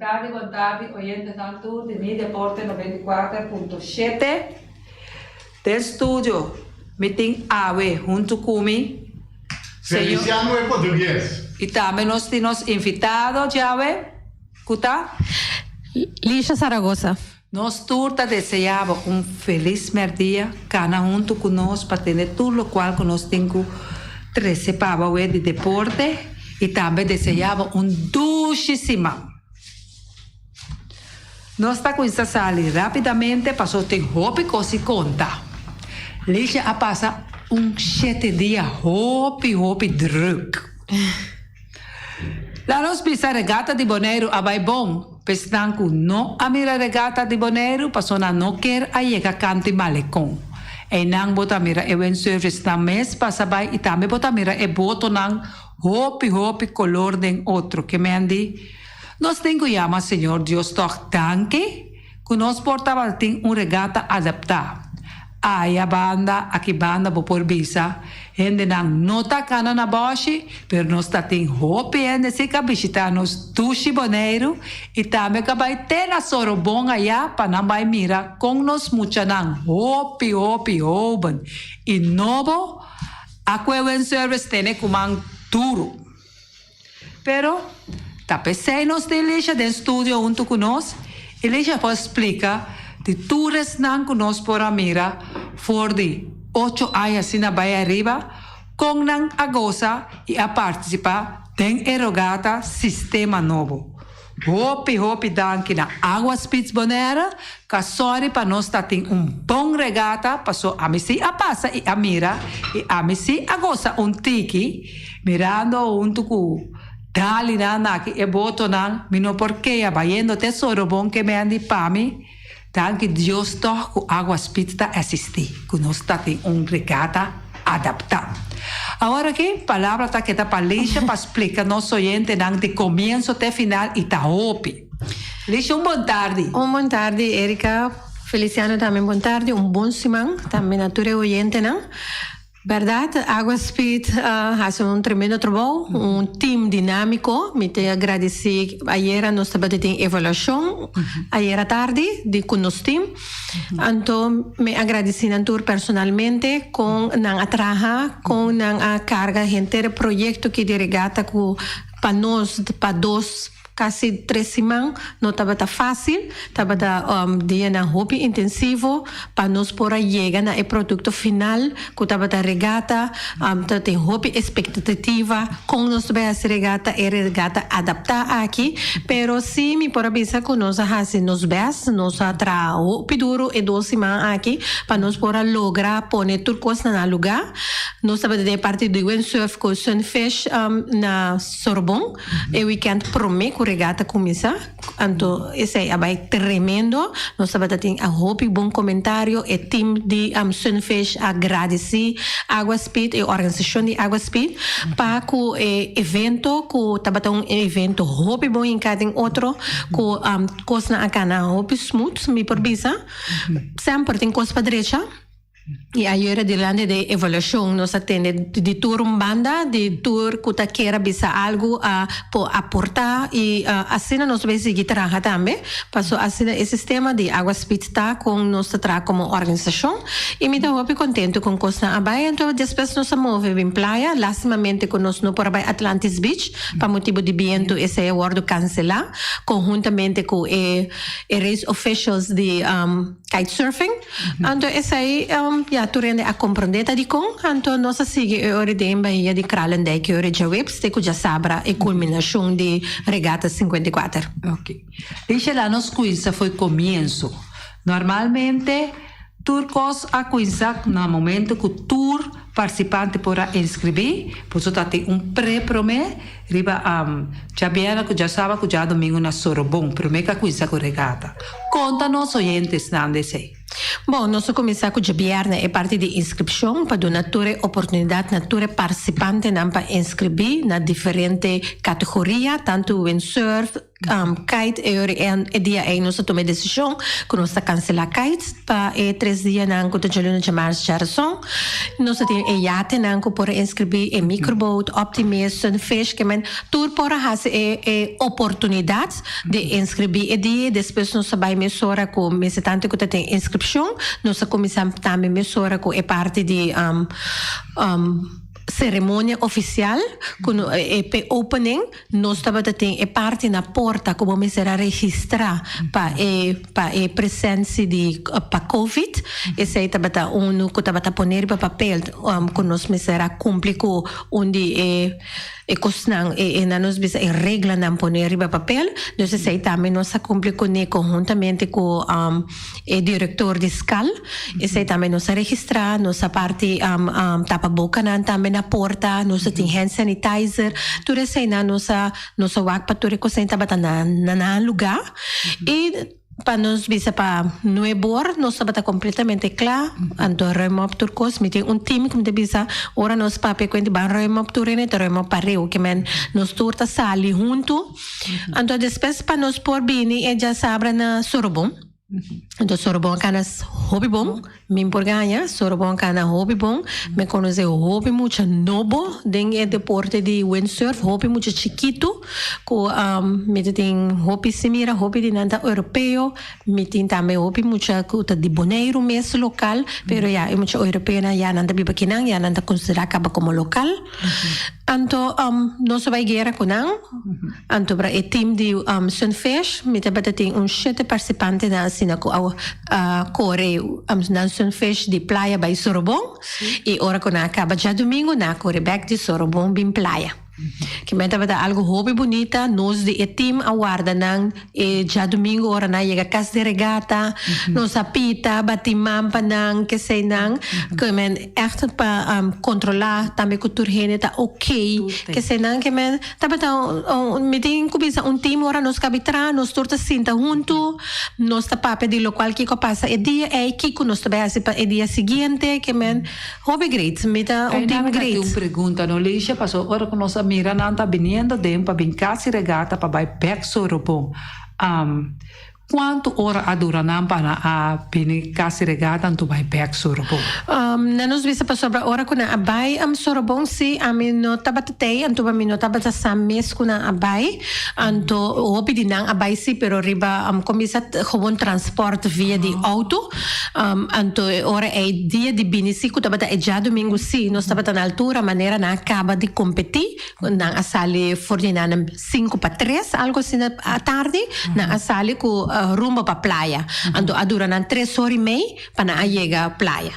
tardi, bon tardi oyentenan tur di Mi Deporte 94.7. Den studio mi tin awe huntu ku mi señor. Feliciano e Portugues. I tambe nos tin nos invitado djawe ku ta. Lisha Zaragoza. Nos tur ta desea bo un felis merdia, kana huntu ku nos pa tende tur lokual ku nos tin ku trese pa bo awe di deporte i tambe desea bo un dushi siman. Nos ta kuinsa sali rapidamente paso tin hopi kos di konta. Lisha a pasa un shete dia hopi hopi druk. La nos bisa regata di Boneiru a bai bon, p'esnan ku no a mira regata di Boneiru paso nan no ker a yega kanti Malekon. Einan bo ta mira e windsurfersnan mes pasa bai i tambe bo ta mira e botonan hopi hopi kolor den otro. Ke men di? Nos tin ku yama Señor Dios tòg danki ku nos por tabatin un regata adaptá. Aya banda, aki banda bo por bisa, hendenan no ta kana na bòshi, pero nos ta tin hopi hende si ka bishitá nos dushi Boneiru i tambe ka bai te na Sorobon ayá pa nan bai mira kon nos muchanan hopi hopi hóben i nobo a kue windsurfers tene ku man duru. Pero, ta p'esei nos tin Elisha den studio huntu ku nos. Elisha por splika di tur esnan ku nos por a mira for di ocho aña asina bai ariba, kon nan a gosa i a partisipá den e rogata Sistema Nobo. Hopi hopi danki na Agua Spits Bonaire ka sòri pa nos ta tin un bon regata paso ami si a pasa i a mira i ami si a gosa un tiki mirando huntu ku dalinan aki e botonan mi no por kea bayendo te Sorobon ke mendi pa mi danki Dios tòg ku Agua Spits ta esisti ku nos ta tin un regata adaptá. Awor aki palabra ta keda pa Lisha pa splika nos oyentenan di komienso te final i ta hopi. Lisha un bon tardi. Un bon tardi Erika, Feliciano tambe bon tardi, un bon siman tambe na tur e oyentenan. Berdad Agua Speed a haci un tremendo trabou, un team dinamico, mi ta agradeci ayera nos tabata tin evaluacion ayera tardi di cu nos team. Anto mi a gradisí nan tur personalmente kon nan a traha, kon nan a karga henter e proyekto ki di regata ku pa nos pa dos kasi tres siman no tabata fásil, tabata dianan hopi intensivo pa nos por a yega na e produkto final ku tabata regata, tabatin hopi espektativa kon nos ta bai hasi regata, e regata adaptá aki, pero sí mi por a bisa ku nos a hasi nos bèst, nos a traha hopi duru e dos siman aki pa nos por a logra pone tur kos na nan lugá. Nos tabata den e parti di windsurf ku Sunfish na Sorbon e wikènt promé ku regata kuminsá. Anto esei a bai tremendo. Nos tabata tin a hopi bon komentario. E team di Sunfish a gradisí Agua Speed, e organisashon di Agua Speed, pa ku e evento ku tabata un evento hopi bon hinká den otro, ku kosnan a kana hopi smooth, mi por bisa. Semper tin kos pa drecha. I ayera durante de evaluashon nos a tende di tur un banda, di tur ku ta kier a bisa algu a por aportá i asina nos bay sigui traha tambe, paso asina e sistema di Agua Speed ta kon nos ta traha komo organisashon i mi ta hopi kontentu kon kosnan a bay. Anto despues nos a move bin playa, lastimamente ku nos no por a bay Atlantis Beach pa motibu di bientu esei a wòrdu kanselá konhuntamente ku e race officials di kitesurfing. Anto esei, ya, tur hende a komprondé ta dikon. Anto nos a sigui e ora den Bahia di Kralendijk, e ora djaweps te ku djasabra e kulminashon di Regata 54. Ok. Dice la nos kuinsa foi komienso. Normalmente tur kos a kuinsa na momento ku tur partisipante por a inskribí, por eso ta tin un pre promé riba djabièrnè ku djasaba ku djadomingo na Sorobon promé ku a kuinsa ku regata. Konta nos oyentesnan di esei. Bon, nos a kuminsá ku djabièrnè e parti di inskripshon pa duna tur e oportunidat na tur e partisipantenan pa inskribí na diferente kategoria, tantu windsurf, kite. E ora e dia ei nos a tuma e desishon ku nos ta kanselá kite pa e tres dianan ku ta djaluna, djamars, djarason. Nos a tin. e yatenan ku por a inskribí, e microboat, Optimist, Sunfish, ke men tur por a hasi e e oportunidat di inskribí e dia. Despues nos a bai mesora ku mester tantu ku ta tin inskripshon, nos a kuminsá tambe mesora ku e parti di seremonia ofisial ku no e p'e opening. Nos tabata tin e parti na porta ku bo mester a registrá pa e pa e presensi di pa covid. Esei tabata unu ku tabata pone riba papel ku nos mester a kumpli ku un di e e kosnan e e nan nos bisa e reglanan pone riba papel. Dus esei tambe nos a kumpli kuné konhuntamente ku E director di skal, esei tambe nos a registra, nos a parti tapabokanan tambe na porta, nos a tin hand sanitizer, tur eseinan nos a nos a wak pa tur e kosnan tabata na na nan luga. I pa nos bisa pa nuebor nos tabata completamente kla, anto ruim op tur kos. Mi tin un team ku mi ta bisa ora nos papia ku hende ban ruim op tur hende ta ruim op pareu, ke men nos tur ta sali huntu. Anto despues pa nos por bini e djasabra na Sorobon. Anto Sorobon a kana hopi bon, mi por gaña, Sorobon a kana hopi bon. Mi konosé hopi mucha nobo den e deporte di windsurf, hopi mucha chikitu ku mi ta tin hopi si mira, hopi di nan ta europeo, mi tin tambe hopi mucha ku ta di Boneiru mes lokal, pero ya e mucha europeonan ya nan ta biba kinan, ya nan ta konsiderá kaba komo lokal. Anto nos a bai guera ku nan. Anto bra e team di Sunfish mi tabata tin un shete participantenan asina ku a kore nan Sunfish di playa bai Sorobon i ora ku nan a kaba djadumingu nan a kore bek di Sorobon bin playa. Kimen tabata algu hopi bunita nos di e team a warda nan E djadumingu ora nan yega kas di regata, nos a pita, bati man pa nan, keseinan. Ke men ègt pa kontrolá tambe ku tur hende ta okey. Keseinan ke men tabata un, mi tin ku bisa un team ora nos kabi traha, nos tur ta sinta huntu, nos ta papia di lokual kiko a pasa e dia ei, kiko nos ta bai hasi pa e dia siguiente, ke men hopi great. Mi ta un team great. Tin un pregunta no Liesje, paso ora ku nos a mira nan ta biniendo den pa bin kas di regata pa bai bek Sorobon. Kuantu ora a dura nan pa nan a bini kas di regata anto bai bek Sorobon? Nan nos bisa pasobra ora ku nan a bai Sorobon si ami no tabata tei anto mi no tabata sa mes ku nan a bai anto hopi di nan a bai si pero riba kuminsa gewoon transport via di auto. Anto e ora ei dia di bini si ku tabata e djadumingu si nos tabata na altura manera nan a kaba di kompetí nan a sali for di nan sinku pa tres algu asina atardi nan a sali ku rumbo pa playa anto a dura nan tres ora i mei pa nan a yega playa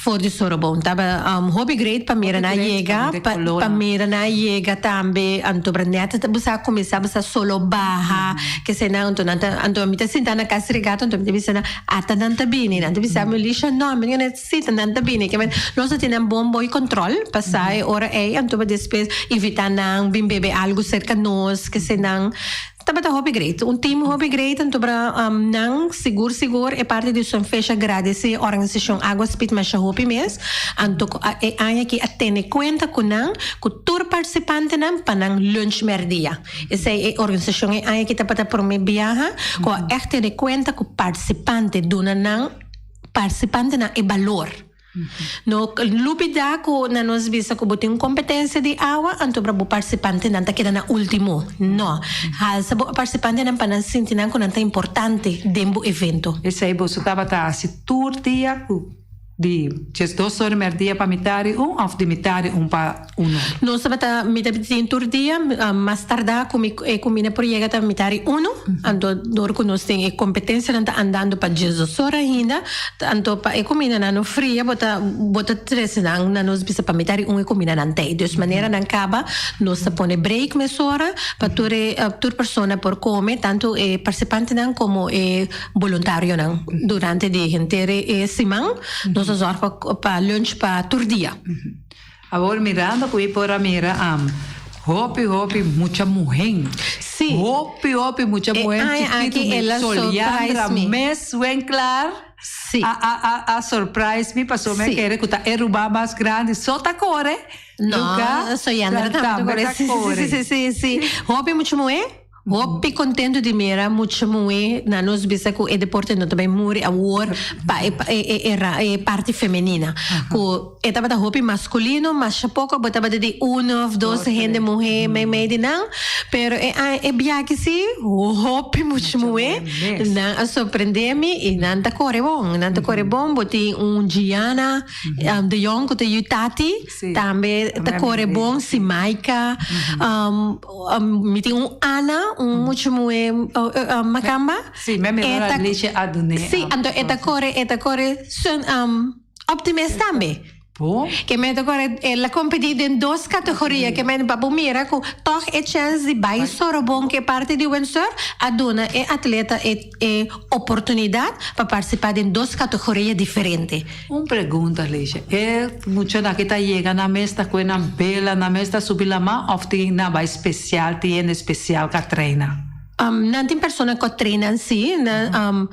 for di Sorobon taba hopi great pa mira nan yega pa mira nan yega tambe anto bra net ta bisa cuminsa bisa solo baha kese nan anto nan ta anto mi ta sinta na cas regato anto mi ta bisa nan ata nan ta bini nan ta bisa mi Lisha no mi ta si ta nan ta bini ke men nos ta tin nan bon boy control pasa e ora ey anto pa despues invita nan bin bebe algo cerca nos kese nan Tabata hopi great. Un team hopi great anto bra nan sigur sigur e parti di Sunfish a gradeci e organisacion Agua Speed masha hopi mes anto cu e aña aki a tene cuenta cu nan cu tur participantenan pa nan lunch merdia. Esey e organisacion e aña aki tabata prome biaha cu a echt tene cuenta cu participante duna nan participantenan e balor. No lubida ku na nos bisa ku bo tin un kompetensia di awa, anto bra bo partisipantenan ta keda na ultimo. No. Halsa bo partisipantenan pa nan sinti nan ku nan ta importante den bo evento. Esei boso tabata hasi tur dia ku di diesdos ora merdia pa mitad di un of di mitad di un pa uno? Nos tabata mita tin tur dia, mas tardá ku mi e kumina por yega ta mitad di uno, anto dor ku nos tin e kompetensianan ta andando pa diesdos ora ainda, anto pa e kumindanan no fria bo ta bo ta trese nan na nos bisa pa mitad di un e kumindanan ta ei. Dus manera nan kaba nos ta pone break mesora pa tur e tur persona por kome, tantu e partisipantenan komo e boluntarionan durante di henter e siman nos ta zòrg pa pa lunch pa tur dia. Awor mirando cu mi por a mira am hopi hopi mucha muhen. Sí. Hopi hopi mucha E muhen aña chikitu aki mi el a Soliandra surprise mi. mes wen klaar Sí. a a a a surprise mi pasobra mi a Sí. kere cu ta e ruman mas grandi so ta core No, Luca Soliandra tambe ta tambe core. ta Sí, sí, core. sí, sí, sí, sí. Hopi mucha muhe. Hopi kontentu di mira mucha muhé na nos bisa ku e deporte no ta bai muri awor pa e e e parti femenina. Ku e tabata hopi maskulino, masha poko bo tabata di uno of dos hende muhé meimei di nan, pero e aña e biaha si hopi mucha muhé nan a sorprendé mi i nan ta kore bon, nan ta kore bon. Bo tin un Gianna de Jong ku ta yu tati tambe ta kore bon, Simaika. Mi tin un Ana, un mucha muhé makamba. Sí, mi a mira ora Alicia a dun'é. Sí, anto e ta kore, e ta kore sun Optimist tambe. Bo? Ke men ta kore, el a kompetí den dos kategoria, ke men pa bo mira ku tòg e chèns di bai Sorobon ke parti di windsurf a duna e atleta e e oportunidat pa partisipá den dos kategoria diferente. Un pregunta, Alicia. E muchanan aki ta yega nan mes ta kue nan bela, nan mes ta subi lamá òf tin nan bai spesial, tin hende spesial ku a treina? Nan tin persona ku a treina sí. Nan,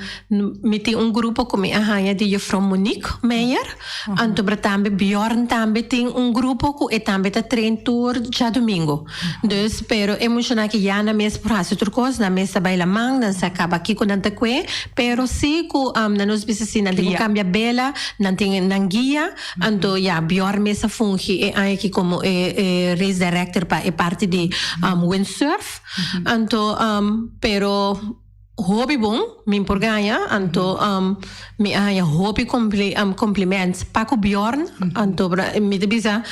mi tin un grupo ku mi a haña di juffrouw Monique Meijer. Anto pero tambe Bjorn tambe tin un grupo ku e tambe ta train tur djadumingu. Dus, pero e muchanan aki ya nan mes por hasi tur kos, nan mes ta bai laman, nan sa kaba kiko nan ta kue, pero si ku nan nos bisa si nan tin ku kambia bela, nan tin nan guia, anto ya Bjorn mes a fungi e aña aki komo e e race director pa e parti di windsurf, anto pero. Hopi bon, mi por gaña, anto mi a haña hopi compliments pa cu Bjorn, anto mi ta bisa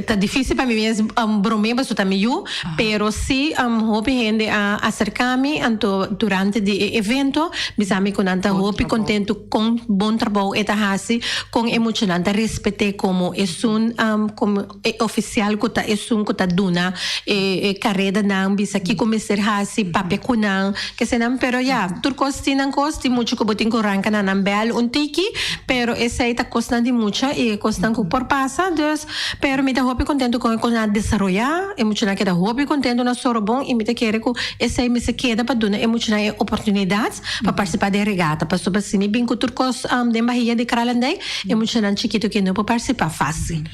ta dificil pa mi mes brom'é pasobra ta mi yu, pero si hopi hende a acerca mi anto durante di e evento bisa mi cu nan ta hopi contento con bon trabou e ta haci, con e muchanan ta respet'é como esun como. E ofisial ku ta esun ku ta duna e karedanan, bisa kiko mester hasi, papia ku nan, kesenan. Pero ya, tur kos tin nan kos, tin mucha ku bo tin ku ranka na nan bèl un tiki, pero esei ta kosnan di mucha i e kosnan ku por pasa. Dus, pero mi ta hopi kontentu kon e kosnan a desaroyá, e muchanan keda hopi kontentu na Sorobon i mi ta kere ku esei mester keda pa duna e muchanan e oportunidat pa partisipá den regata. Pasobra si mi bin ku tur kos den bahia di Kralendijk, e muchanan chikitu ke no por partisipá fásil.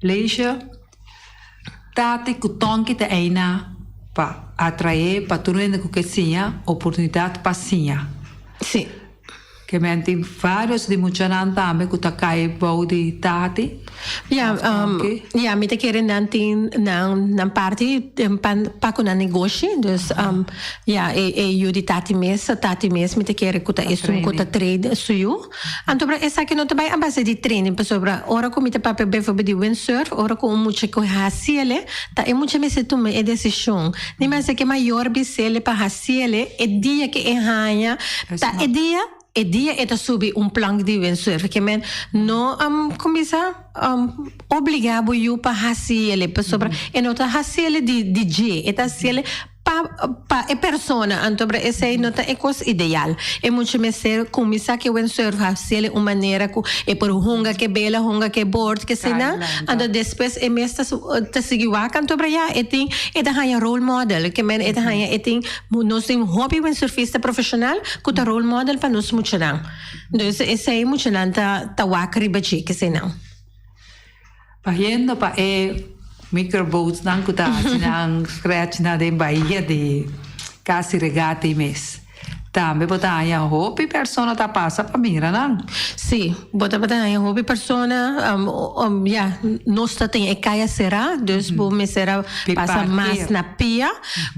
Leisha, Tati ku Tonki ta eina pa atraé pa tur hende ku ke siña oportunidat pa siña. Sí. Ke men tin vários di muchanan tambe ku ta kai bou di Tati Ya, òf Tonki. ya, mi ta kere nan tin nan nan parti pa pa ku nan negoshi. Dus ya, e e yu di Tati mes, Tati mes mi ta kere ku ta esun ku ta train su yu. Anto bra esaki no ta bai a base di training pasobra ora ku mi ta papia bijvoorbeeld di windsurf ora ku un mucha ku hasiele ta e mucha mester tuma e desishon ni mester ke mayor bisele pa hasiele e dia ke e haña ta e dia e dia e ta subi un plank di windsurf ke men no kuminsa obliga bo yu pa hasiele pasobra e no ta hasiele di dje e ta hasiele Pa pa e persona, anto bra esei no ta e kos ideal. E mucha mester kuminsá ke windsurf hasiel un manera ku e por hunga ke bela, hunga ke board, ke eseinan. Anto despues e mes ta ta sigui wak anto bra ya e tin e ta haña role model. Ke men e ta haña e tin nos tin hopi windsurfista profeshonal ku ta role model pa nos muchanan. Dus esei muchanan ta ta wak riba dje ke eseinan. Bayendo pa e microboatsnan cu ta haci nan scratch na den bahia di casi regata y mes. Tambe bo ta haña hopi persona ta pasa pa mira nan. Sí, bo ta haña hopi persona, ya, nos ta tin e caya cera, dus bo mester a pasa mas na pia.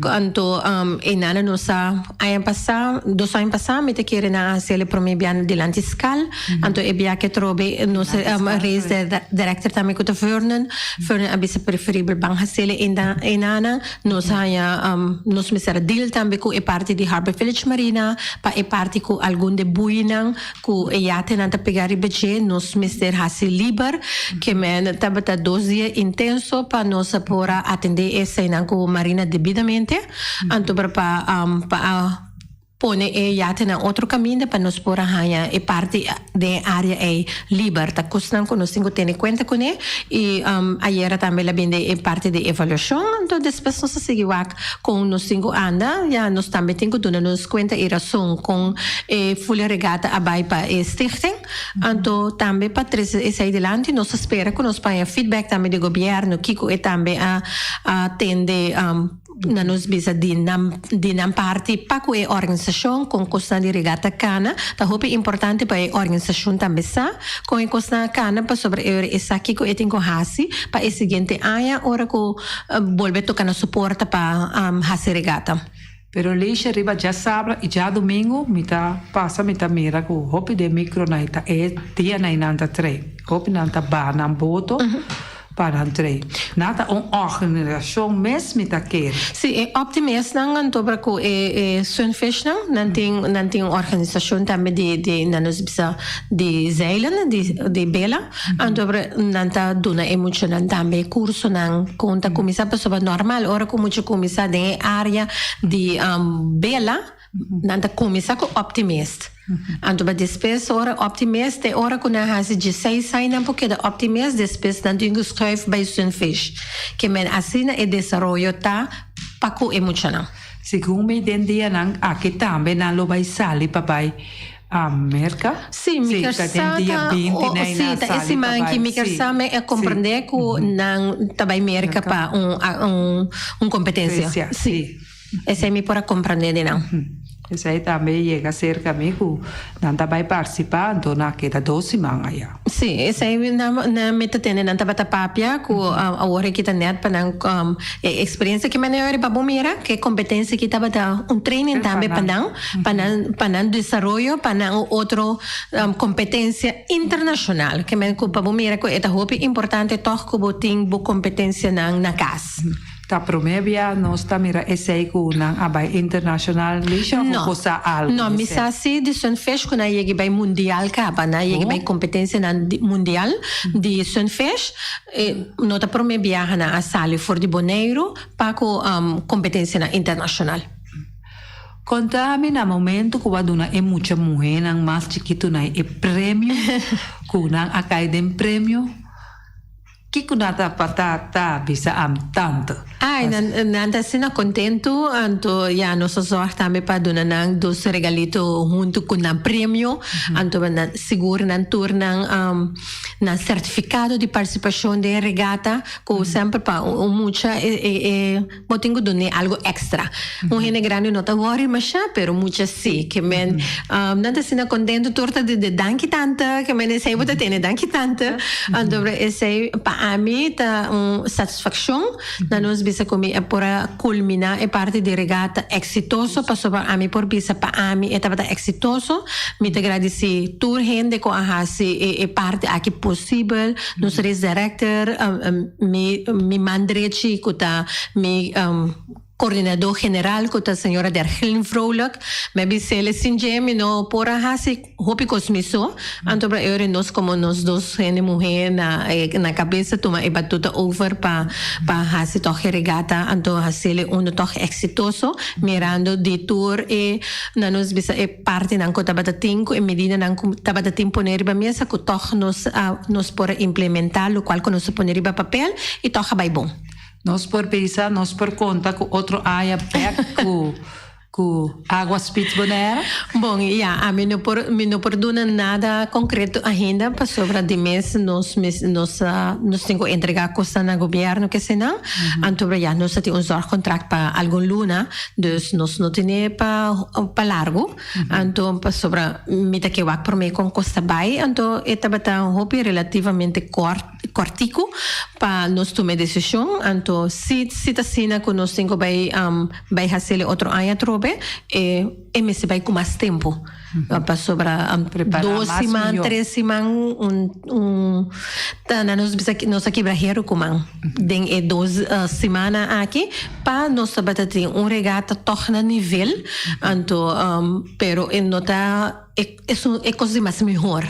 Anto e nana nos a aña pasa, dos aña pasa mi ta kere nan a haci el e prome biaha dilanti skal. Anto e biaha ke trobe nos race director tambe ku ta Vernon, Vernon a bisa preferibel ban haciel e nana. Nos haña nos mester a deal tambe ku e parti di Harbor Village Marina pa e parti ku algun de buinan ku e yatenan ta pega riba dje nos mester hasi liber ke men tabata dos dia intenso pa nos a por a atende eseinan ku Marina debidamente anto pa pa a Pone e yate na otro kaminda pa nos por a haña e parti den e área ei liber. Ta kosnan ku nos tin ku tene kuenta kuné. I ayera tambe el a bini den e parti di evaluashon. Anto despues nos a sigui wak kon nos tin ku anda. Ya nos tambe tin ku duna nos kuenta i rason kon e Fulia Regata a bai pa e stichting. Anto tambe pa trese esei dilanti nos ta spera ku nos por haña feedback tambe di gobièrnu kiko e tambe a tende. Na nos bisa di nan di nan parti pa ku e organisashon kon kosnan di regata kana. Ta hopi importante pa e organisashon tambe sa kon e kosnan a kana pasobra e ora e sa kiko e tin ku hasi pa e siguiente aña ora ku bolbe toka na su porta pa hasi regata. Pero Leisha riba djasabra i djadumingu mi ta pasa mi ta mira ku hopi den micro nan ta e dianan nan ta trei. Hopi nan ta baha nan boto pa nan trei. Nan ta un organisashon mes mi ta kere. Si, e optimistnan anto ora ku e e sunfishnan nan tin nan tin un organisashon tambe di di nan nos bisa di zeilen di di bela. Anto ora nan ta duna e muchanan tambe kursonan kon ta kuminsá pasobra normal ora ku mucha kuminsá den e área di bela nan ta kuminsá ku optimist. Anto pa despues ora optimist te ora ku nan hasi dieseis aña nan por keda optimist despues nan tin ku schuif bai sunfish. Ke men asina e desaroyo ta pa ku e muchanan. Segun mi den dianan aki tambe nan lo bai sali pa bai a Merca. Sí, mi kier sa ta, sí, ta e siman aki mi kier sa mi a comprende cu nan ta bay Merca pa un un un competencia. Sí, esey mi por a comprende di nan. Esey tambe yega cerca mi cu nan ta bay participa, anto nan a keda dos siman aya. Sí, esei nan nan mi ta tende nan tabata papia ku awor aki ta nèt pa nan e eksperensia ki mane riba bo mira ku e kompetensia aki tabata un training tambe pa nan pa nan pa nan desaroyo pa nan un otro kompetensia internashonal ke men ku pa bo mira ku e ta hopi importante tòg ku bo tin bo kompetensianan na kas. Ta prome bia nos ta mira esey cu nan a bay internacional Lisha of bo sa algo No, mi sa si di sunfish cu nan a yega bay mundial caba, nan a yega bay competencianan mundial di sunfish. E no ta prome biaha nan a sali for di Boneiru pa cu competencianan internacional. Conta mi na momento cu bo a duna e mucha muhenan mas chikitonan e premio cu nan a cay den premio. Kiko nan ta pa ta ta bisa am tante? Ai, nan nan ta asina kontentu, anto ya nos a zòrg tambe pa duna nan dos regalito huntu ku nan premio, anto nan sigur nan tur nan nan sertifikado di partisipashon den e regata ku semper pa un mucha e e e Bo tin ku dun'é algu èkstra. Un hende grandi no ta wòri mashá, pero mucha sí. Ke men nan ta asina kontentu tur ta di danki tante, ke men esei bo ta tene danki tante. Anto esei pa ami ta un satisfakshon na nos bisa ku mi a por a kulminá e parti di regata eksitoso pasobra ami por bisa pa ami e tabata eksitoso. Mi ta gradisí tur hende ku a hasi e parti aki posibel. Nos race director, mi mi man drechi ku ta mi coordinador general ku ta señora Dergelin Vrolijk. Mi a bis'el sin dje mi no por a hasi hopi kos mi so. Anto bra eur nos komo nos dos hende muhé na na kabesa tuma e batuta over pa pa hasi tòg e regata anto hasiel e unu tòg eksitoso mirando di tur e na nos bisa e Partinan ku tabata tin ku e medidanan ku tabata tin pone riba mesa ku tòg nos a nos por a implementá lokual ku nos a pone riba papel i tòg a bai bon. Nos por bisa, nos por konta ku otro aña bèk ku ku Agua Spits Bonaire? Bon, ya, ami no por mi no por duna nada konkreto ainda pasobra di mes nos mes nos a nos tin ku entregá kosnan na gobièrnu kesenan. Anto ya nos a tin un zorgkontrakt pa algun luna. Dus nos no tene pa pa largu, anto pasobra mi ta ke wak prome kon kos ta bai, anto e tabata hopi relativamente kort kòrtiku pa nos tuma e desishon, anto si si ta asina ku nos tin ku bai bai hasiel e otro aña atrobe e e mester bai ku mas tempu. Pasobra dos siman, tres siman un un ta na nos bisa nos a kibra heru ku man den e dos simannan aki pa nos tabata tin un regata tòg na nivel anto pero e no ta e esun e kos di mas mihor.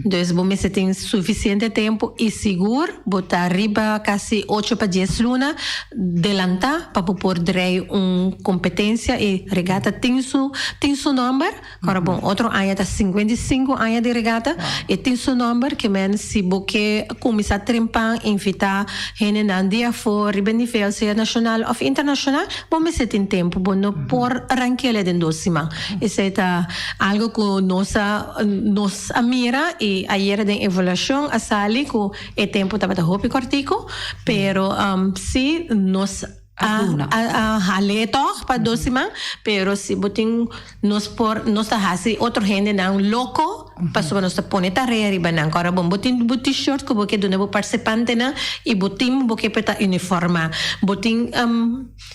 Dus bo mester tin sufisiente tempu i sigur bo ta riba kasi ocho pa dies luna delantá pa bo por drei un kompetensia i regata tin su tin su nòmber. Ora bon otro aña ta 55 aña di regata e tin su nòmber ke men si bo ke kuminsá trempan invitá hendenan di afó riba nivel sea nashonal òf internashonal bo mester tin tempu bo no por rank'el den dos siman. Esei ta algo ku nos a nos a mira i ayera den evaluashon a sali ku e tempu tabata hopi kòrtiku, pero si nos. A a hal'é tòg pa dos siman, pero si bo tin nos por nos ta hasi otro hendenan loko pasobra nos ta pone tarea riba nan. Kòrda bon, bo tin bo t-shirt ku bo ke duna bo partisipantenan i bo tin bo ke por ta uniformá. Bo tin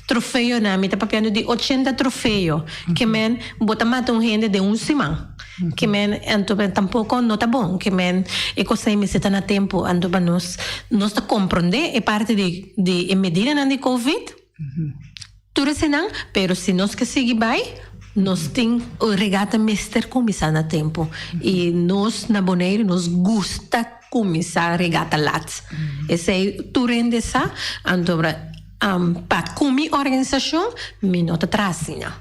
trofeonan, mi ta papiando di ochenta trofeo, ke men bo ta mata un hende den un siman. Ke men anto tampoko no ta bon, ke men e kosnan mester ta na tempu anto pa nos nos ta komprondé e parti di di e medidanan di covid tur esenan pero si nos ke sigui bai nos tin regata mester kuminsá na tempu i nos na Boneiru nos gusta kuminsá regata lat esei tur hende sa anto Pa ku mi organisashon mi no ta traha asina.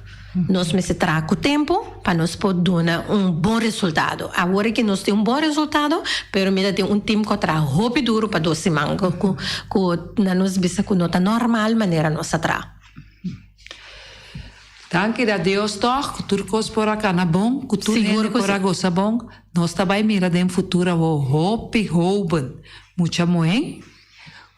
Nos mester traha ku tempu pa nos por duna un bon resultado. Awor aki nos tin un bon resultado, pero mi ta tin un tim ku a traha hopi duru pa dos siman ku ku nan nos bisa ku no ta normal manera nos a traha. Danki na Dios tòg ku tur kos por a kana bon, ku tur hende por a gosa bon. Nos ta bai mira den futuro awor hopi hoben, mucha muhé.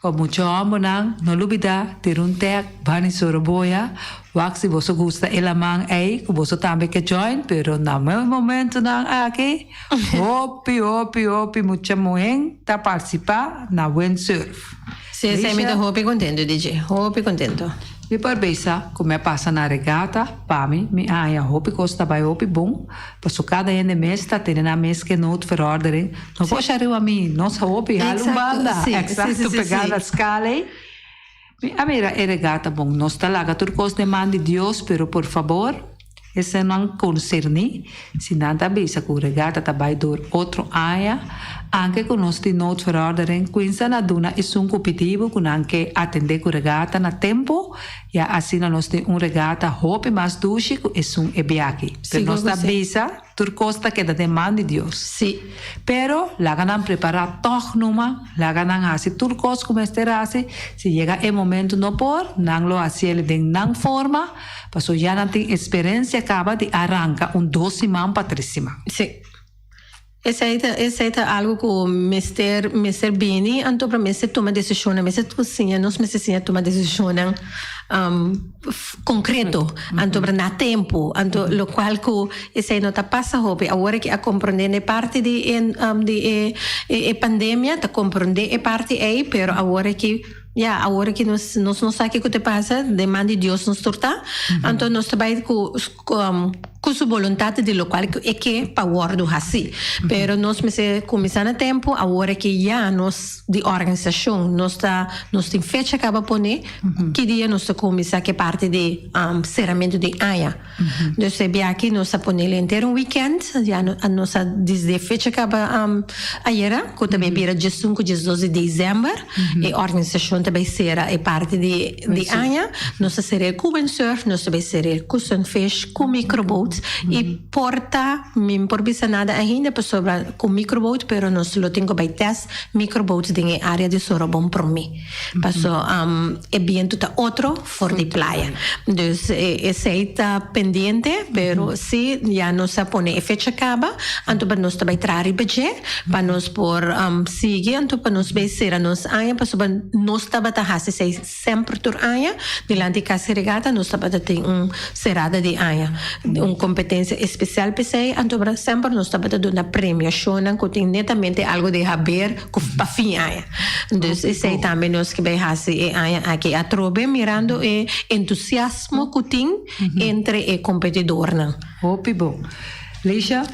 Pa mucha hòmbernan, no lubidá tira un tèk bani soroboya, wak si boso gusta e laman ei ku boso tambe ke join, pero na e momentunan aki hopi hopi hopi mucha muhén ta partisipá na windsurf. Sí, esei mi ta hopi kontentu di dje, hopi kontentu. Mi por bisa ku mi a pasa na regata, pa mi, mi a haña hopi kos ta bai hopi bon, paso kada hende mes ta tene nan mes ke noodverordening, no por shariu ami, nos hopi hala un banda, eksakto pegá na skal ei. Mi a mira e regata bon, nos ta laga tur kos den man di Dios, pero por fabor, Esnan konserní, si nan ta bisa ku regata ta bai dor otro aña, anke ku nos tin noodverordening, kuinsa na duna esun ku pidi bo ku nan ke atendé ku regata na tempu, ya asina nos tin un regata hopi mas dushi ku esun e biachi. Pero nos ta bisa, tur kos ta keda den man di Dios. Sí. Pero laga nan prepará tòg numa, laga nan hasi tur kos ku mester hasi, si yega e momentu no por, nan lo hasiel den nan forma, Paso ya nan tin experencia caba di a ranca un dos siman pa tres siman. Sí. Esey ta, esey ta algo cu mester, mester bini, anto pa mester tuma decisionnan, mester siña, nos mester siña tuma decisionnan concreto, anto pa na tempo, anto locual cu esey no ta pasa hopi. Awor aki a comprende n'e parti di e, di e, e pandemia, ta comprende e parti ey, pero awor aki. Ya, awor ki nos nos no sa kiko te pasa, den man di Dios nos tur ta, anto nos ta bai ku ku su boluntat di lokual ku e ke pa wòrdu hasí. Pero nos mester kuminsá na tempu, awor ki ya nos di organisashon nos ta nos tin fecha kaba pone ki dia nos ta kuminsá ku e parti di seramentu di aña. Dus e biaha nos a ponel henter un weekend, ya nos a desde e fecha kaba ayera, ku ta bay bira diesun ku diesdos di december, e organisashon ta bay sera e parti di di aña, nos a sera e ku windsurf, nos ta bay sera e ku sunfish, ku microboat, i por ta, mi por bisa nada ainda pasobra ku microboat, pero nos lo tin ku bay test microboat den e area di Sorobon prome, paso e bientu ta otro. For di playa. Dus esey ta pendiente, pero si ya nos a pone e fecha caba, anto pa nos ta bay traha riba dje, pa nos por sigui, anto pa nos bay cera nos aña, pasobra nos tabata haci esey semper tur aña, dilanti Casi Regata nos tabata tin un cerada di aña, un competencia especial p'esey, anto semper nos tabata duna premiacionnan cu tin netamente algo di haber cu pa fin aña. Dus esey tambe nos ke bay haci e aña aki atrobe mirando e entusiasmo cu tin entre e competidornan. Hopi bon. Leisha,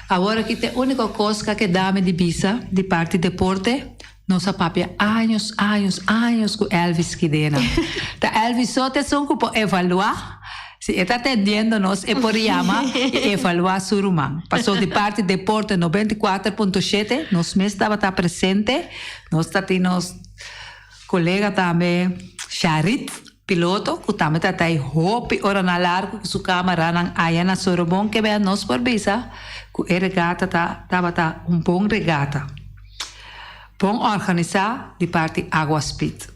awor aki ta e unico cos cu a keda mi di bisa di parti deporte, nos a papia años, años, años cu Elvis Kidena. Ta Elvis so ta esun cu por evalua. Si e ta atendiendo nos e por yama y evalua su ruman. Paso di parti Deporte 94.7 nos mes tabata presente. Nos ta tin nos colega tambe Sharit, piloto, cu tambe ta ta hopi oranan largo cu su camaranan aya na Sorobon ke bea nos por bisa cu e regata ta tabata un bon regata. Bon organisa di parti Agua Speed.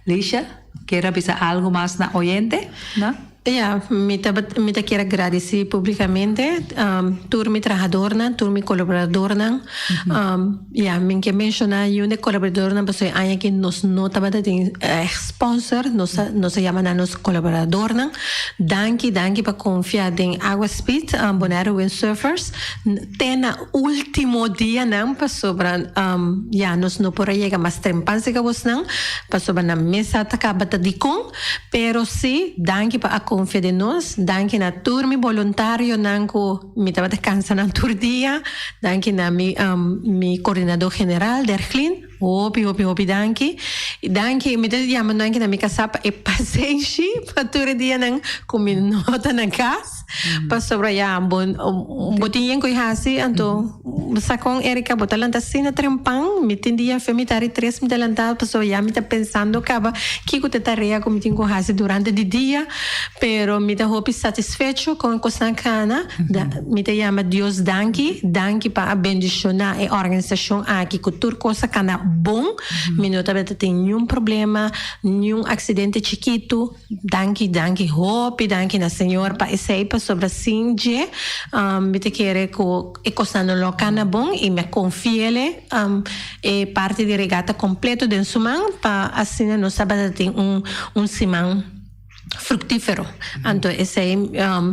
Lisha, kier a bisa algo mas na oyente? No? Ja, mi tabat mi ta kier a gradisí públikamente tur mi trahadornan, tur mi kolaboradornan. Ja, mi ke menshoná un di e kolaboradornan pasobra e aña aki nos no tabata tin ègt sponsor, nos a nos a yama nan nos kolaboradornan. Danki, danki pa konfia den Agua Speed, Bonaire Windsurfers. Te na último dianan pasobra ya nos no por a yega mas trempan serka bosnan pasobra nan mes a ta kaba ta dikon. Pero sí, danki pa a konfia den nos. Danki na tur mi boluntarionan ku mi tabata kansa nan tur dia. Danki na mi mi koordinadó general, Derglin. Hopi, hopi, hopi danki. I danki, mi ta yama danki na mi kasá pa e pasenshi pa tur e dianan ku mi no ta na kas. Pasobra ya, bo bo tin yen ku hasi, anto bo sa kon Erika, bo ta lanta asina trempan, mi tin dia fe mi tari tres mi ta lanta pasobra ya mi ta pensando kaba kiko ta e tarea ku mi tin ku hasi durante di dia, pero mi ta hopi satisfecho kon e kosnan kana, mi ta yama Dios danki, danki pa a bendishona e organisashon aki ku tur kos a kana bon, mi no tabata tin niun problema, niun aksidente chikitu. Danki danki hopi danki na Señor pa esey pasobra sin dje mi ta kere ku e kosnan no lo kana bon i mi a konfiele e parti di regata kompleto den su man pa asina nos tabata tin un un siman fruktifero anto esey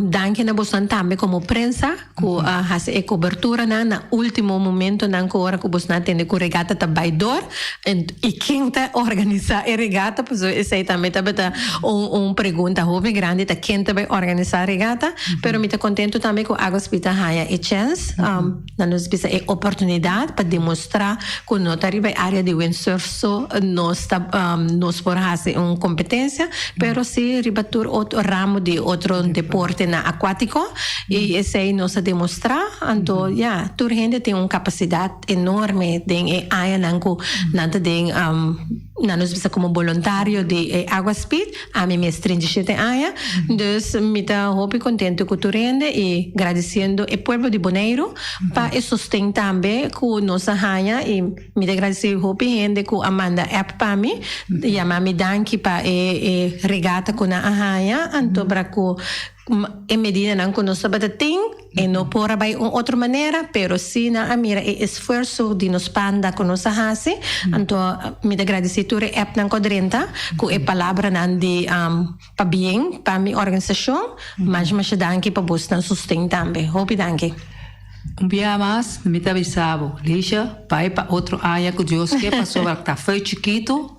danki na bosonan tambe komo prensa. Ku a hasi e koberturanan na último momentonan ku ora ku bosnan a tende ku regata ta bai dor i ken ta organisá e regata pasobra esei tambe tabata un un pregunta hopi grandi ta ken ta bai organisá regata pero mi ta kontentu tambe ku Aguas Pita haña e chèns nan nos bisa e oportunidat pa demostrá ku no ta riba e área di windsurf so nos ta nos por hasi un kompetensia pero si riba tur otro ramo di otro deportenan akuátiko. I esei nos a demostrá. Anto, ya, tur hende tin un kapasidat enorme den e añanan ku nan ta den, nan nos bisa komo boluntario di e Agua Speed. Ami mes 37 aña. Dus mi ta hopi kontentu ku tur hende i gradisiendo e pueblo di Boneiru pa e sosten tambe ku nos a haña i mi ta gradisí hopi hende ku a manda app pa mi, yama mi danki pa e regata ku nan a haña. Anto, bra ku E medidanan ku nos tabata tin, e no por a bai un otro manera, pero si nan a mira e esfuerso di nos banda ku nos a hasi, anto mi ta gradisí tur e appnan ku a drenta ku e palabranan di pabien pa mi organisashon. Masha masha danki pa bosnan sosten tambe. Hopi danki. Un bia mas mi ta bisa bo, Lisha, bai pa otro aña ku Dios ke pasobra ta fei chikitu,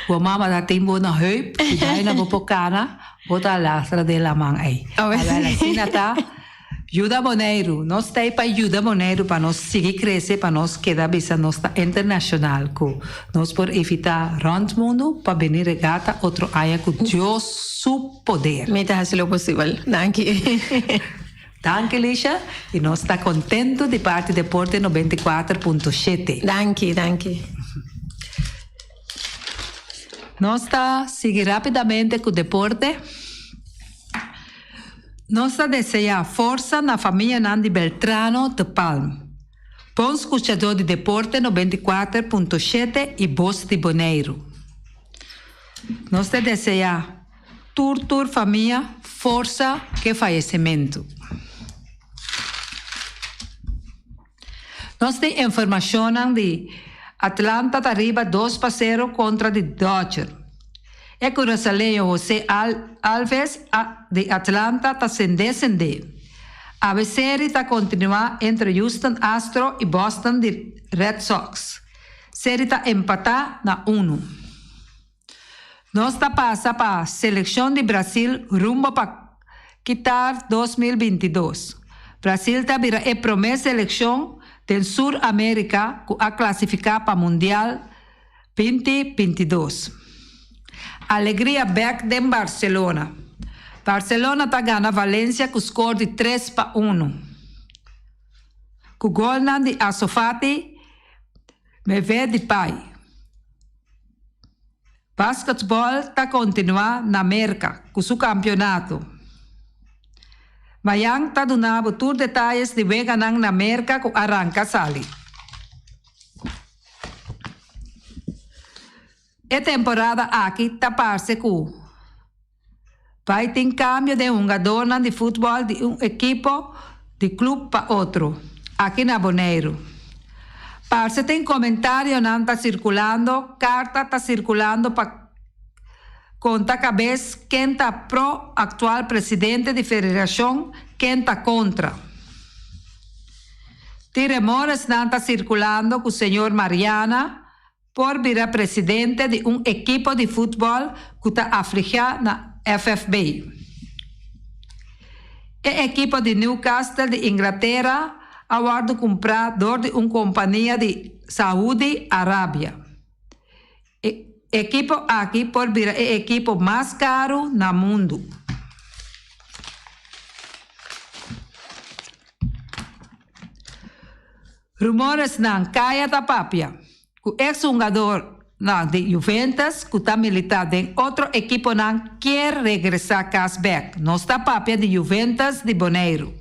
bo mama ta tin bo na heup, si bai na bo por kana. Bo ta lastra den laman ei. Awel asina ta yuda Boneiru. Nos ta ei pa yuda Boneiru pa nos sigui krese, pa nos keda bisa nos ta internashonal ku nos por evitá rònt mundu pa bini regata otro aña ku Dios su poder. Mi ta hasi lo posibel. Danki. Danki Lisha y nos ta contento di parti Deporte 94.7. Danki, danki. Nos ta sigui rapidamente cu deporte. Nos ta desea forsa na famianan di Beltrano de Palm. Bon scuchador di Deporte 94.7 y Bos di Boneiru. Nos ta desea tur tur famia forsa ke fayecimento. Nos tin informashonnan di Atlanta ta riba dos pa sero kontra di Dodger. E kurasaleño Jose Alves di Atlanta ta sendé sendé. Awe seri ta kontinuá entre Houston Astro i Boston di Red Sox. Seri ta empatá na unu. Nos ta pasa pa selekshon di Brasil rumbo pa Qatar 2022. Brasil ta bira e promé selekshon den Sur Amérika ku a klasifiká pa Mundial 2022. Alegria bèk den Barcelona. Barcelona ta gana Valencia ku skor di tres pa unu. Ku golnan di Ansu Fati, Meve di Pai. Basketball ta kontinuá na Merka ku su kampionato. Mayan ta duna bo tur detayes di weganan na Merka ku a ranka sali. E temporada aki ta parse ku. Bai tin kambio den hungadornan di futbòl di un ekipo di klup pa otro, aki na Boneiru. Parse tin komentarionan ta sirkulando, karta ta sirkulando pa konta kabes ken ta pro aktual presidente di federashon, ken ta kontra. Tin remoresnan ta sirkulando ku señor Mariana por bira presidente di un ekipo di futbòl ku ta afligiá na FFB. E ekipo di Newcastle di Inglatera a wòrdu kumprá dor di un kompania di Saudi Arabia. E ekipo aki por bira e ekipo mas karu na mundu. Rumoresnan kaya ta papia ku eks hungadornan di Juventus ku ta militá den otro ekiponan kier regresá kas bèk. Nos ta papia di Juventus di Boneiru.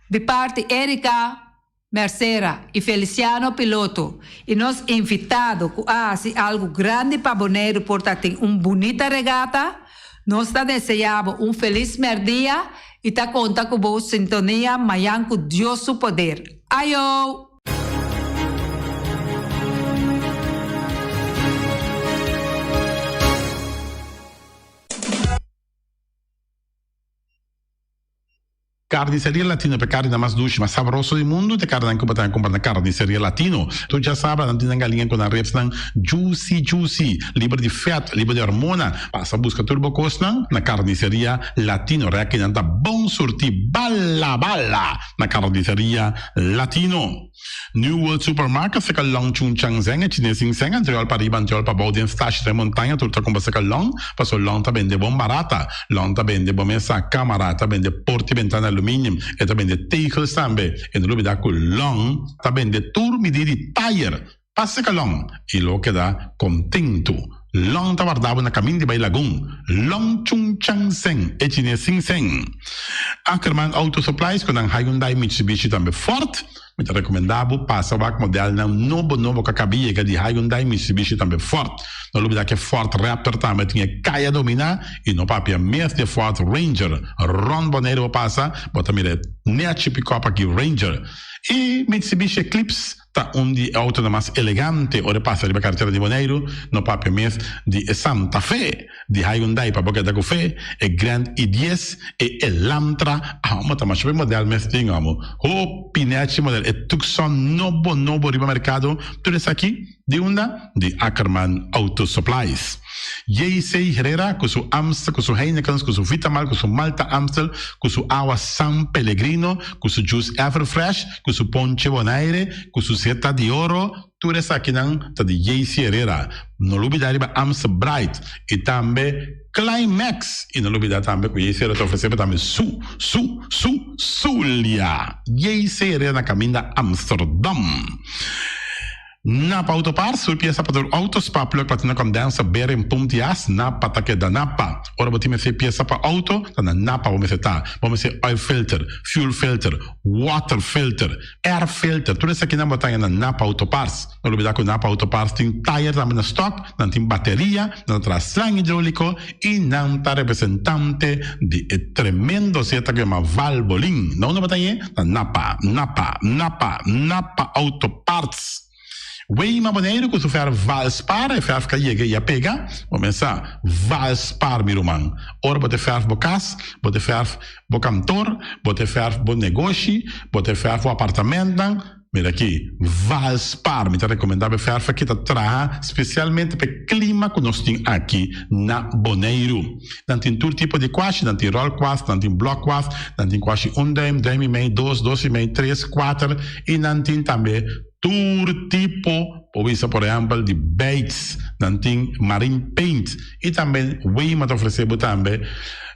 Di parti Erika Mercera i Feliciano Piloto i nos invitado ku a hasi algu grandi pa Boneiru por ta tin un bunita regata, nos ta deseá bo un felis mèrdia I ta konta ku bo sintonia mayan ku Dios su poder. Ayo! Carniceria Latino pe carninan mas dushi, mas sabroso di mundu ta e carninan cu bo ta cumpra na Carniceria Latino. Tur djasabra nan tin nan galiña cu nan ribsnan juicy juicy, liber di vet, liber di hormona. Pasa busca tur bo cosnan na Carniceria Latino. Rekinan ta bon surti bala bala na Carniceria Latino. New World Supermarket seka long Chung Chang Zeng e chines sin seng antriol pa riba antriol pa bou den stashi den montaña tur ta kumpra seka long paso long ta bende bon barata long ta bende bo mesa kamara ta bende porta y bentana aluminium e ta bende tegels tambe e no lubida ku long ta bende tur midi di tayer pa seka long y lo keda kontentu long ta warda bo na kamin di bai lagun long Chung Chang Zeng e chines sin seng Ackerman Auto Supplies ku nan Hyundai Mitsubishi tambe Ford. Mi ta rekomendá bo pasa wak modelnan nobo nobo ku a kaba yega di Hyundai, Mitsubishi tambe Ford. No lubidá ku e Ford Raptor tambe tin e kaya dominá i no papia mes di e Ford Ranger. Rònt Boneiru bo pasa, bo ta mira e nèchi pikòp aki Ranger. I Mitsubishi Eclipse ta un di e outonan mas elegante ora e pasa riba karetera di Boneiru. No papia mes di e Santa Fe. Di Hyundai pa bo keda ku fe, e Grand i dies, e Elantra, amo ta masha hopi model mes tin amo. Hopi nechi model, e Tucson nobo nobo riba merkado, tur esaki di unda? Di Ackerman Auto Supplies. JC Herrera ku su Amstel, ku su Heinekens, ku su Vitamal, ku su Malta Amstel, ku su awa San Pellegrino, ku su juice Everfresh, ku su ponche Bonaire, ku su Zeta di Oro, Tur esakinan ta di JC Herrera. No lubida riba Amstel Bright y tambe Climax. Y no lubida tambe cu JC Herrera ta ofrece bo tambe su, su, su, Zulia. JC Herrera na caminda Amsterdam. Napa Auto Parts, tur pieza pa tur auto, spark plug, platina condenser, bearing, pump di as, Napa ta keda Napa. Ora bo tin mester pieza pa auto, ta na Napa bo mester ta. Bo mester oil filter, fuel filter, water filter, Air filter, tur esakinan bo ta haña na Napa Auto Parts. No lubida ku Napa Auto Parts tin tayer tambe na stock, nan tin bateria, nan ta traha slang hidroliko i nan ta representante di e tremendo zeta ku yama Valvoline. Na unda bo ta hañ'e? Na Napa, Napa, Napa, Napa Auto Parts. Weima Boneiru ku su fèrf Valspar, e fèrf ka yega i a pega. Bo mesa Valspar mi ruman. Ora bo te fèrf bo kas, bo te fèrf bo kantor, bo te fèrf bo negoshi, bo te fèrf bo apartamentnan, mira aki, Valspar. Mi ta rekomendá bo e fèrf aki ta traha spesialmente pa e klima ku nos tin aki na Boneiru. Nan tin tur tipo di kwashi, nan tin ròl kwast, nan tin blòk kwast, nan tin kwashi un duim, duim i mei, dos, dos i mei, tres, kuater i nan tin tambe Tur tipo, por bisa por ehempel di baits, nan tin marine paint y tambe Wema ta ofrece bo tambe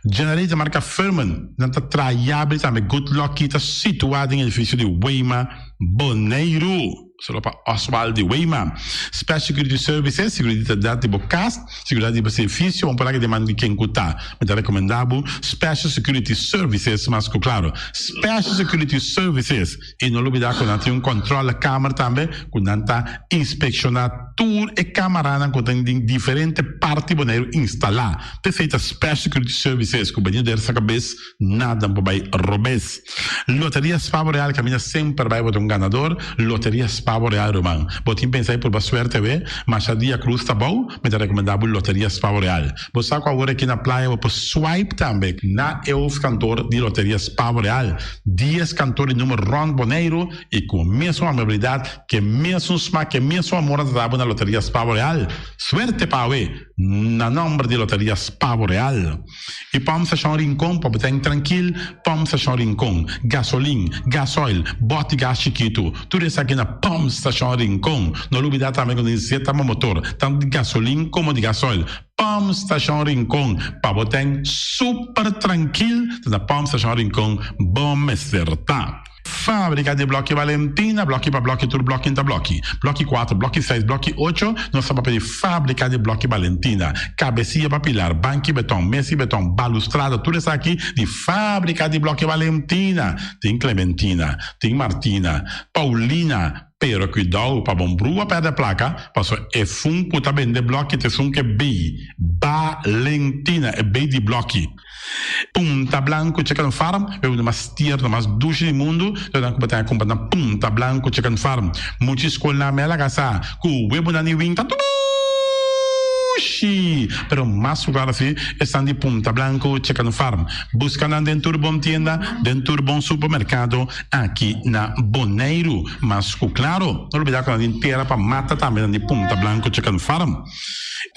generator marca Firman, nan ta traha yabri tambe Good Lucky ta situa den edificio di Wema Boneiru. Solo pa Oswald di Weima. Special Security Services, seguridat di bo kas, seguridat di bo servisio, un por aki den man di ken ku ta. Mi ta rekomendá bo Special Security Services mas ku klaro. Special Security Services. I no lubidá ku nan tin un kòntròlekamer tambe ku nan ta inspekshoná tur e kamaranan ku tin den diferente parti Boneiru instalá. P'esei ta Special Security Services ku bini der sa kabes Nada por bai robes. Loteria Spavo Real caminda semper bai bo ta un ganador. Loteria Spavo Real ruman. Bo tin pensa di purba suerte awe? Masha dia cruz ta bou, mi ta recomenda bo Loteria Spavo Real. Bo sa cu awor aki na playa bo por swipe tambe na e hoofdkantoor di Loteria Spavo Real. Dies kantoor di numer rond Boneiru y cu mesun amabilidad, ke mesun smak, ke mesun amor nan ta da bo na Loteria Spavo Real. Suerte pa awe na nomber di Loteria Spavo Real. E pòmp stashon Rincon pa bo ta en trankil, pòmp stashon Rincon, gasolin, gasoil, bòt di gas chikitu, tur esaki na pòmp stashon Rincon. No lubidá tambe ku nesesita bo motor, tantu di gasolin komo di gasoil. Pòmp stashon Rincon pa bo ta en super trankil, ta na pòmp stashon Rincon bo mester ta. Fábrika di blòki Valentina, blòki pa blòki tur blòki ta blòki. Blòki kuater, blòki seis, blòki ocho, nos ta papia di fábrika di blòki Valentina. Kabesia pa pilar, banki beton, mesi beton, balustrada, tur esaki di fábrika di blòki Valentina. Tin Clementina, tin Martina, Paulina, pero kuidou pa bon brua pèrdè plaka, pasobra e fun ku ta bende blòki ta esun ku e bei Valentina, e bei di blòki. Punta Blanco Chicken Farm, e uno mas tierno, mas dushi di mundu, lo nan ku bo ta kumpra na Punta Blanco Chicken Farm. Mucha skolnan me a laga sa ku webunan di win ta dushi! Pero mas ku klaro si esnan di Punta Blanco Chicken Farm. Buska nan den tur bon tienda, den tur bon supermerkado aki na Boneiru. Mas ku klaro, no lubida ku nan tin tera pa mata tambe nan di Punta Blanco Chicken Farm.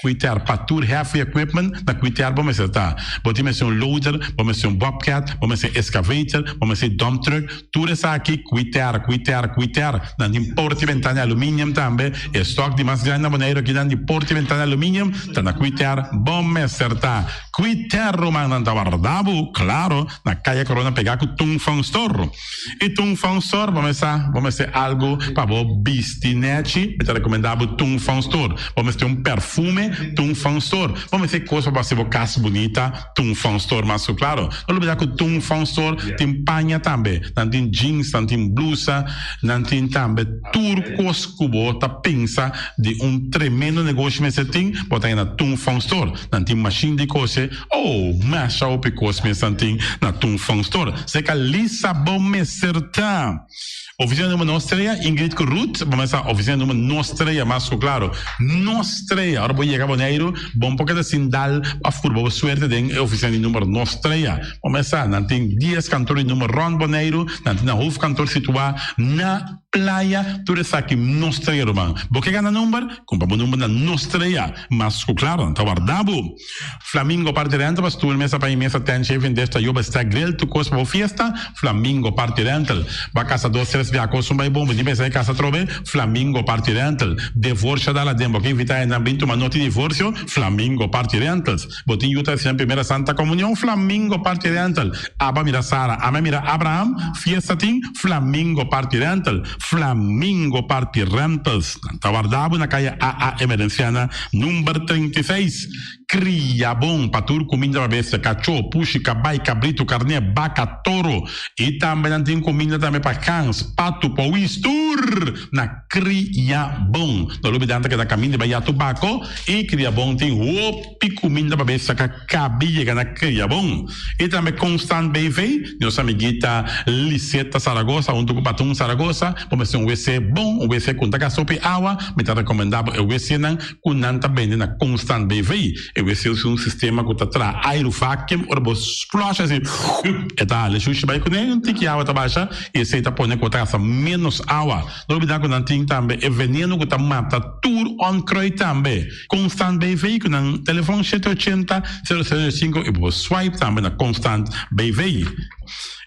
Kuiter pa tur heavy equipment na kuiter bo mester ta. Bo tin mester un loader, bo mester un bobcat, bo mester excavator, bo mester dump truck, tur esaki kuiter, kuiter, kuiter. Nan tin porta y bentana aluminium tambe. E stock di mas grandi na Boneiru akinan di porta y bentana aluminium ta na kuiter bo mester ta. Kuiter ruman nan ta warda bo, claro, na Kaya Corona pega ku Tung Fong Store. I Tung Fong Store bo mester bo mester algu pa bo bisti nechi, mi ta rekomendá bo Tung Fong Store. Bo mester un perfume, Tung Fong Store. Bo mester kos pa bo hasi bo kas bunita, Tung Fong Store mas ku klaro. No lubidá ku Tung Fong Store tin paña tambe. Nan tin jeans, nan tin blusa, nan tin tambe tur kos ku bo ta pensa di un tremendo negoshi mester tin, bo ta haña na Tung Fong Store. Nan tin mashin di kose. Oh, masha hopi kos mes nan tin na Tung Fong Store. Seka Lisa bo mester ta. Oficina numero nos trea, Ingrid ku Ruth, bo mester oficina numero nos trea, mas ku klaro. Nos trea, ora bo yega Boneiru, bo no por keda sin dal of purba bo suerte den e oficina di numero nos trea. Bo mester, nan tin dies kantor di numero rond Boneiru, nan tin nan hoofdkantoor situa na Playa, tur esaki nos trea ruman. Bo ke gana number? Kumpra bo number na nos trea. Mas ku klaro, nan ta warda bo. Flamingo Party Rental pa stoel, mesa pa mesa, tent, chef, desta, yoba, stack, grill, tur kos pa bo fiesta, Flamingo Party Rental. Ba kasa dos, tres bia kos un bai bon, bo tin pensa di kasa atrobe, Flamingo Party Rental. Devorsio dal aden, bo ke invita hendenan bin tuma noti divorsio, Flamingo Party Rentals. Bo tin yu ta hasi nan primera Santa Comunion, Flamingo Party Rental. Aba mira Sara, ame mira Abraham, fiesta tin, Flamingo Party Rental. Flamingo Party Rentals. Nan ta warda bo na kaya AA Emerenciana number 36. Kria bon pa tur kuminda pa bestia, kachó, pushi, kabai, kabritu, karné, baka, toro. I tambe nan tin kuminda tambe pa gans, patu, powis, tur na Kria Bon. No lubida nan ta keda kaminda bai Yatu Bako i Kria Bon tin hopi kuminda pa bestia ka kabi yega na Kria Bon. I tambe Constant BV, nos amiguita Liseta Zaragoza huntu ku Patun Zaragoza, bo mester un wc bon, un wc ku no ta gasta hopi awa, mi ta rekomendá bo e wcnan ku nan ta bende na Constant BV. E wc usa un sistema ku ta traha airu vacuum, ora bo flush asi e ta hala e shushi bai kuné, un tiki awa ta basha i esei ta pone ku bo ta gasta ménos awa. No lubidá ku nan tin tambe e veneno ku ta mata tur onkruid tambe. Constant BV ku nan telefon shete ochenta, sero sero sinku i bo por swipe tambe na Constant BV.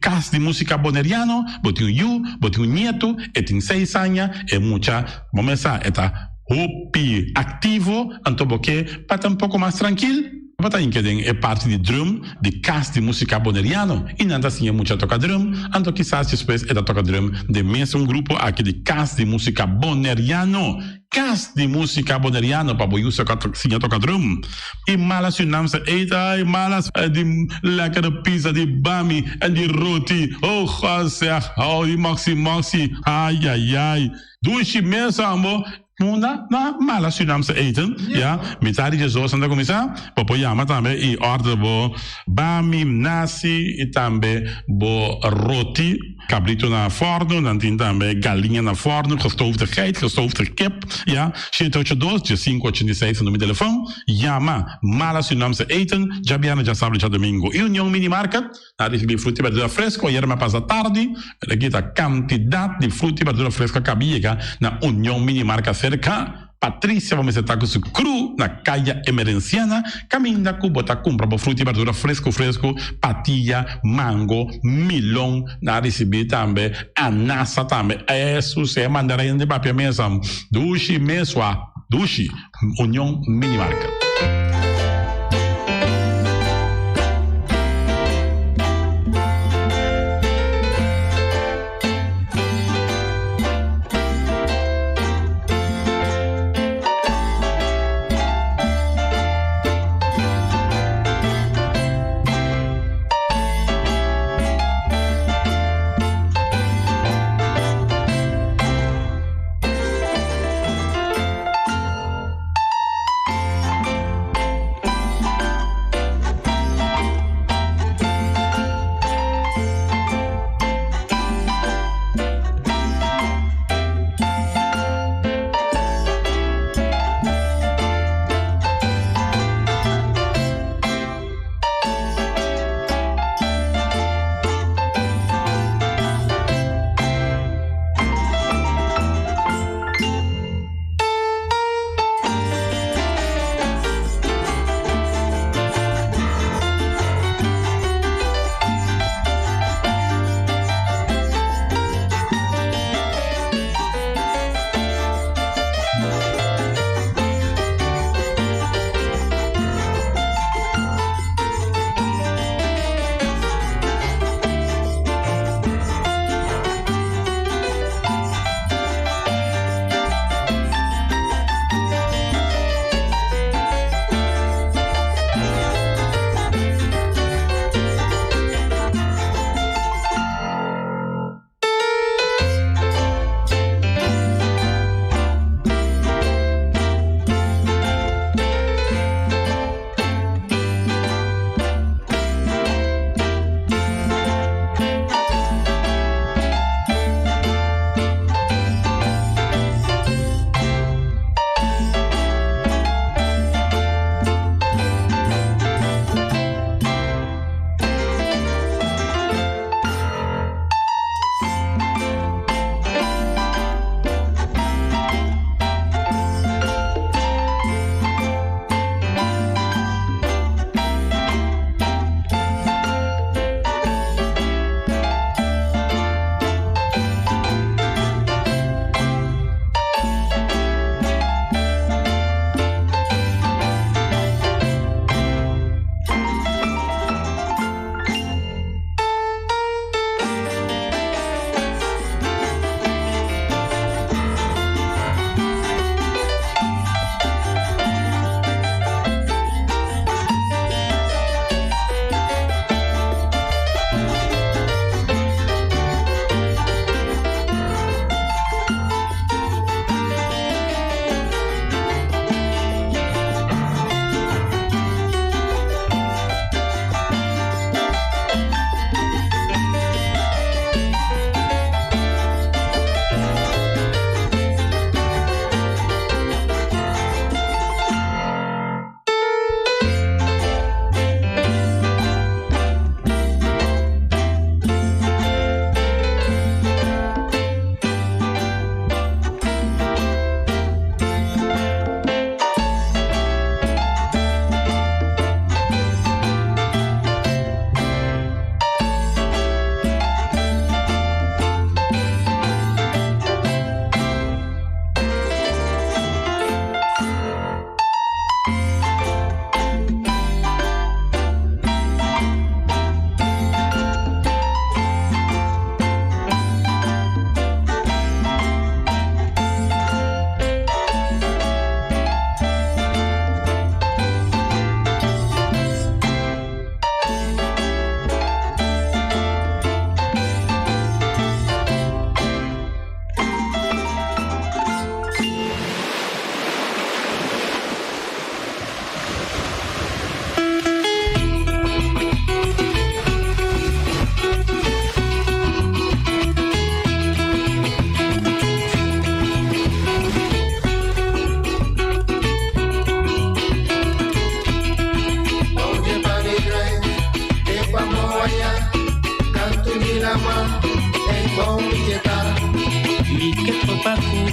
Kas di Musika Boneriano, bo tin un yu, bo tin un nietu, e tin seis aña, e mucha bo mes sa e ta hopi aktivo, anto bo ke pa ta un poko mas trankil? Tabata inke den e parti di drum di Kas di Músika Boneriano i nan ta siña mucha toka drum, anto kisas despues e ta toka drum den mesun grupo aki di Kas di Músika Boneriano. Kas di Músika Boneriano pa bo yu siña toka drum. I mala Surinaamse eten, ai malas di lekkere pizza di bami en di roti, oh God zeg, oh di moksi moksi, ai ai ai. Dushi mes ambo. Munda na mala Surinaamse eten, ya, mitad di djesdos nan ta kuminsá, bo por yama tambe i order bo bami, nasi i tambe bo roti, kabritu na fòrnu, nan tin tambe galiña na fòrnu, gestoofde geit, gestoofde kip, ya, shete ocho dos, diesinku ochenta i seis ta numero di telefòn, yama Mala Surinaamse Eten, djabièrnè, djasabra, djadumingu. I Union Mini Market. A ricibi fruta y berdura fresco ayer me pasa tardi, pero aki ta cantidad di fruta y berdura fresco a caba yega na Union Mini Marca cerca Patricia bo mester ta cu su crew na Caya Emerenciana caminda cu bo ta cumpra bo fruta y berdura fresco fresco, patilla, mango, milon, nan a ricibi tambe anasa tambe, Jesus e mandarina di papia mesa dushi mesua dushi. Union Mini Market.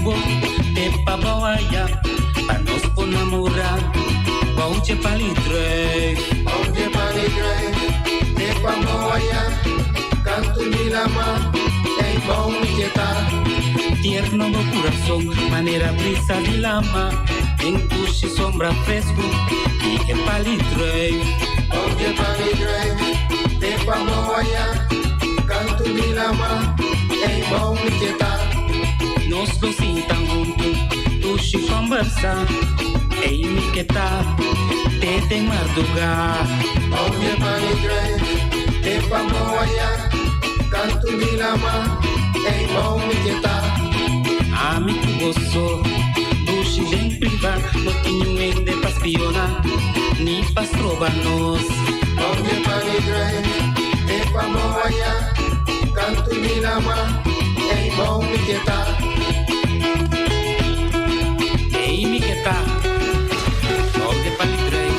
kubo Te pa bawaya Pa nos por namorá Boutje palidrei Boutje palidrei Te pa bawaya Kantu di lama Ei bou mi ke ta Tierno bo kurason Manera brisa di lama Den dushi sombra fresku Di e palidrei Boutje palidrei Te pa bawaya Kantu di lama Ei bou mi ke ta Nos lo sinta huntu Dushi kombersá Ei mi ke ta Te den mardugá. Boutje palidrei Te pa bawaya Kantu di lama Ei bou mi ke ta Ami ku bo so Dushi den privá No tin niun hende pa spioná Ni pa stroba nos. Boutje palidrei Te pa bawaya Kantu di lama Ei bou mi ke ta. Ei mi ke ta Bou de palidrei.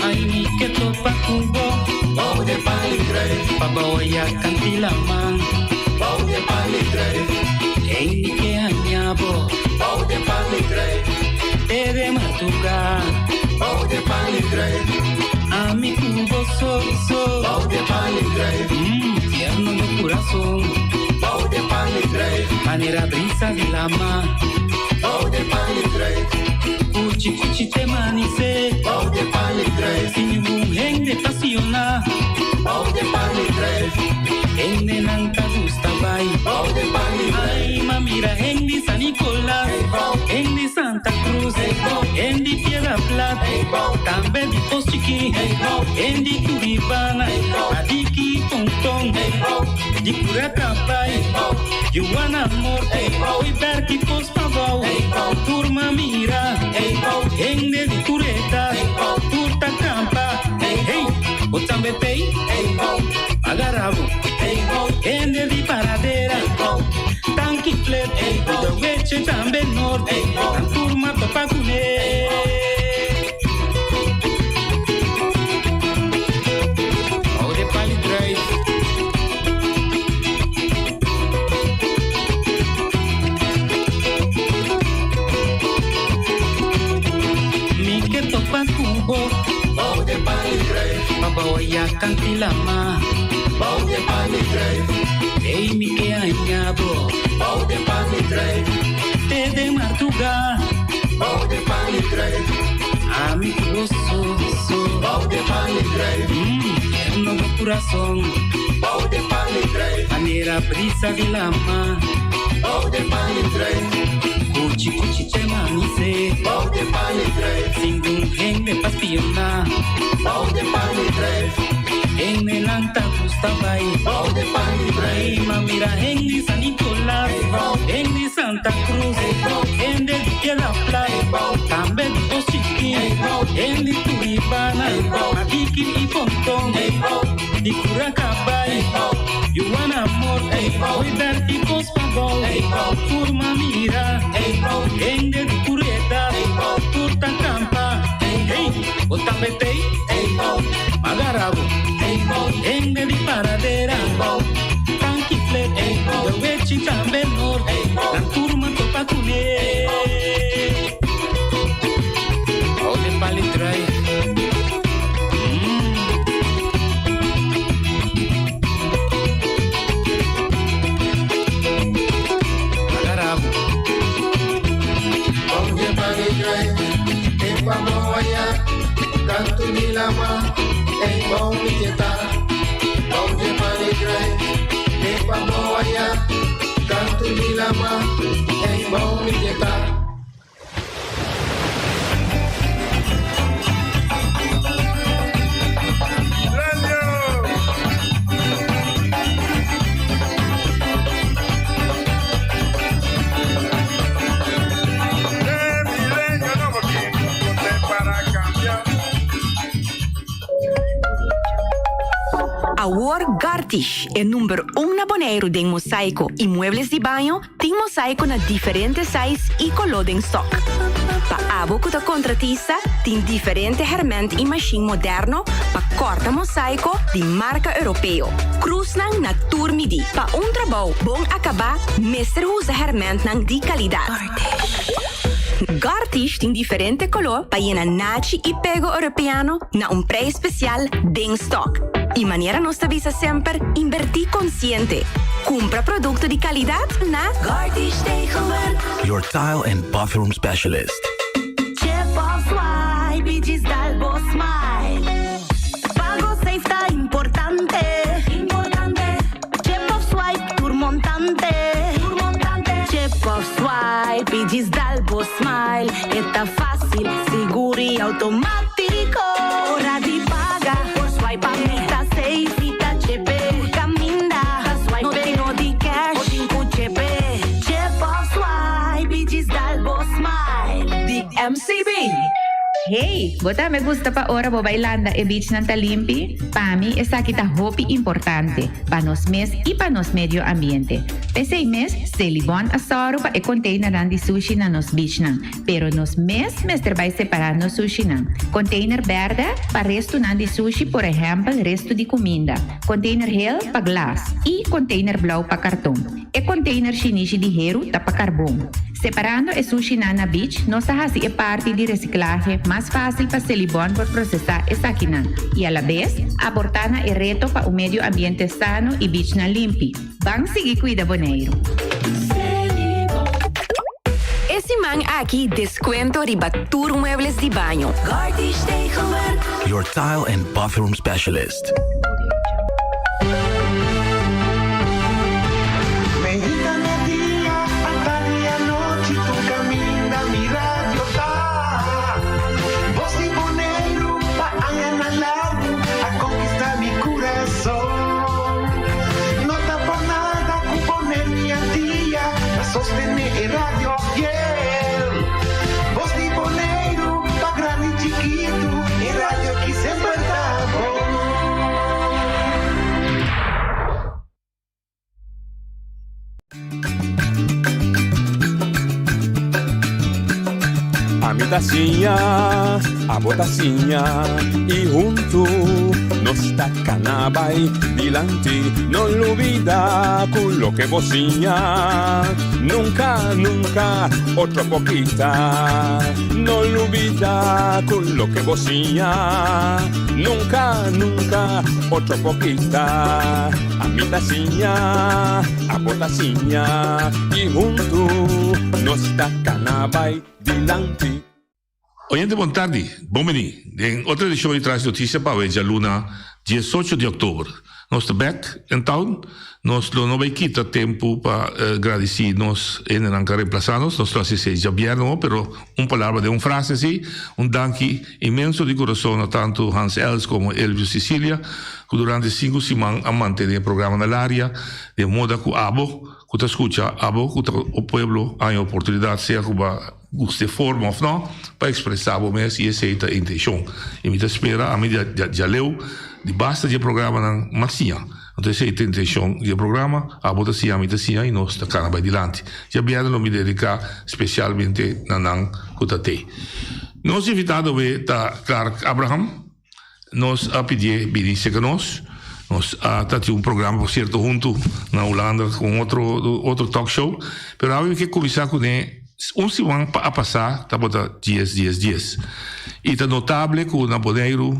Ai mi ke topa ku bo Bou de palidrei. Pa bawaya kant'i laman. Bou de palidrei. Ei mi ke haña bo. Bou de palidrei. Te de mardugá. Bou de palidrei. Ami ku bo so so. Bou de palidrei. Mm, tierno bo kurason. Bou de palidrei. Manera brisa di lama. Bou de palidrei. Kuchi kuchi te manisé. Bou de palidrei. Sin ningun hende pa spioná. Bou de palidrei. Hendenan ta gusta bai. Bou de palidrei. Ai, m'a mira hende di San Nicolas. Hende di Santa Cruz. Hende di Piedra Plat. Tambe di Pos Chikí. Hende di Turibana. Madiki Ponton. Di Curacapai. Juana Morte. Oi Berki Pos Pavao. Turma mira. Hende di Tureta. Tur ta kampa. Hey, bo tambe tei. Agarabo. Hende di Paradera. Tanki Flet. Kudaweche tambe Norte. Nan turma topa kuné. Bou de pal'i druif. Mi ke topa ku bo. Bou de pal'i druif. Pa bawaya kant'i lama. Bou de pal'i druif. Ei mi ke haña bo. Bou de pal'i druif. Te den marduga. Bou de pal'i druif. Ami ku bo so so. Bou de pal'i druif. Mm, tierno bo kurason. Bou de pal'i druif. Manera brisa di lama. Bou de pal'i druif. Kuchi kuchi te manisé. Bou de pal'i druif. Sin ningun hende pa spioná. Bou de pal'i druif. Hendenan ta gusta bai. Bou de pal'i druif. Ei, m'a mira hende di San Nicolas. Hende di Santa Cruz. Hende di Piedra Plat. Tambe di Pos Chikí. Hende di Turibana. Madiki i Ponton. Di Curacabai. Juana Morte. Hooiberg i Pos Pabou. Tur m'a mira. Hende di Tureta. Tur ta kampa. Hey, bo tambe tei. Magarabo. Hende di Paradera. Tanki Flet. Kudawechi tambe Norte. Nan tur m'a topa kuné. Bou de pal'i druif. Mm. Magarabo. Bou de pal'i druif. Te pa bawaya. Kantu di lama. Ei bou mi ke ta. Bou de pal'i druif. Te pa bawaya. Kantu di lama. Ei bou mi ke ta. Awor Gartish, e number un na Boneiru den mosaico y muebles di baño, tin mosaico na diferente size y color den stock. Pa abo ku ta kontratista, tin diferente hèrmènt i mashin moderno pa kòrta mosaiko di marka europeo. Krusnan na tur midí. Pa un trabou bon akabá mester usa hèrmèntnan di kalidat. Gartish tin diferente koló pa yena nachi i pego europeano na un prei spesial den stòk. I manera nos ta bisa semper, inbertí konsiente. Kumpra produkto di kalidat na Gartish Tegelwerk. Your tile and bathroom specialist. Chip of swipe i djis dal bo smile. Pago safe ta importante. Importante. Chip of swipe tur montante. Tur montante. Chip of swipe i djis dal bo smile. E ta fácil, sigur i automátiko. Ora di paga por swipe pa mi ta safe i ta chepe. Tur kaminda ta swipe. No tin no di cash o tin ku chepe. Chip of swipe i djis dal bo smile. Di MCB. Hey, bo tambe gusta pa ora bo bai landa e beachnan ta limpi? Pa mi esaki ta hopi importante, pa nos mes i pa nos medio ambiente. P'esei mes, Selibon a sòru pa e konteinernan di sushi na nos beachnan, pero nos mes mester bai separá nos sushinan. Konteiner bèrdè pa restunan di sushi, por ehèmpel restu di kuminda, konteiner hel pa glas i konteiner blou pa karton. E container shinishi di heru ta pa carbon. Separando e sushinan na beach, nos ta haci e parti di reciclahe mas facil pa Selibon por procesa esakinan y alabes aporta na e reto pa un medio ambiente sano y beachnan limpi. Ban sigui cuida Boneiru! E siman aki descuento riba tur muebles di baño. Your tile and bathroom specialist. Ami ta siña, abo ta siña y huntu nos ta cana bay dilanti. No lubida cu loke bo siña nunca, nunca otro por kita. No lubida cu loke bo siña nunca, nunca otro por kita. Ami ta siña, abo ta siña y huntu nos ta cana bay dilanti. Oyente bon tardi, bon bini den otro edicion di Trash Noticia pa awe djaluna diesocho di october. Nos ta back in town, nos lo no bay kita tempo pa gradici nos hendenan cu a reemplaza nos, nos lo haci esey djabièrnè awo, pero un palabra den un frase asi, un danki inmenso di curason na tanto Hans Els como Elvio Cicilia cu durante cinco siman a mantene e programa na laria den moda cu abo cu ta scucha, abo cu ta o pueblo haña oportunidad sea cu ba Gusta e forma of no, pa expresa bo mes y esey ta e intencion. Y mi ta spera ami djaleu di basta dje programanan mas siña. Anto esey ta e intencion di e programa, abo ta siña, ami ta siña y nos ta cana bay dilanti. Djabièrnè lo mi dedica specialmente na nan cu ta tey. Nos invitado awe ta Clark Abraham. Nos a pidié bini serka nos. Nos a ta tin un programa por sierto huntu na Hulanda ku un otro otro talk show. Pero awe mi ke kuminsá kuné un siman a pasá tabata dies dies dies. I ta notable ku na Boneiru,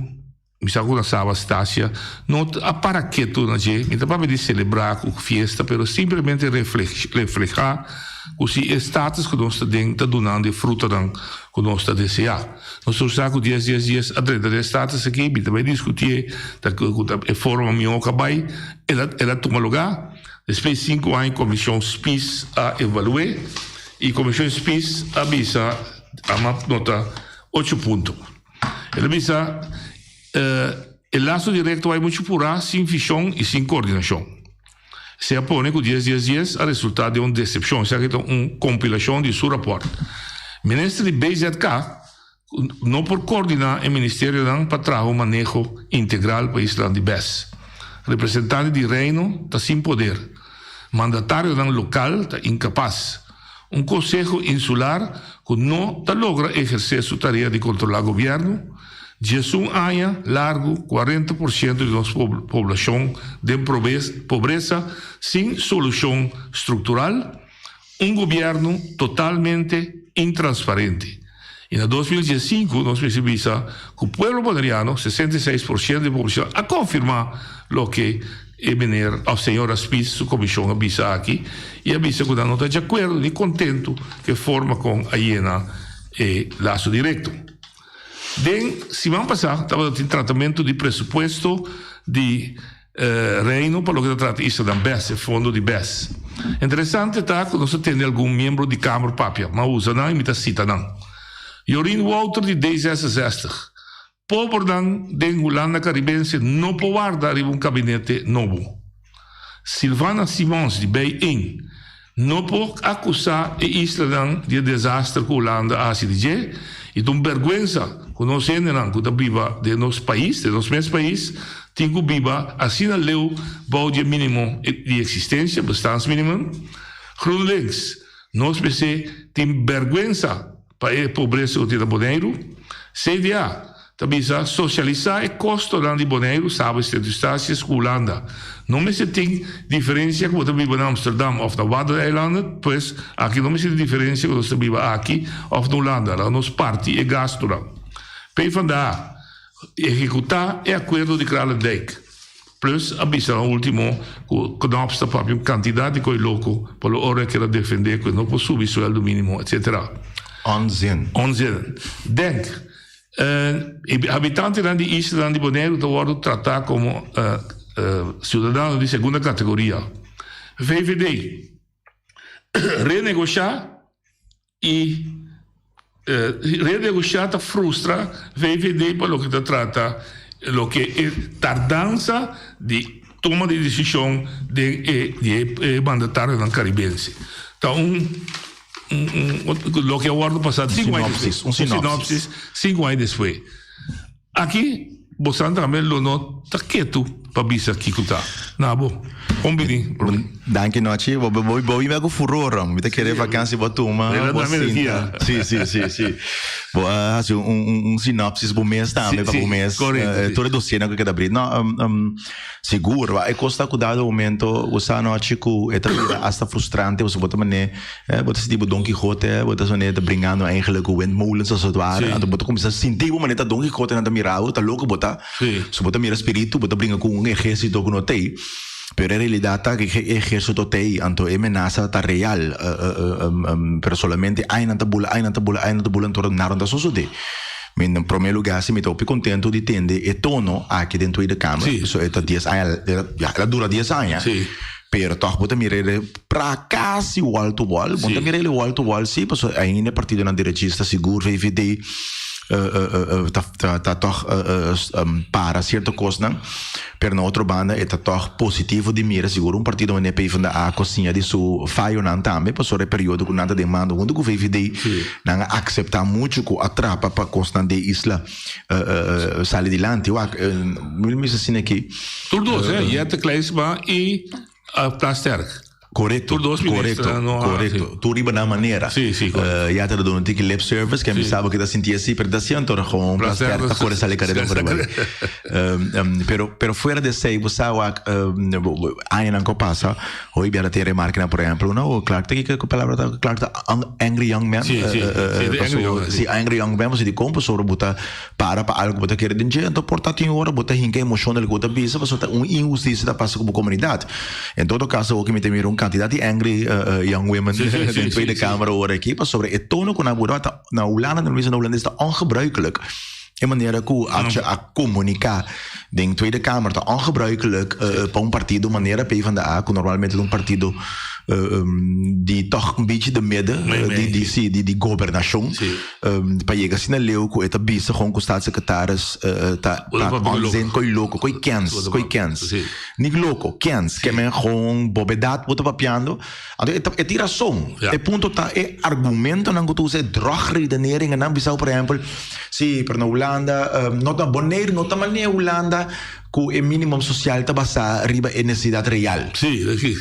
mi sa ku na Saba Stasia, no a para ketu na dje. Mi ta papia di selebrá ku fiesta pero simplemente reflehá ku si e status ku nos ta den ta dunando e frutanan ku nos ta deseá. Nos tur sa ku dies dies dies a drenta den e status aki, mi ta bai diskutié ta ku ta e forma mihó ku a bai, el a el a tuma lugá. Despues di sinku aña komishon Spies a evalu'é i komishon Spies a bisa a nota ocho punto. El a bisa e laso direkto bai muchu purá sin vishon i sin koordinashon. Se a pone ku dies dies dies a resultá den un desepshon. Esaki ta un kompilashon di su rapòrt. Minister di BZK no por koordiná e ministerionan pa traha un maneho integral pa islan di bes. Representante di Reino ta sin poder. Mandatarionan lokal ta inkapas. Un konseho insular ku no ta logra ehersé su tarea di kontrolá gobièrnu, 11 aña largu 40% di nos poblashon den pobresa sin solushon struktural, un gobièrnu totalmente intransparente. I na 2015 nos mester bisa ku pueblo boneriano, 66% di e poblashon a konfirmá loke e meneer òf señora Spies su komishon a bisa aki i a bisa ku nan no ta djakuerdo ni kontentu ku e forma kon a yena e laso direkto. Den siman pasá tabata tin tratamentu di presupuesto di Reino pa loke ta trata islanan bes, e fondo di bes. Interesante ta ku nos a tende algun miembro di Kamer papia, m'a usa nan i mi ta sita nan. Jorien Wouter di D66, Pobernan den Hulanda Karibense no por warda riba un kabinete nobo. Sylvana Simons di Bij-een, No por akusá e islanan di e desaster ku Hulanda a hasi di dje, i ta un bèrgwensa ku nos hendenan ku ta biba den nos pais, den nos mes pais, tin ku biba asina leu bou di e mínimo di eksistensia, bestaansminimum. GroenLinks, Nos mester tin bèrgwensa Pa e pobresa ku tin na Boneiru, CDA ta bisa sosialisá e kostonan di Boneiru, Saba, Sint Eustatius ku Hulanda. No mester tin diferensia ku bo ta biba na Amsterdam òf na Waddeneilanden, pues aki no mester tin diferensia ku nos ta biba aki òf na Hulanda. Laga nos parti e gastunan. PvdA ehekutá e akuerdo di Kralendijk. Plus a bisa na ultimo ku Knops ta papia un kantidat di koi loko pa lo ora e keda defende ku e no por subi sueldo minimo etc. Onzin. Onzin. Denk, e habitantenan di islanan di Boneiru ta wòrdu tratá komo siudadano di segunda kategoria. VVD, Renegoshá i renegoshá ta frustra VVD pa loke ta trata loke e tardansa di toma di desishon den e di e mandatarionan karibense. Ta un loke a wòrdu pasá sinku aña despues. Un sinopsis sinku aña despues. Aki bosan tambe lo no ta ketu pa bisa kiko ta na bo. Kon bini, Romy? Danki Nochi. Bo bo bo bini ku furor Rom. Mi ta kere vakansi bo tuma, bo sinta. Si si si si. Bo a hasi un un un sinopsis bo mes tambe pa bo mes. Tur e dosiernan ku keda abri. No sigur e kos ta ku dado momento bo sa Nochi ku e ta bira asta frustrante pasobra bo ta mane Bo ta sinti bo Don Quijote, bo ta manera ta bringando eigenlijk ku windmolens als het ware. Anto bo ta kuminsá sinti bo manera ta Don Quijote nan ta mira bo, ta loko bo ta. So bo ta mira spiritu, bo ta bringa ku un ehérsito ku no t'ei. Pero e realidat ta ku e ehérsito t'ei, anto e menasa ta real. Pero solamente ainan ta bula, ainan ta bula, ainan ta bula, anto nada no ta sosodé. Mi na promé lugá si mi ta hopi kontentu di tende e tono aki den Tweede Kamer. Pasobra e ta dies aña, ya el a dura dies aña. Pero tòg bo ta mira e pra kasi wall to wall. Bo ta mira e wall to wall si, pasobra ainda e partidonan derechista sigur VVD ta ta tòg para sierto kosnan. Pero na otro banda e ta tòg positivo di mira sigur un partido manera PvdA ku a siña di su fayonan tambe, pasobra e periodo ku nan ta den mando huntu ku VVD nan a akseptá muchu ku a trapa pa kosnan den isla sali dilanti. Wak, mi mester asina aki. Tur dos, eh, Jette Kleinsma i Plasterk. Korekto, Tur dos korekto, minister no a, korekto. sí. Tur riba nan manera. Sí, sí, korekto. Eh, Jette ta duna un tiki lip service, ke mi sa bo ke ta sinti así, pero ta siento ora gewoon Plasterk Plasterk ta kore sali kareda por bai. Pero, pero fuera de esei, bo sa wak, añanan ku a pasa, hoy bia ta tin remarkenan, por ehempel, no, Clark ta kiko palabra ta, Clark ta angry young man. Sí, sí, sí, de angry young man, sí. Sí, angry young man, pasobra dikon pasobra bo ta Para pa algu bo ta kere den dje, anto por ta tin ora bo ta hinka emocion den loke bo ta bisa pasobra ta un inhusticia ta pasa ku bo komunidat. En todo kaso awor ku mi ta mira un kantidat di angry young women den Tweede Kamer awor aki pasobra e tono ku nan a bura ta na Hulanda nan bisa na Hulandes ta ongebruikelijk. E manera ku a komunika den Tweede Kamer ta ongebruikelijk pa un partido manera PvdA ku normalmente ta un partido di tòg un bichi de midden di si di gobernashon. Pa yega asina leu ku e ta bisa gewoon ku staatssecretaris ta onzin koi loko, koi kens, koi kens. Nik loko, kens. Ke men gewoon bobedat bo ta papiando. Anto e tin rason. E punto ta e argumentonan ku ta usa, e drogredeneringennan. Bisa por ehempel, si, pero na Hulanda, no ta Boneiru no ta manera Hulanda. ku e minimum sosial ta basá riba e nesesidat real. Sí, sí.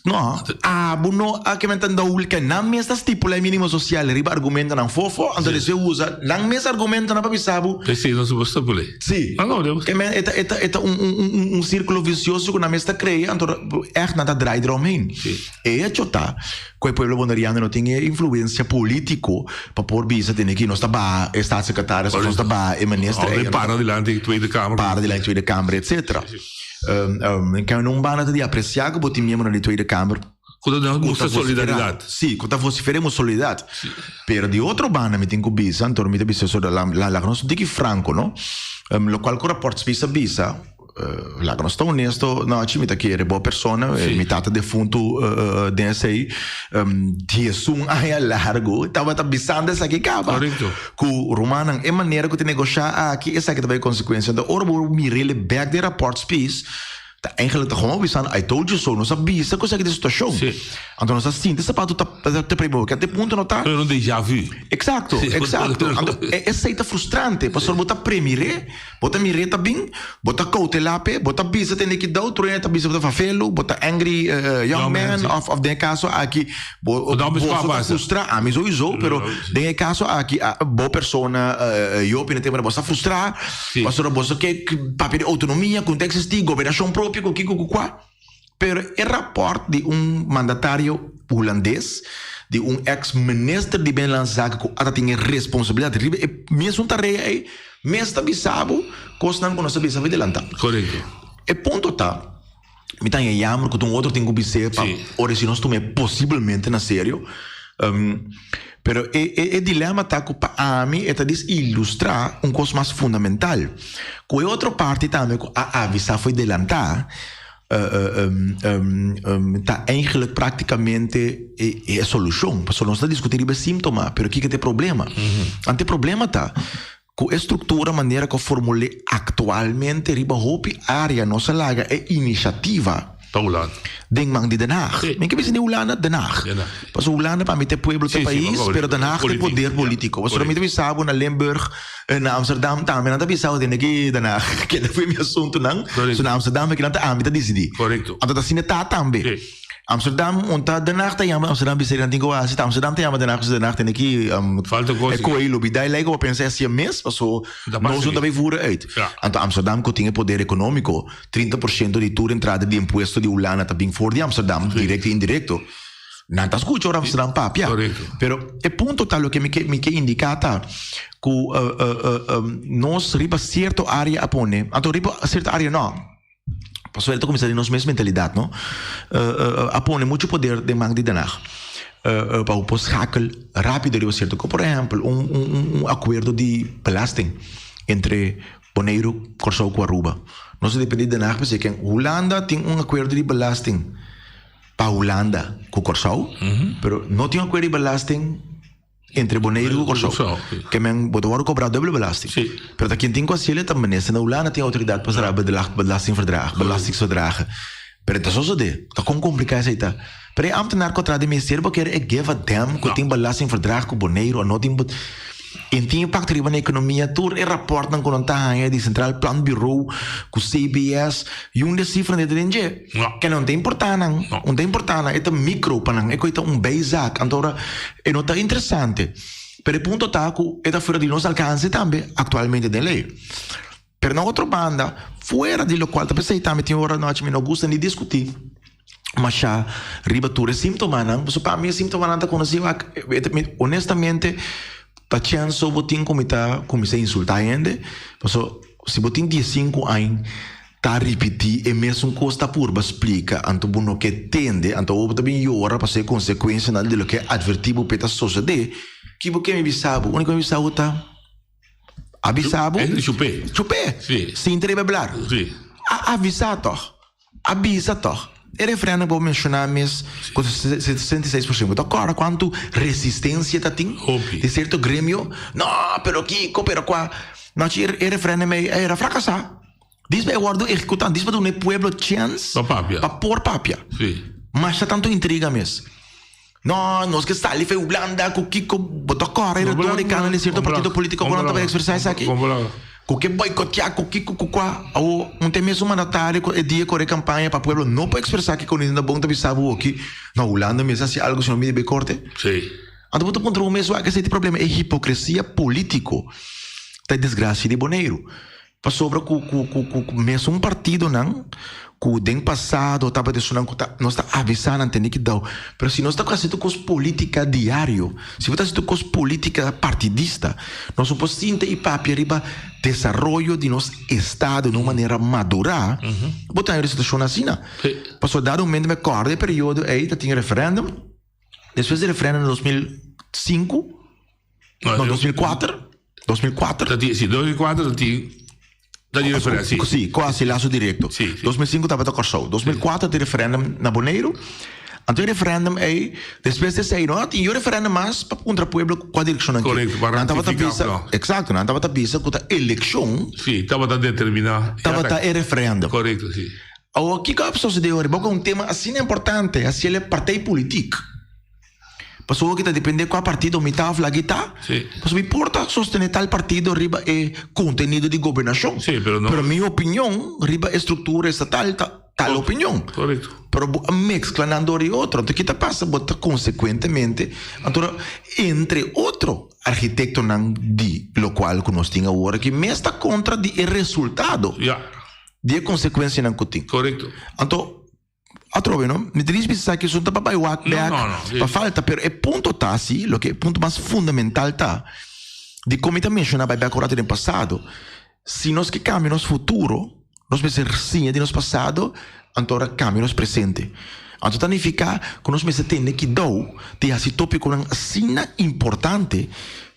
No, abo no a ke men ta ndou ke nan mes ta stipula e minimo sosial riba argumentonan fofo, anto despues usa nan mes argumentonan pa bisa bo. P'esei nos por stipul'é. Sí. Ke men e ta e ta e ta un un un un sirkulo visioso ku nan mes ta krea, anto ègt nan ta draai eromheen. E hecho ta ku e pueblo boneriano no tin e influensia polítiko pa por bisa tene ki nos ta baha e staatssecretaris of nos ta baha e minister. Of para dilanti Tweede Kamer. Para dilanti Tweede Kamer, etcetera. Kan un banda ta di apresiá ku bo tin miembronan di Tweede Kamer ku ta mustra solidaridat. Sí, ku ta vosiferá e mustra solidaridat. Pero di otro banda mi tin ku bisa, anto mi ta bisa so laga nos un tiki franko, no? Lokual ku rapòrt Spies a bisa, laga nos ta honesto, Nochi, mi ta kere bo persona, mi tata defuntu den esei diesun aña largu tabata bisando esaki kaba. Ku rumannan e manera ku ta negoshá aki esaki ta bai konsekuensia. Anto ora bo mir'el bèk den rapòrt Spies ta eigenlijk ta gewoon bisando I told you so. Nos a bisa ku esaki ta e situashon. Anto nos a sinti sapato ta ta primi bo. Te punto no ta. Pero un déjà vu. Eksakto, eksakto. Anto esei ta frustrante pasobra bo ta premir'é. Bo ta mir'é ta bin, bo ta koutelá p'e, bo ta bisa tende ki dou, tur hende ta bisa bo ta fafelu, bo ta angry young man, òf òf den e kaso aki bo boso ta frustrá, ami souiso, pero den e kaso aki bo persona Jopi na tempo bo sa frustrá, pasobra boso ke papia di outonomia ku no ta eksistí, gobernashon propio ku kiko ku kua. Pero e rapòrt di un mandatario hulandes, di un eks minister di Binnenlandse Zaken ku ata tin e responsabilidat riba e mesun tarea ei, mes ta bisa bo kosnan ku nos a bisa for delantá. Korekto. E punto ta, mi ta haña yammer ku ta un otro tin ku bis'é pa ora si nos tuma e posiblemente na serio. Pero e e dilema ta ku pa ami e ta dis ilustrá un kos mas fundamental, ku e otro parti tambe ku a avisá for delantá, ta eigenlijk práktikamente e solushon. Pasobra nos ta diskutí riba e síntoma, pero kiko ta e problema? Anto e problema ta ku e struktura manera ku a formul'é aktualmente riba hopi área nos a laga e inisiativa Pa Hulanda. Den man di Den Haag. Mi ke bisa di Hulanda, Den Haag. Pasobra Hulanda pa mi ta e pueblo, ta e pais, pero Den Haag ta e poder politico. Pasobra mi ta bisa bo na Limburg, na Amsterdam tambe nan ta bisa bo tende ki Den Haag keda for mi asuntunan. So na Amsterdam kinan ta ami ta disidi. Anto ta asina ta tambe. Amsterdam un ta Den Haag ta yama Amsterdam bisa nan tin ku hasi, ta Amsterdam ta yama Den Haag bisa Den Haag tende ki e koe lubida e lei ku bo pensa e hasi e mes paso nos no ta bay voeren uit. Anto Amsterdam ku tin e poder economico. 30 por ciento di tur entrada di impuesto di Hulanda ta bin for di Amsterdam, directo y indirecto. Nan ta scucha ora Amsterdam papia. Pero e punto ta loke mi ke mi ke indica ta cu nos riba cierto area a pone, anto riba cierto area no, pasobra e ta cuminsa den nos mes mentalidad no, a pone mucho poder den man di Den Haag pa bo por schakel rapido riba cierto cos. Por ehempel, un un acuerdo di belasting entre Boneiru, Kòrsou ku Aruba. Nos ta dependé di Den Haag p'esei ken Hulanda tin un akuerdo di belasting pa Hulanda ku Kòrsou, pero no tin un akuerdo di belasting entre Boneiru ku Kòrsou. Ke men bo ta wòrdu kobrá dubbele belasting. Pero ta ken tin ku hasiel ta minister na Hulanda tin outoridat pa sera belastingverdrag, belastingsverdragen. Pero ta sosodé. Ta kon kompliká esei ta. Pero e ambtenaar ku a traha den ministerio bo kere e give a damn ku tin belastingverdrag ku Boneiru o no tin. E tin impakto riba na ekonomia. Tur e rapòrtnan ku nan ta haña di Centraal Planbureau ku CBS i un di e sifranan ta den dje. Ke nan ta importá nan. Un ta importá nan. E ta mikro pa nan. E koi ta un bijzaak. Anto ora e no ta interesante. Pero e punto ta ku e ta fuera di nos alkanse tambe aktualmente den lei. Pero na otro banda, fuera di locual ta pesey tambe tin ora nochi mi no gusta ni discuti masha riba tur e simptomanan, pasobra pa mi e simptomanan ta conoci wak, honestamente ta chens so bo tin cu mi ta cuminsa insulta hende, pasobra si bo tin diesinku añ ta ripiti e mesun cos ta purba splica anto bo no ke tende, anto awor bo ta bin yora pasobra e consecuencianan di loke adverti bo pe ta sosode, ki bo ke mi bisa bo? Unico mi bisa bo ta. A bisa bo. Eigenlijk chupé. Chupé. Sí. Sin trebe blar. Sí. A avisa toch. A bisa toch. E referendum ku bo menshoná mes ku 66 por ciento. Bo ta kòrda kuantu resistensia ta tin? Hopi. Di sierto gremio. No, pero kiko, pero kua. Nochi e referendum ei a era frakasá. Dis pa e wòrdu ehekutá, dis pa duna e pueblo chèns Pa papia. pa por papia. Sí. Masha tantu intriga mes. No, nos ke sali fe Hulanda ku kiko, bo ta kòrda e retórika nan di sierto partido polítiko ku nan tabata ekspresá esaki? Ku ke boikoteá, ku kiko, ku kua. Awor, un ta e mesun mandatario ku e dia kore kampaña pa pueblo no por ekspresá kiko nan ta bon ta bisa bo aki. Na Hulanda mes hasi algu si no midi bay korte. Sí. Anto bo ta puntra bo mes wak esei ta e problema, e hipokresia polítiko ta e desgrasia di Boneiru. Pasobra ku ku ku ku mesun partidonan ku den pasado tabata esunnan ku ta nos ta avisá nan tene ki dau. Pero si nos ta hasi tur kos polítika diario, si bo ta hasi tur kos polítika partidista, nos no por sinta i papia riba desaroyo di nos estado na un manera madurá, bo ta haña un situashon asina. Pasobra dado momento mi a kòrda e periodo ei ta tin referèndum, despues di referèndum na 2005, no, 2004, 2004. Ta tin, si, 2004 ta tin, ta tin referèndum, si. Si, ku hasi laso direkto. Si, si. 2005 tabata Kòrsou, 2004 tin referèndum na Boneiru, anto e referèndum ei, despues di esei no a tin yu referèndum mas pa puntra pueblo kua direkshon nan ke. Korekto, pa Nan tabata ratifiká bisa, òf no. eksakto, nan tabata bisa ku ta elekshon. Si, tabata determiná. Tabata e referèndum. Korekto, si. Awor, kiko a sosodé ora? Bo ku un tema asina importante, hasi el e partij politiek. Pasobra ki ta depende kua partido mi ta of lag'i ta. Sí. Pasobra mi por ta sostené tal partido riba e kontenido di gobernashon. Sí, pero no. Pero mi opinion riba e struktura estatal ta tal opinion. Korekto. Pero bo a meskla nan dor i otro. Anto ki ta pasa? Bo ta konsekuentemente, anto entre otro arkitektonan di lokual ku nos tin awor aki mes ta kontra di e resultado. Ya. Di e konsekuensianan ku tin. Korekto. Anto Atrobe no, mi ta bisa sa ki esun ta pa bai wak bek, pa falta, pero e punto ta si, loke e punto mas fundamental ta, di kon mi ta menshoná bai bek un rato den pasado, si nos ke kambia nos futuro, nos mester siña di nos pasado, anto ora kambia nos presente. Anto ta nifiká ku nos mester tene kidou di hasi topikonan asina importante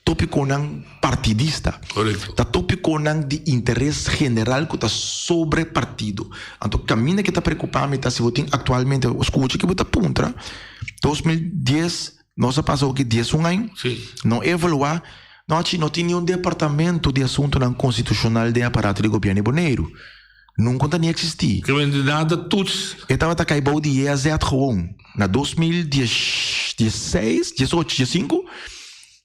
Tópikonan partidista. Korekto. Ta tópikonan di interes general ku ta sobre partido. Anto kaminda ke ta preokupá mi ta si bo tin aktualmente, skucha ke bo ta puntra, 2010, nos a pasa oki 11 aña, Sí. no evaluá, nochi no tin niun departamento di asuntunan konstitushonal den aparato di gobièrnu di Boneiru. Nunca ta ni existi. Ke men nada toets. E tabata kai bou di JAZ gewoon. Na 2016, 18, 15,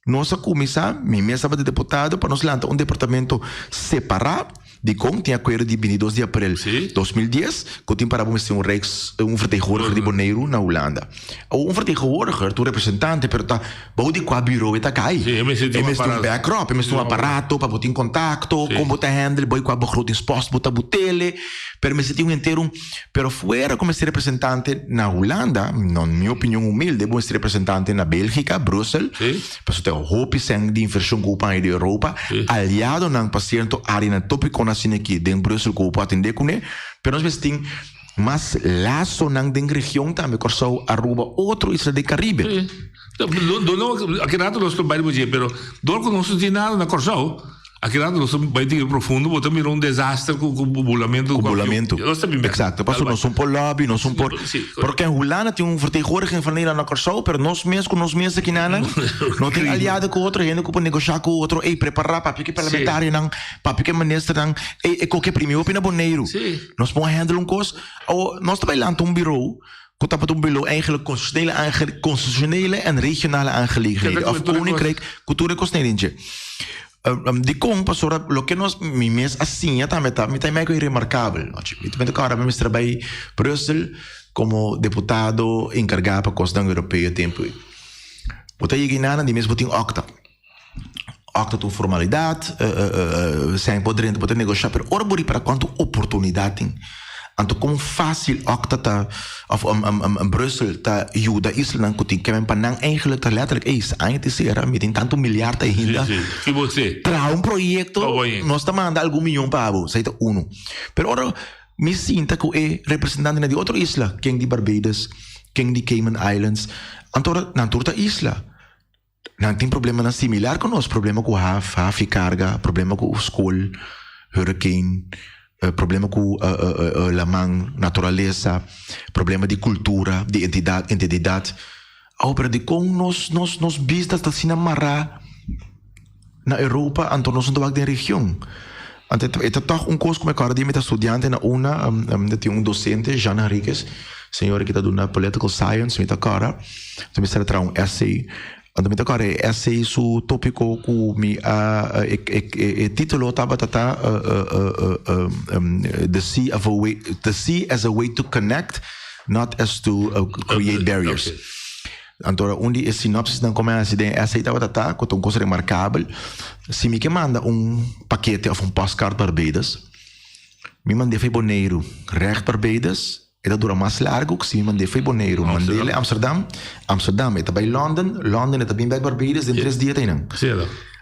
nos a kuminsá, mi mes tabata deputado, pa nos lanta un departamento separá. Dikon? Tin akuerdo di 22 di aprel 2010 ku tin para bo mester un Rijks, un vertegenwoordiger di Boneiru na Hulanda. Awor un vertegenwoordiger ta un representante pero ta bou di kua bureau e ta kai. E mester tin un backrop, e mester un aparato pa bo tin kontakto, kon bo ta handle, bou di kua begrotingspost bo ta butele, pero mester tin un henter un, pero fuera ku mester representante na Hulanda, na mi opinion humilde, bo mester representante na Belgika, Brussel, pasobra ta hopi sèn di invershon ku bo paña di Europa, aliadonan pa sierto áreanan topikonan asina aki den Brussel ku bo por atendé kuné, pero nos mester tin. Mas lasonan den region tambe, Kòrsou, Aruba, otro isla den Karibe. Sí. Do no, aki rato nos lo bai riba dje, pero dor ku nos no tin nada na Kòrsou, aki rato nos bai tin profundo, bo ta mira un desaster ku ku bulamentu. Ku bulamentu. Nos ta bin bèk. Exacto. Pasobra nos un por lobby, nos un por. Sí. Porque en Hulanda tin un vertegenwoordiging van Nederland na Kòrsou, pero nos mes ku nos mes aki nan, no tin aliado ku otro hende ku por negoshá ku otro, ey prepará papia ku e parlamentarionan, papia ku e ministernan, ey e koke primi hopi na Boneiru. Sí. Nos por handle un kos. Awo, nos ta bai lanta un bureau ku tabata un bureau eigenlijk constitutionele aange-, constitutionele en regionale aangelegenheden. Of koninkrijk, ku tur e kosnan den dje. Dikon? Pasobra loke nos, mi mes a siña tambe ta, mi ta mei ku e remarkabel. Mi ta kòrda mi mester a bai Brussel komo deputado enkargá pa kosnan europeo tempu ei. Bo ta yega einan, di mes bo tin òkta. Òkta ta un formalidat, sèn por drenta, bo ta negoshá, pero ora bo ripara kuantu oportunidat tin, anto kon fásil òkta ta òf Brussel ta yuda islanan ku tin kemen pa nan eigentlik ta lèterlik, ey, aña tin sera, mi tin tantu milyar ainda, traha un proyekto, nos ta manda algun miyon pa bo, esei ta unu. Pero ora mi sinta ku e representantenan di otro isla, ken di Barbados, ken di Cayman Islands, anto ora nan tur ta isla. Nan tin problemanan similar ku nos, problema ku haf, haf i karga, problema ku skol, hurricane, problema ku laman, naturalesa, problema di kultura, di entidat, identidat. Awo, pero dikon nos nos nos bista ta asina mará na Europa anto nos no ta wak den region? Anto e ta tòg un kos ku mi kòrda di mi ta studiante na una, mi ta tin un dosente, Jean Henriquez, señora ki ta duna political science, mi ta kòrda, anto mi mester a traha un essay. Anto mi ta kòrda e essay su tópiko ku mi a e e e título tabata ta The sea of a way The sea as a way to connect, not as to create barriers. Anto un di e sinopsisnan ku mi a hasi den e essay tabata ta ku ta un kos remarkabel, si mi ke manda un pakete òf un postkaart Barbados, mi mand'é for Boneiru règt Barbados, E ta dura mas largu ku si mi mand'é fo'i Boneiru. Mand'é Amsterdam, Amsterdam e ta bai London, London e ta bin bèk Barbados den tres dia ta einan.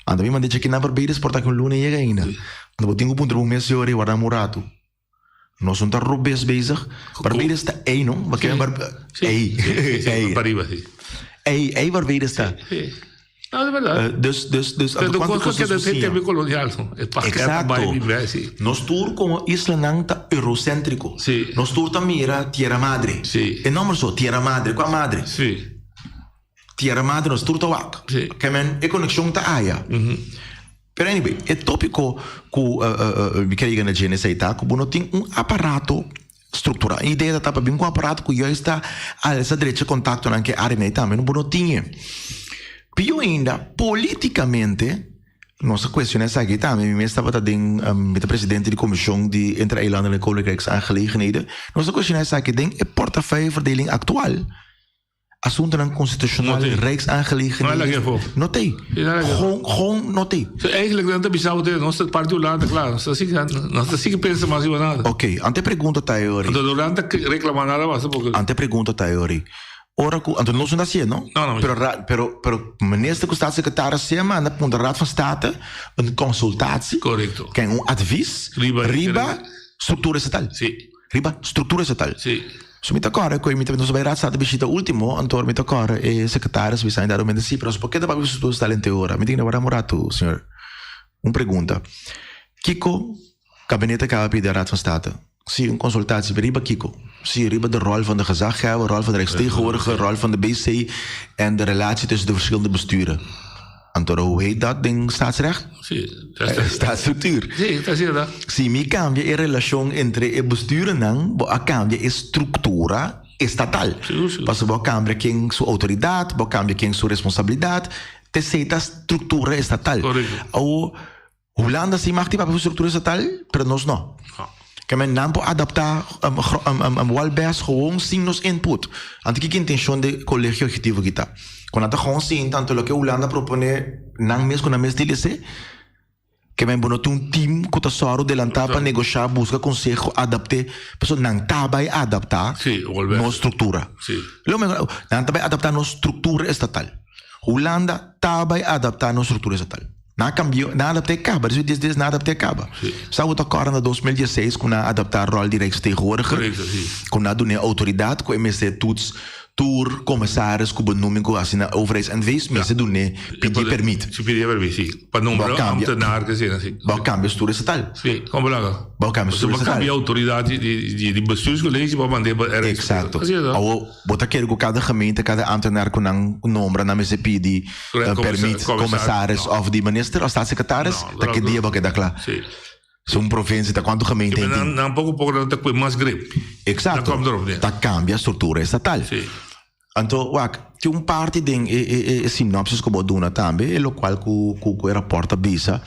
Anto mi mand'é djaki na Barbados por ta ki un luna e yega ainda. Anto bo tin ku puntra bo mes yori warda un ratu. Nos no ta robes bezig. Barbados ta ei no? Bo ke Barb ei. Ei. Ei, ei Barbados ta. No, de verdad. Dus, dus, dus, Pero anto cuanto cuanto cos cos que nos desde siña? tempo colonial, no? E pa Exacto. bai bin bij, sí. Nos tur como islanan ta eurocéntrico. Sí. Nos tur ta mira tierra madre. Sí. E nomber so, tierra madre. Cua madre? Sí. Tierra madre nos tur ta wak. Sí. Ke men e conexion ta aya. Pero anyway, e topico cu mi kier yega na dje nesei ta cu bo no tin un aparato structural. E idea ta ta pa bin cu un aparato cu juist ta alsa drecha contactonan cu e areanan ei tambe, bo no tin e. Pio ainda, politicamente, nos a cuestiona esaki tambe, mi mes tabata den, mi ta presidente di comision di Inter-Eilanden en Koninkrijksaangelegenheden, nos a cuestiona esaki den e portefeuilleverdeling actual. Asuntonan constitucional, rijksaangelegenheden. No t'ey. Gewoon, gewoon no t'ey. So eigenlijk nan ta bisa bo nos ta parti Hulanda klaar. Nos ta sigui, nos ta sigui pensa mas riba nada. Oké, ante pregunta ta e ori. Anto Hulanda ta reclama nada mas porque. Ante pregunta ta e ori. Ora cu, anto nos no ta hacié no? No, no. Pero ra, pero, pero minister cu staatssecretaris sea manda puntra Raad van State een consultatie. Correcto. Ken un advies Riba, riba structura estatal. Si. Riba structura estatal. Si. So mi ta kòrda ku mi ta nos a bai Raad Staten bishita ultimo, anto mi ta kòrda e sekretaris bisa mi dado si, pero nos por keda papia structura estatal henter ora. Mi tin ku wara un ratu, señor. Un pregunta. Kiko gabinete a kaba pidi a Raad van State? Si, un konsultatie, pero riba kiko? Si, riba de rol van de gezaghebber, rol van de rijksvertegenwoordiger, rol van de BC en de relatie tussen de verschillende besturen. Anto hoe heet dat den staatsrecht? Sí, Staatsstructuur. Sí, ta asina ta. Si mi cambia e relacion entre e besturennan, bo a cambia e structura estatal. Sigur, sigur. Pasobra bo a cambia ken su autoridad, bo a cambia ken su responsabilidad, t'esey ta structura estatal. Correcto. Awo, Hulanda si mag tin papia ku structura estatal, pero nos no. No. Ke men nan por adapta wal best gewoon sin nos input. Anto kiko intencion di Colegio Ejecutivo aki ta? Ku nan ta gewoon sinta anto loke Hulanda propone nan mes ku nan mes dilese, ke men bo no tin un team ku ta sòru delantá pa negosha, buska konseho, adapt'é. Pasobra nan ta bai adaptá Sí, wal best. nos struktura. Sí. Lo mehor, nan ta bai adaptá nos struktura estatal. Hulanda ta bai adaptá nos struktura estatal. Nan a kambio, nan a adaptá e kaba. Despues di dies dies nan a adaptá e kaba. Sí. Sa bo ta kòrda na 2016 ku nan a adaptá ròl di Rijksvertegenwoordiger, Korekto, sí. ku nan a dun'é outoridat ku e mester toets tur komisaris ku benoeming ku hasi na overheids NV's mester dun'é pidi permit. Sí, pidi permit, sí. Pa Bo nombra a kambia. ambtenaar ke asina, sí. Bo a kambia stura estatal. Sí, kon bo laga? Bo a kambia Pasobra stura bo a estatal. kambia outoridat di di di bestuurscollege bo a mand'é pa Exacto. Rijksvertegenwoordiger. Asina ta. Awor bo ta kere ku kada gemeente, kada ambtenaar ku nan nombra nan mester pidi permit commissaris of di minister of staatssecretaris ta ki dia bo keda kla. Sí. So un provincia ta cuanto gemeente tin? Nan, nan poco poco nan ta kue mas grip. Exacto. Ta cambia structura estatal. Sí. Anto wak, tin un parti den e, e, e synopsis ku bo duna tambe, e locual ku, ku, ku e rapport ta bisa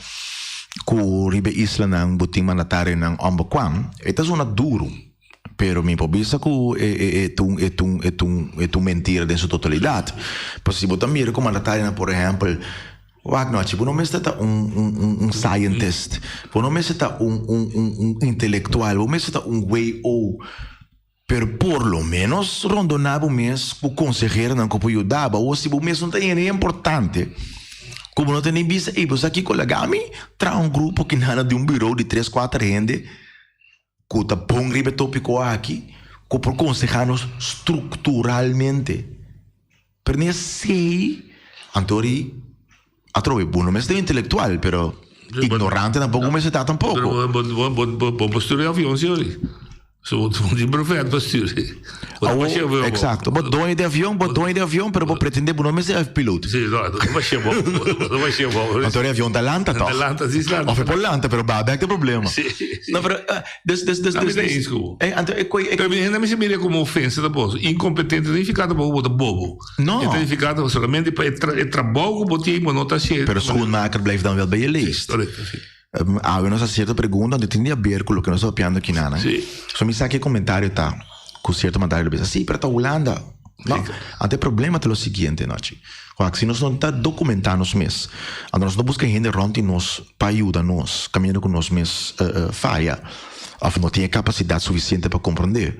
ku riba e islanan bo tin mandatarionan onbekwam. E ta zona duro. Pero mi por bisa ku e e e ta un e ta un e ta un e ta un mentira den su totalidat. Pasobra si bo ta mira ku mandatarionan por ehèmpel, wak nochi, bo no mester ta un un un un scientist, bo no mester ta un un un un intelektual, bo mester ta un WO. Pero por lo ménos rondoná bo mes ku konseheronan ku por yuda bo. Awor si bo mes no ta hende importante, ku bo no ta ni bisa, ey bo sa kiko laga mi traha un grupo kinana di un biro di tres kuater hende, ku ta bon riba e tópiko aki, ku por konsehá nos strukturalmente. Pero ni esei, anto ri atrobe, bo no mester ta intelektual, pero ignorante tampoko mester ta tampoko. Pero bo, bo, bo, bo, bo, bo studia avion, sí, ori. So bo tin brevet pa stuur. Awo, exacto. Bo doño di avion, bo doño di avion, pero bo pretende bo no mester piloto. Si, no, no ta bo. No ta bo. Anto e avion ta lanta toch? Ta lanta, si, lanta. Of e por lanta, pero ba bek ta problema. Si, si. No, pero, dus, dus, dus, dus. Mi ta eens ku bo. Eh, anto e koi. Pero mi hende mester mira komo ofensa tampoco. Incompetente no significa tampoco bo ta bobo. No. E ta significa solamente pa e trabou ku bo tin, bo no ta hasié. Pero schoenmaker blijft dan wel bij je leest. Correcto, si. Awe nos a sierto pregunta anto tin di haber ku loke nos ta papiando akinan. Sí. So mi sa ke komentario ta ku sierto mandatario lo bisa, sí, pero ta Hulanda. No, anto e problema ta lo siguiente, Nochi. Wak, si nos no ta dokumentá nos mes, anto nos no buska hende rònt di nos pa yuda nos kaminda ku nos mes faya òf no tin e kapasidat sufisiente pa komprondé,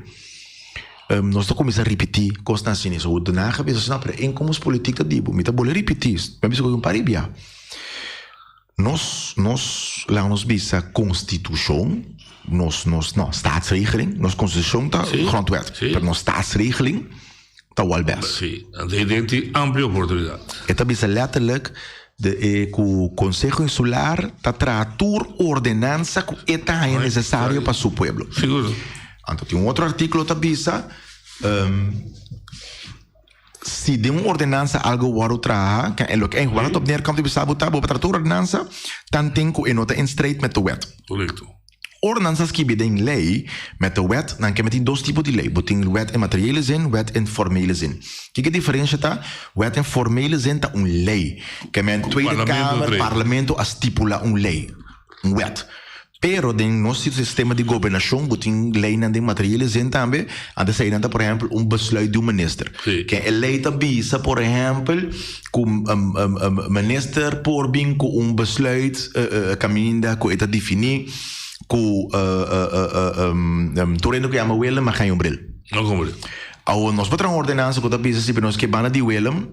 nos ta kuminsá ripití kosnan asina. So, Den Haag a bisa asina, pero inkomenspolitiek ta di bo. Mi ta bolbe ripití, mi a bisa ku un par di bia. Nos, nos, laga nos bisa constitucion, nos, nos, no, staatsregeling, nos constitucion ta Sí, grondwet, sí. pero nos staatsregeling ta wal bes. Sí, anto e den tin amplio oportunidad. E ta bisa letterlijk de e ku Conseho Insular ta traha tur ordenansa ku e ta haña necesario pa su pueblo. Seguro. Anto tin un otro artículo ta bisa, Si den un ordenansa algo wòrdu traha, ke e loke e wòrdu op neerkomt di bisa bo ta, bo por traha tur ordenansa, tanten ku e no ta in strijd met de wet. Korekto. Ora nan sa skibi den lei, met de wet, nan ke tin dos tipo di lei. Bo tin wet in materiële zin, wet in formele zin. Kiko e diferensha ta? Wet in formele zin ta un lei. Ke men Tweede Kamer, Parlamento a stipula un lei, un wet. Pero den nos sistema di gobernashon bo tin leinan den materiële zin tambe, anto eseinan ta por ehèmpel un besluit di un minister. Ken e lei ta bisa por ehèmpel ku minister por bin ku un besluit kaminda ku e ta definí ku tur hende ku yama Willem mag haña un bril. Awor nos por traha un ordenansa ku ta bisa si nos ke banda di Willem,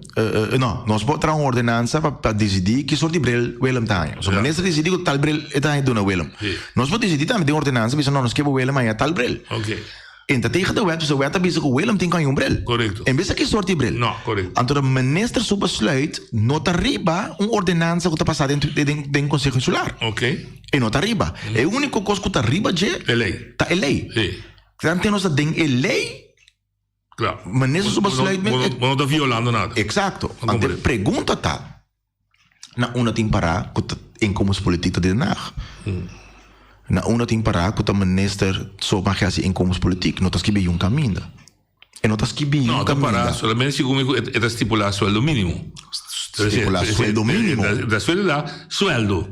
no, nos por traha un ordenansa pa pa disidí ki sort di bril Willem ta haña. So minister disidí ku tal bril e ta haña duna Willem. Nos por disidí tambe den ordenansa bisa no nos ke pa Willem haña tal bril. En ta tegen de wet, pasobra wet ta bisa ku Willem tin ku haña un bril. En bisa ki sort di bril. Anto de minister su besluit no ta riba un ordenansa ku ta pasá den den Konseho Insular. E no ta riba. E úniko kos ku ta riba dje ta e lei. Tante nos ta den e ley. Claro. Minister su besluit Bo no, bo no ta violando nada. Exacto. Ante pregunta ta, na unda tin para cu ta inkomenspolitiek ta Den Haag? Na unda tin para cu ta minister so mag haci inkomenspolitiek? No ta skibi yun caminda. E no ta skibi yun No, ta caminda. para solamente segun mi cu e ta stipula sueldo minimo. Stipula sueldo minimo. Ta sueldo sueldo.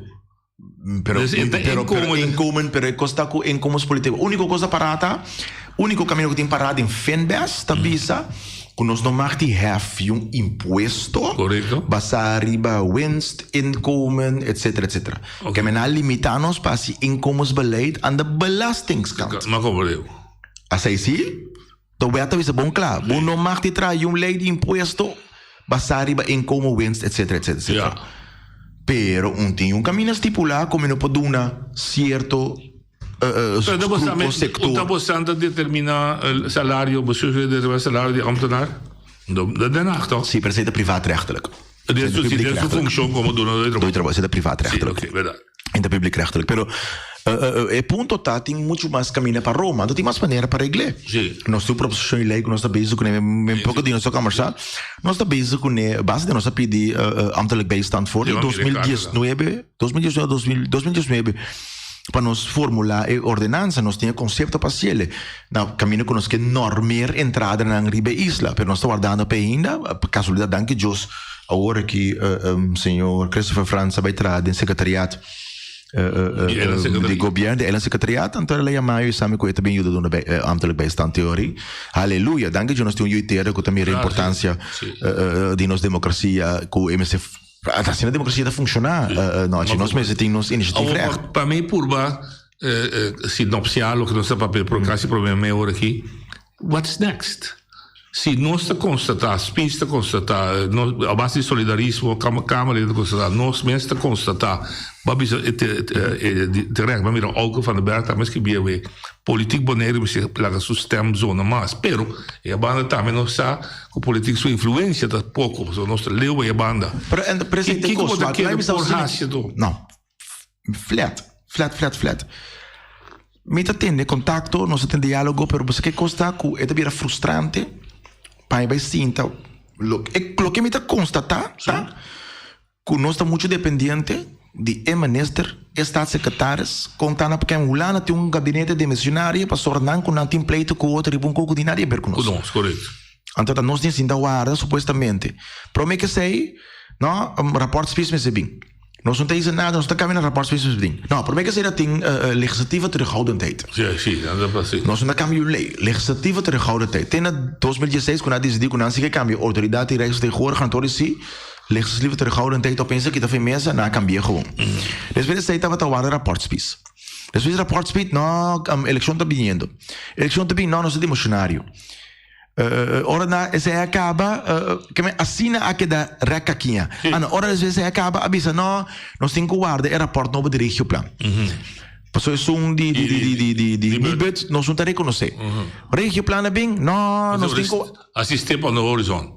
Pero, Dus e ta pero, pero inkomen. inkomen, pero e kos ta ku inkomenspolitiek. Úniko kos ta pará ta, úniko kamino ku tin pará den Finbes ta bisa ku nos no mag di hef un impuesto Korekto. basá riba winst, inkomen, etcétera, etcétera. Oké. Ke men a limitá nos pa hasi inkomensbeleid aan de belastingskant. Ma komprendé. Asei si, de wet ta bisa bon kla. Bo no mag di traha un lei di impuesto basá riba inkomen, winst, etcétera, etcétera, etcétera. Ja. Pero un tin un kaminda stipulá ku mi no por duna sierto Pero ta grupo, bosan, sektor. ta bosan ta determiná salario, bestuur ta determiná salario di ambtenaar? Dat Den Haag toch? Sí, pero esei ta privaatrechtelijk. Den su, den su funccion como dunador di trabou. Trabou, esei ta privaatrechtelijk. Sí, oké, berdat. En ta publiekrechtelijk. Pero e punto ta tin muchu mas kaminda pa Roma, anto tin mas manera pa regl'é. Sí. Nos tin un proposishon di lei ku nos ta bezig kuné, men poko di nos ta kòmbersá, nos ta bezig kuné, base di nos a pidi ambtelijk bijstand for di 2019, 2019, 2019, pa nos formulá e ordenansa, nos tin e konsepto pa hasiel. Na kaminda ku nos ke normeer entradanan riba e isla, pero nos ta wardando p'e ainda, pa kasualidat danki Dios awor aki señor Christopher Frans a bai traha den sekretariat di gobierno, di eilandsekretariat, anto el a yama mi i sa mi ku e ta bin yuda duna ambtelijk bijstand teori. Haleluya, danki Dios nos tin un yuitera ku ta mira importansia di nos demokrasia ku e mester asina demokrasia ta funshoná nochi, nos mester tin nos initiatiefrecht. Pa mi purba Sinopsiá loke nos ta papia por kasi prome meia ora aki. What's next? Si nos ta konstatá, Spies ta konstatá, nos a base di solidarismo, Kamerleden ta konstatá, nos mes ta konstatá, bo a bisa terecht, bo a mira Auke van der Berg tambe skibi awe, politiek Boneiru mester laga su stem zona mas, pero e banda tambe nos sa ku politiek su influensia ta poko, pasobra nos ta leu e banda. Pero en presidente Kiko bo ta kere por hasi anto? No. Flat, flat, flat, flat. Mi ta tende contacto, nos ta tene dialogo, pero bo sa ke cos ta cu e ta bira frustrante pa mi bay sinta. Loke mi ta constata ta cu nos ta mucho dependiente di e minister, e staatssecretaris, con ta na paken Hulanda tin un gabinete demisionario pasobra nan cu nan tin pleito cu otro riba un coco di nadie ber cu nos. Cu nos, correcto. Anto ta nos tin sinta warda supuestamente. Prome ke esei, no, rapport spies mester bin. Nos no ta hisa nada, nos ta cambia na rapport spies mester bin. No, prome ke esei ta tin legislatieve terughoudendheid. Si, si, nan ta si. Nos no ta cambia un ley, legislatieve terughoudendheid. Te na 2016 cu nan a dicidi cu nan si ke cambia autoridad di rijksvertegenwoordiger, anto di si legislatieve terughoudendheid opeens a kita for e mesa, nan a cambia gewoon. Despues di esei tabata warda rapport spies. Despues di rapport spies, no, eleccion ta biniendo. Eleccion ta bini, no, nos ta democionario. Ora na esei a kaba, ke men asina a keda rek kakiña. Ano, ora despues esei a kaba, a bisa no, nos tin ku warda e rapòrt nobo di Regioplan. Pasobra esun di di di di di di Nibud nos no ta rekonosé. Regioplan a bin, no, nos tin ku. Hasi step on the horizon.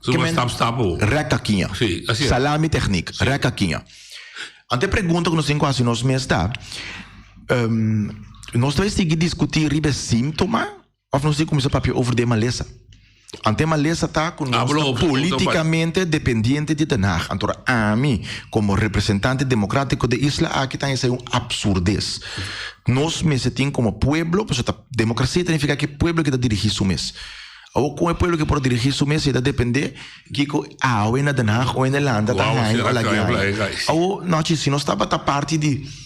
Ke men Stap stap o. Rek kakiña. Sí, asi es. Salami techniek, rek kakiña. Anto e pregunta ku nos tin ku hasi nos mes ta, nos ta sigui diskutí riba e síntoma? Of nos tin cuminsa papia over di e malesa. Ante e malesa ta cu nos ta politicamente dependiente di Den Haag. Anto ami, como representante democratico di e isla aki, ta esey un absurdez. Nos mester tin como pueblo, pasobra ta democracia ta nifica cu e pueblo ke ta dirigi su mes. Awor con e pueblo ke por dirigi su mes, e ta depende kico awe na Den Haag o Nederlanda ta haña o laga haña. Awor, nochi, si nos tabata parti di.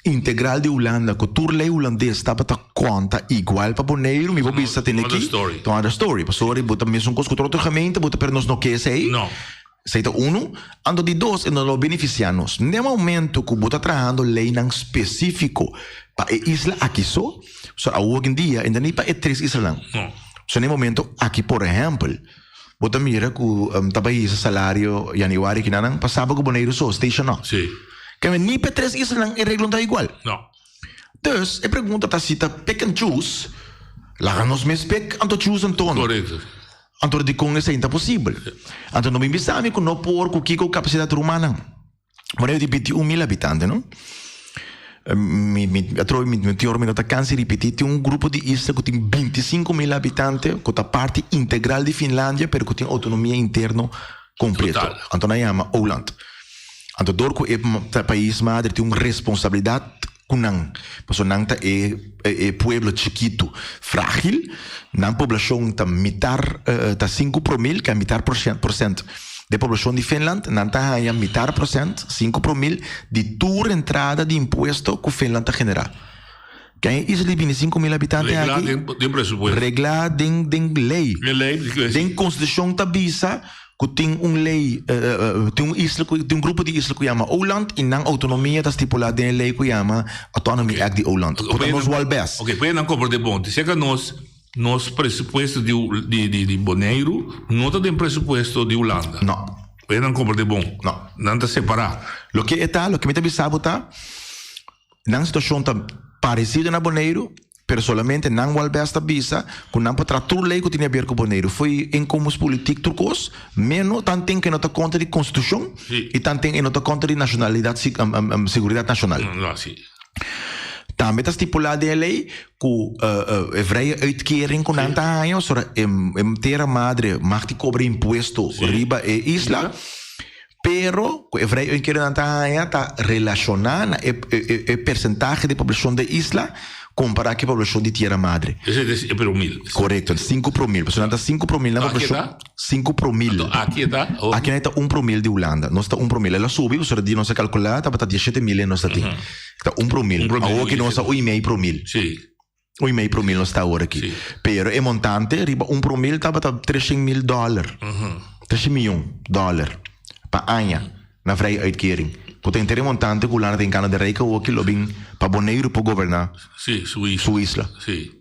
Integral di Hulanda ku tur lei hulandes tabata konta igual pa Boneiru mi por bisa tene aki ta un other story pasobra bo ta mesun kos ku tur otro gemeente bo ta pero nos no ke esei esei ta unu anto di dos e no lo benefisia nos ne momento ku bo ta trahando leinan spesifiko pa e isla aki so so awor en dia e no ni pa e tres islanan so ne momento aki por ehempel bo ta mira ku ta bai hisa salario januari kinanan pasaba ku Boneiru so station no. Kende ni p'e tres islanan e reglo no ta igual. No. Dus, e pregunta ta si ta pick and choose, laga nos mes pick anto choose anto no. Correcto. Anto dikon esei no ta posibel? Anto no bin bisa mi ku no por ku kiko kapasidat rumannan. Boneiru tin 21 mil habitante, no? Mi, mi, atrobe mi, mi tin ora mi no ta kansa di ripití, tin un grupo di isla ku tin 25 mil habitante ku ta parti integral di Finlandia pero ku tin outonomia interno kompleto. Total. Anto nan yama Åland. Anto dor ku e pais madre tin un responsabilidat ku nan, pasobra nan ta e e pueblo chikitu, fragil, nan poblashon ta mitar ta sinku promil, ke mitar porshent de poblashon di Finland, nan ta haña mitar porshent, sinku promil, di tur entrada di impuesto ku Finland ta generá. Ken e isla di 25 mil habitante Reglá aki? den den presupuesto. Reglá den den lei. Den lei, Den konstitushon ta bisa ku tin un lei, tin un isla ku tin un grupo di isla ku yama Åland i nan outonomia ta stipulá den e lei ku yama Autonomy Act di Åland. Ku ta nos wòl bes. Oké, puede nan komprendé bon. Di seka nos nos presupuesto di di di di Boneiru no ta den presupuesto di Hulanda. No. Puede nan komprendé bon. No. Nan ta separá. Loke e ta, loke mi ta bisa bo ta. Nan situacion ta parecido na Boneiru, pero solamente nan walbes ta bisa cu nan por traha tur ley cu tin haber cu Boneiru. Fo'i inkomenspolitiek tur cos, meno tanten cu e no ta contra di constitucion y tanten e no ta contra di nacionalidad, seguridad nacional. Tambe ta stipula den e ley cu e vrije uitkering cu nan ta haña, pasobra e tera madre mag di cobra impuesto riba e isla. Pero ku e vrij uitkeringnan ta haña ta relashoná na e e persentahe di poblashon di e isla kompará ku e poblashon di Tierra Madre. Esei ta e promil. Korekto, sinku promil. Pasobra nan ta sinku promil na Aki poblashon. ta? Sinku promil. Anto aki e ta? Aki nan e ta un promil di Hulanda. Nos ta un promil. El a subi pasobra di nos a kalkulá tabata diesshete mil e nos ta tin. Ta un promil. Un promil. Awor ki nos ta un i mei promil. Sí. Un i mei promil nos ta awor aki. Pero e montante riba un promil tabata treshen mil dòler. Treshen miyon dòler pa aña na vrije uitkering. Ku ta henter e montante ku Hulanda tin kanda de rijk awor ki lo bin pa Boneiru por goberná Sí, su isla. su isla. Sí.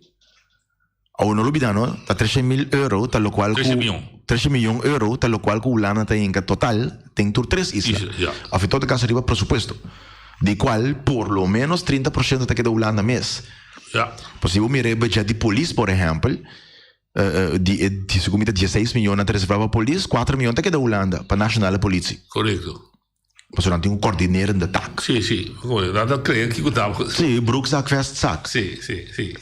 Awor no lubida no, ta treshen mil euro ta lokual ku Treshen miyon. Treshen miyon euro ta lokual ku Hulanda ta hinka total den tur tres isla. Isla, ya. Of en todo kaso riba presupuesto. Di kual por lo menos 30% ta keda Hulanda mes. Ja. Pues si bo mira e budget di polis por ehempel, di e di segun mi ta dieseis miyon nan ta reserva pa polis, kuater miyon ta keda Hulanda pa nationale politie. Korekto. Pasobra nan tin un coördinerende taak. Sí, sí. Nan ta crea kico ta. Sí, broekzak, vestzak. Sí, sí, sí.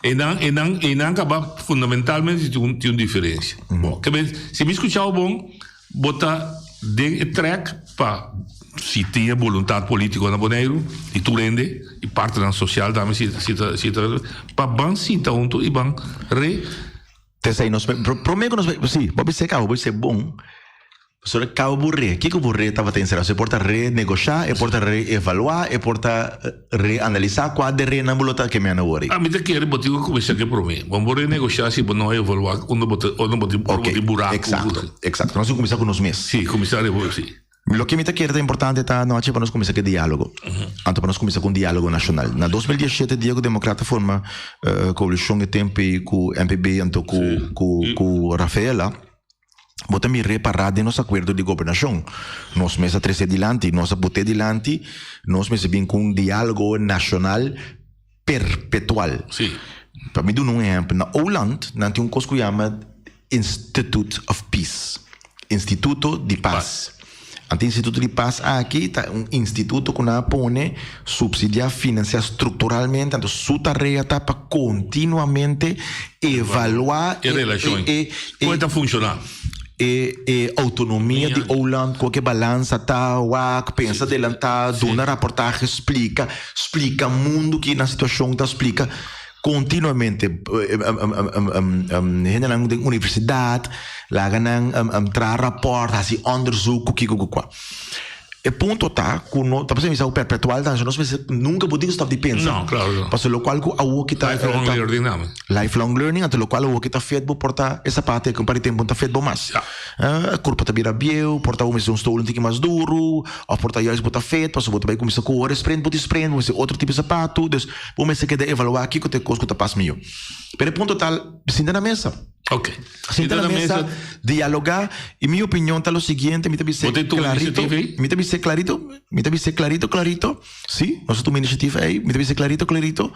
E nan, e nan, e nan caba fundamentalmente tin un, tin un diferencia. Bon, ke men, si mi scuchao bon, bo ta den e trek pa si tin e boluntad politico na Boneiru, di tur hende, y partenan social tambe si, si ta, si ta, pa ban sinta hunto y ban re. Tensei nos, prome cu nos, sí, bo bisa caba, bo bisa bon. Pasobra kaba bo re, kiko bo re tabata enserá? So e por ta renegoshá, e por ta reevaluá, e por ta reanalisá kua de renan bo lo ta kem'é na wor ei. Ami ta kere bo tin ku kuminsá ku e promé. Bo por renegoshá si bo no a evaluá unda bo ta, unda bo tin, unda bo tin buraku. Eksakto, eksakto. Nos tin kuminsá ku nos mes. Sí, kuminsá riba, sí. Loke mi ta kere ta importante ta anochi pa nos kuminsá ku e diálogo. Anto pa nos kuminsá ku un diálogo nashonal. Na 2017 dia ku Demokrat a forma koalishon e tempu ei ku MPB anto ku ku ku Rafaela, Bo ta mi repará den nos akuerdo di gobernashon. Nos mes a trese dilanti, nos a bot'é dilanti, nos mester bin ku un diálogo nashonal perpetual. Sí. Pa mi duna un ehèmpel, na Oland nan tin un kos ku yama Institute of Peace, Instituto di Pas. Anto e Instituto di Pas aki ta un instituto ku nan a pone, supsidiá, finansiá strukturalmente, anto su tarea ta pa kontinuamente evaluá e relashon, kon e ta funshoná. E e outonomia di Oland, kon ke balansa ta, wak, pensa adelantá, duna raportahe, splika, splika mundu ki nan situashon ta, splika. Continuamente hendenan den universidad laga nan traha rapport, haci onderzoek cu kico cu cua. E punto ta cu no ta bisa cu perpetual ta nos mester nunca bo tin cu stop di pensa. No, claro no. Pasobra locual cu awo ki ta Lifelong learning name. Lifelong learning anto locual awo ki ta fit bo por ta e sapato aki un par di tempo no ta fit bo mas. Curpa ta bira bieu, por ta bo mester un stoel un tiki mas duro of por ta juist bo ta fit pasobra bo ta bay cuminsa core sprint bo tin sprint bo mester otro tipo di sapato dus Bo mester keda evaluá kiko ta e kos ku ta pas mihó. Pero e punto ta, sinta na mesa. Ok. Sinta na mesa, dialogá. I mi opinion ta lo siguiente, mi ta bis'é klarito, mi ta bis'é klarito, mi ta bis'é klarito, klarito, sí, nos a tuma inisiativa ei, mi ta bis'é klarito, klarito,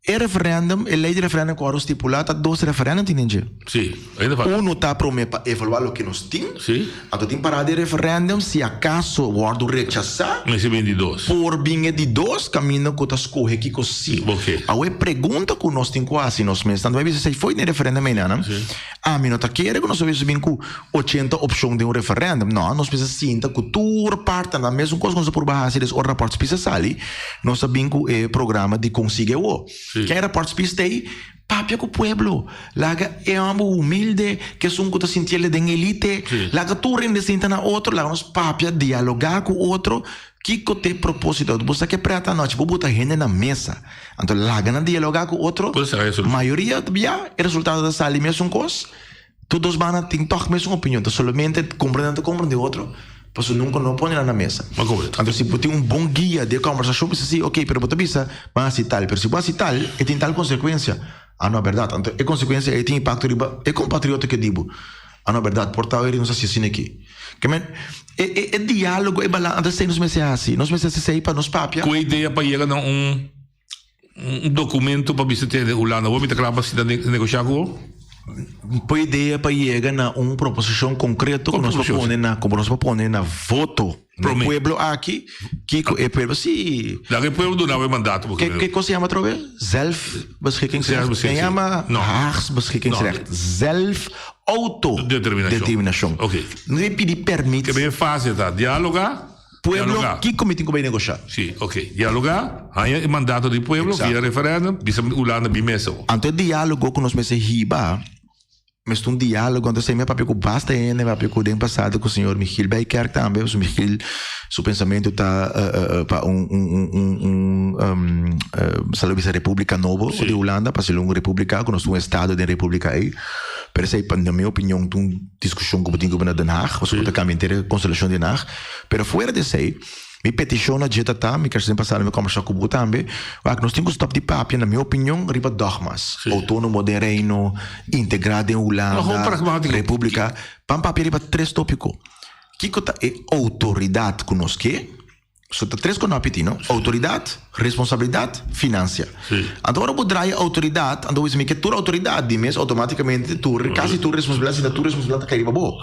e referèndum, e lei di referèndum ku awor stipulá ta dos referèndum tin den dje. Sí, ainda falta. Uno ta promé pa evaluá loke nos tin. Sí. Anto tin pará di referèndum si akaso wòrdu rechasá. Mester bin di dos. Por bin e di dos kaminda ku ta skohe kiko sí. Oké. Awe pregunta ku nos tin ku hasi nos mes tantu bai bisa si fo'i den referèndum einan. Sí. Ami no ta kere ku nos a bisa bin ku ochenta opshon den un referèndum. No, nos mester sinta ku tur partnernan mesun kos ku nos a purba hasi des ora rapòrt spis a sali, nos a bin ku e programa di konsigue awo. Sí. Ken rapòrt spis ta ei? Papia ku pueblo, laga e hòmber humilde ku esun ku ta sinti el den elite, laga tur hende sinta na otro, laga nos papia, dialogá ku otro, kiko ta e propósito? Bo sa ke prèt anochi, bo buta hende na mesa, anto laga nan dialogá ku otro, mayoria bia e resultado ta sali mesun kos, Tur dos banda tin tòg mesun opinion, ta solamente komprende nan ta komprende otro, pasobra nunka no pone nan na mesa. Anto si bo tin un bon guia di e kòmbersashon bisa si, ok, pero bo ta bisa ban hasi tal, pero si bo hasi tal e tin tal konsekuensia. Ah no, bèrdat. Anto e konsekuensia ei tin impakto riba e kompatriota ke di bo. Ah no, bèrdat, por ta nos hasi asina aki. Ke men, e e e diálogo, e balansa, anto esei nos mester hasi. Nos mester hasi esei pa nos papia. Ku e idea pa yega na un Un documento pa bisa tene Hulanda. Bo mi ta kla pa sinta negocia ku bo? Por idea pa yega na un proposicion concreto ku nos por pone na ku nos por pone na voto na e pueblo aki kiko e pueblo si. Laga e pueblo duna bo e mandato. Ke ke kos se yama atrobe? Zelfbeschikkingsrecht? Se yama Haags-beschikkingsrecht. Zelf auto determinacion. No debe pidi permit. Ke fase ta dialoga. Pueblo, kiko mi tin ku bai negoshá? Sí, ok. Dialogá, haña e mandato di pueblo via referèndum, bisa Hulanda bin mesa bo. Anto e diálogo ku nos mester hiba, mester un diálogo, anto esei mi a papia ku basta hende, mi a papia ku den pasado ku señor Michiel Bijkerk tambe, pasobra Michiel su pensamentu ta pa un un un un sa lo bisa repúblika nobo di Hulanda, pa haci'l un repúblika, ku nos tin un estado den repúblika ei, pero esei na mi opinion ta un diskushon ku bo tin ku na Den Haag, pasobra bo ta kambia henter e konstelashon di Den Haag. Pero fuera di esei, mi petishon na dje ta ta, mi kier pasá mi kòmbersá ku bo tambe, wak nos tin ku stòp di papia, na mi opinion, riba dògmas, outónomo den Reino, integrá den Hulanda, Repúblika. Ban papia riba tres tópiko. Kiko ta e outoridat ku nos ke? So ta tres konopi tin, no? Outoridat, responsabilidat, finansia. Anto ora bo draai outoridat, anto bo bisa mi ke tur outoridat di mes outomatikamente tur, kasi tur responsabilidat, si ta tur responsabilidat ta kai riba bo.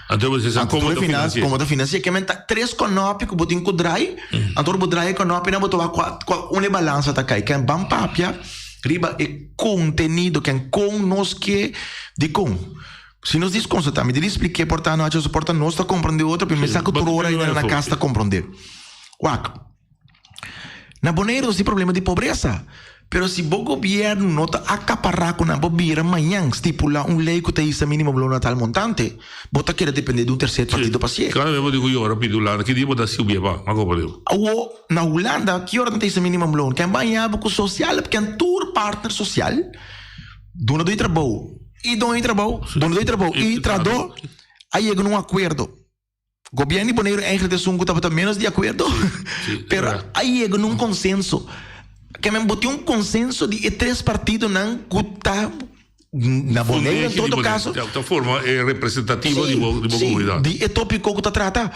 Anto bo bisa komo ta finansia. Komo ta finansia. Ke men ta tres konopi ku bo tin ku draai, anto ora bo draai e konopinan bo ta wak kua kua unda e balansa ta kai. Ken ban papia riba e kontenido, ken kon nos ke dikon. Si nos disconcerta, mi debe spliké por ta anochi, por ta nos ta comprende otro, pero mi sa cu tur ora ayuda na cas ta comprende. Wak, na Boneiru nos tin problema di pobresa, pero si bo gobierno no ta acapara cu nan por bira mañan stipula un ley cu ta hisa minimum loon na tal montante, bo ta keda depende di un tercer partido pa hacié. Cada vez bo di cu yora pidi Hulanda, ki dia bo ta subi e pa? Ma comprende. Awo, na Hulanda, ki ora nan ta hisa minimum loon? Ken baña bo cu social, ken tur partner social duna doi trabou. I doño di trabou, doño di trabou i trahadó a yega na un akuerdo. Gobièrnu di Boneiru eigenlijk esun ku tabata ménos di akuerdo, pero a yega na un konsenso. Ke men bo tin un konsenso di e tres partidonan ku ta na Boneiru en todo kaso. Ta forma e representativo di bo komunidat. Di e tópiko ku ta trata.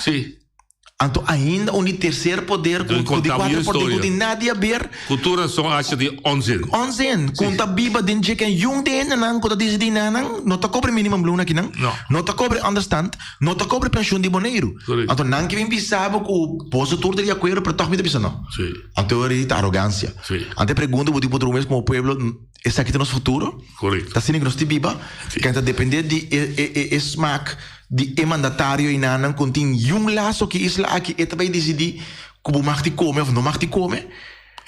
Anto ainda un di tercer poder cu cu di cuatro poder cu tin nada di haber. Cu tur razon haci di onzin. Onzin. Cu ta biba den dje ken yun di hendenan cu ta dicidi nanan no ta cobre minimum loon akinan. No. No ta cobre onderstand. No ta cobre pensioen di Boneiru. Correcto. Anto nan ke bin bisa bo cu boso tur ta di acuerdo pero toch mi ta bisa no. Si. Anto ora ta arogancia. Si. Anto e pregunta bo tin por mes como pueblo esaki ta nos futuro? Correcto. Ta asina cu nos tin biba? Si. Ken ta depende di e e e smaak di e mandatario einanan kon tin yun laso ki isla aki e ta bai disidí ku bo mag di kome òf no mag di kome.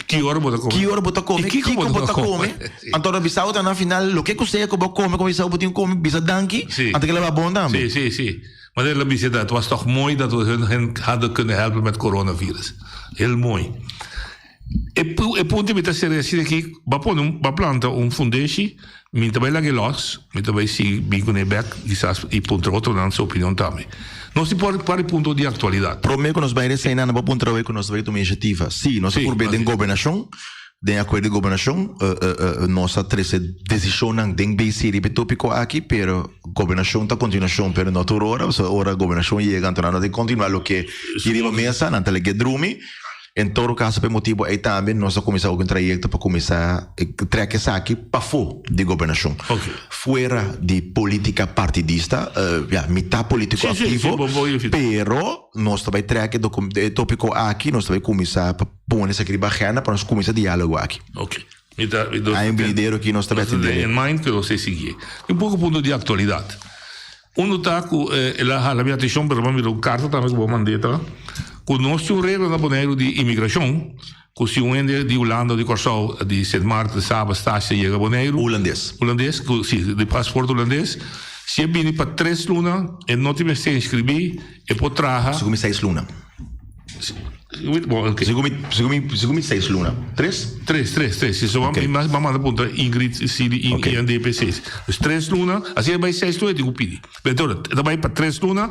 Ki ora bo ta kome. Ki ora bo ta kome, I kiko kiko bo ta kome. Anto ora bisa bo ta na final loke ku sea ku bo kome ku bisa bo tin kome bisa danki anto kila ba bon tambe. Sí, sí, sí. Maar el a bisa dat het was toch mooi dat we hun hen hadden kunnen helpen met coronavirus. Heel mooi. E e punto mi ta seri asina aki, bo a pone un, bo a planta un fundeshi, mi ta bai laga e los, mi ta bai sigui bin kuné bèk kisas i puntra otronan su opinion tambe. Nos tin por par di punto di aktualidat. Promé ku nos bai reseiná, no bo puntra awor ku nos ta bai tuma inisiativa. Sí, nos a purbe den gobernashon, den akuerdo di gobernashon, nos a trese desishonnan den BC riba e tópiko aki, pero gobernashon ta kontinuashon, pero no tur ora, pasobra ora gobernashon yega anto nan no ta kontinuá loke tin riba mesa, nan ta lege drumi. En todo caso pa e motibo ei tambe nos a cuminsa un trayecto pa cuminsa trek esaki pafo di gobernacion. Fuera di politica partidista, ya mi ta politico activo, pero nos ta bay trek e topico aki, nos ta bay cuminsa pa pone esaki riba agenda pa nos cuminsa dialogo aki. Hay un binidero aki nos ta bay atende. In mind cu nos ta sigui. Un poco punto di actualidad. Uno ta ku el a hala mi atenshon pero mi a mira un karta tambe ku bo a mand'é ta ku nos tin un regla na Boneiru di imigrashon ku si un hende di Hulanda o di Kòrsou di Sint Maarten, Saba, Stasia yega Boneiru Hulandes. Hulandes ku si di pasport hulandes si e bini pa tres luna e no tin mester inskribí e por traha. Segun mi seis luna. Bon, oké. Segun mi, segun mi, segun mi seis luna. Tres? Tres, tres, tres. Si, so Oké. mi mas manda puntra Ingrid si di Oké. INDP seis. Dus tres luna, asina e bai seis luna e tin ku pidi. Pero e ta bai pa tres luna,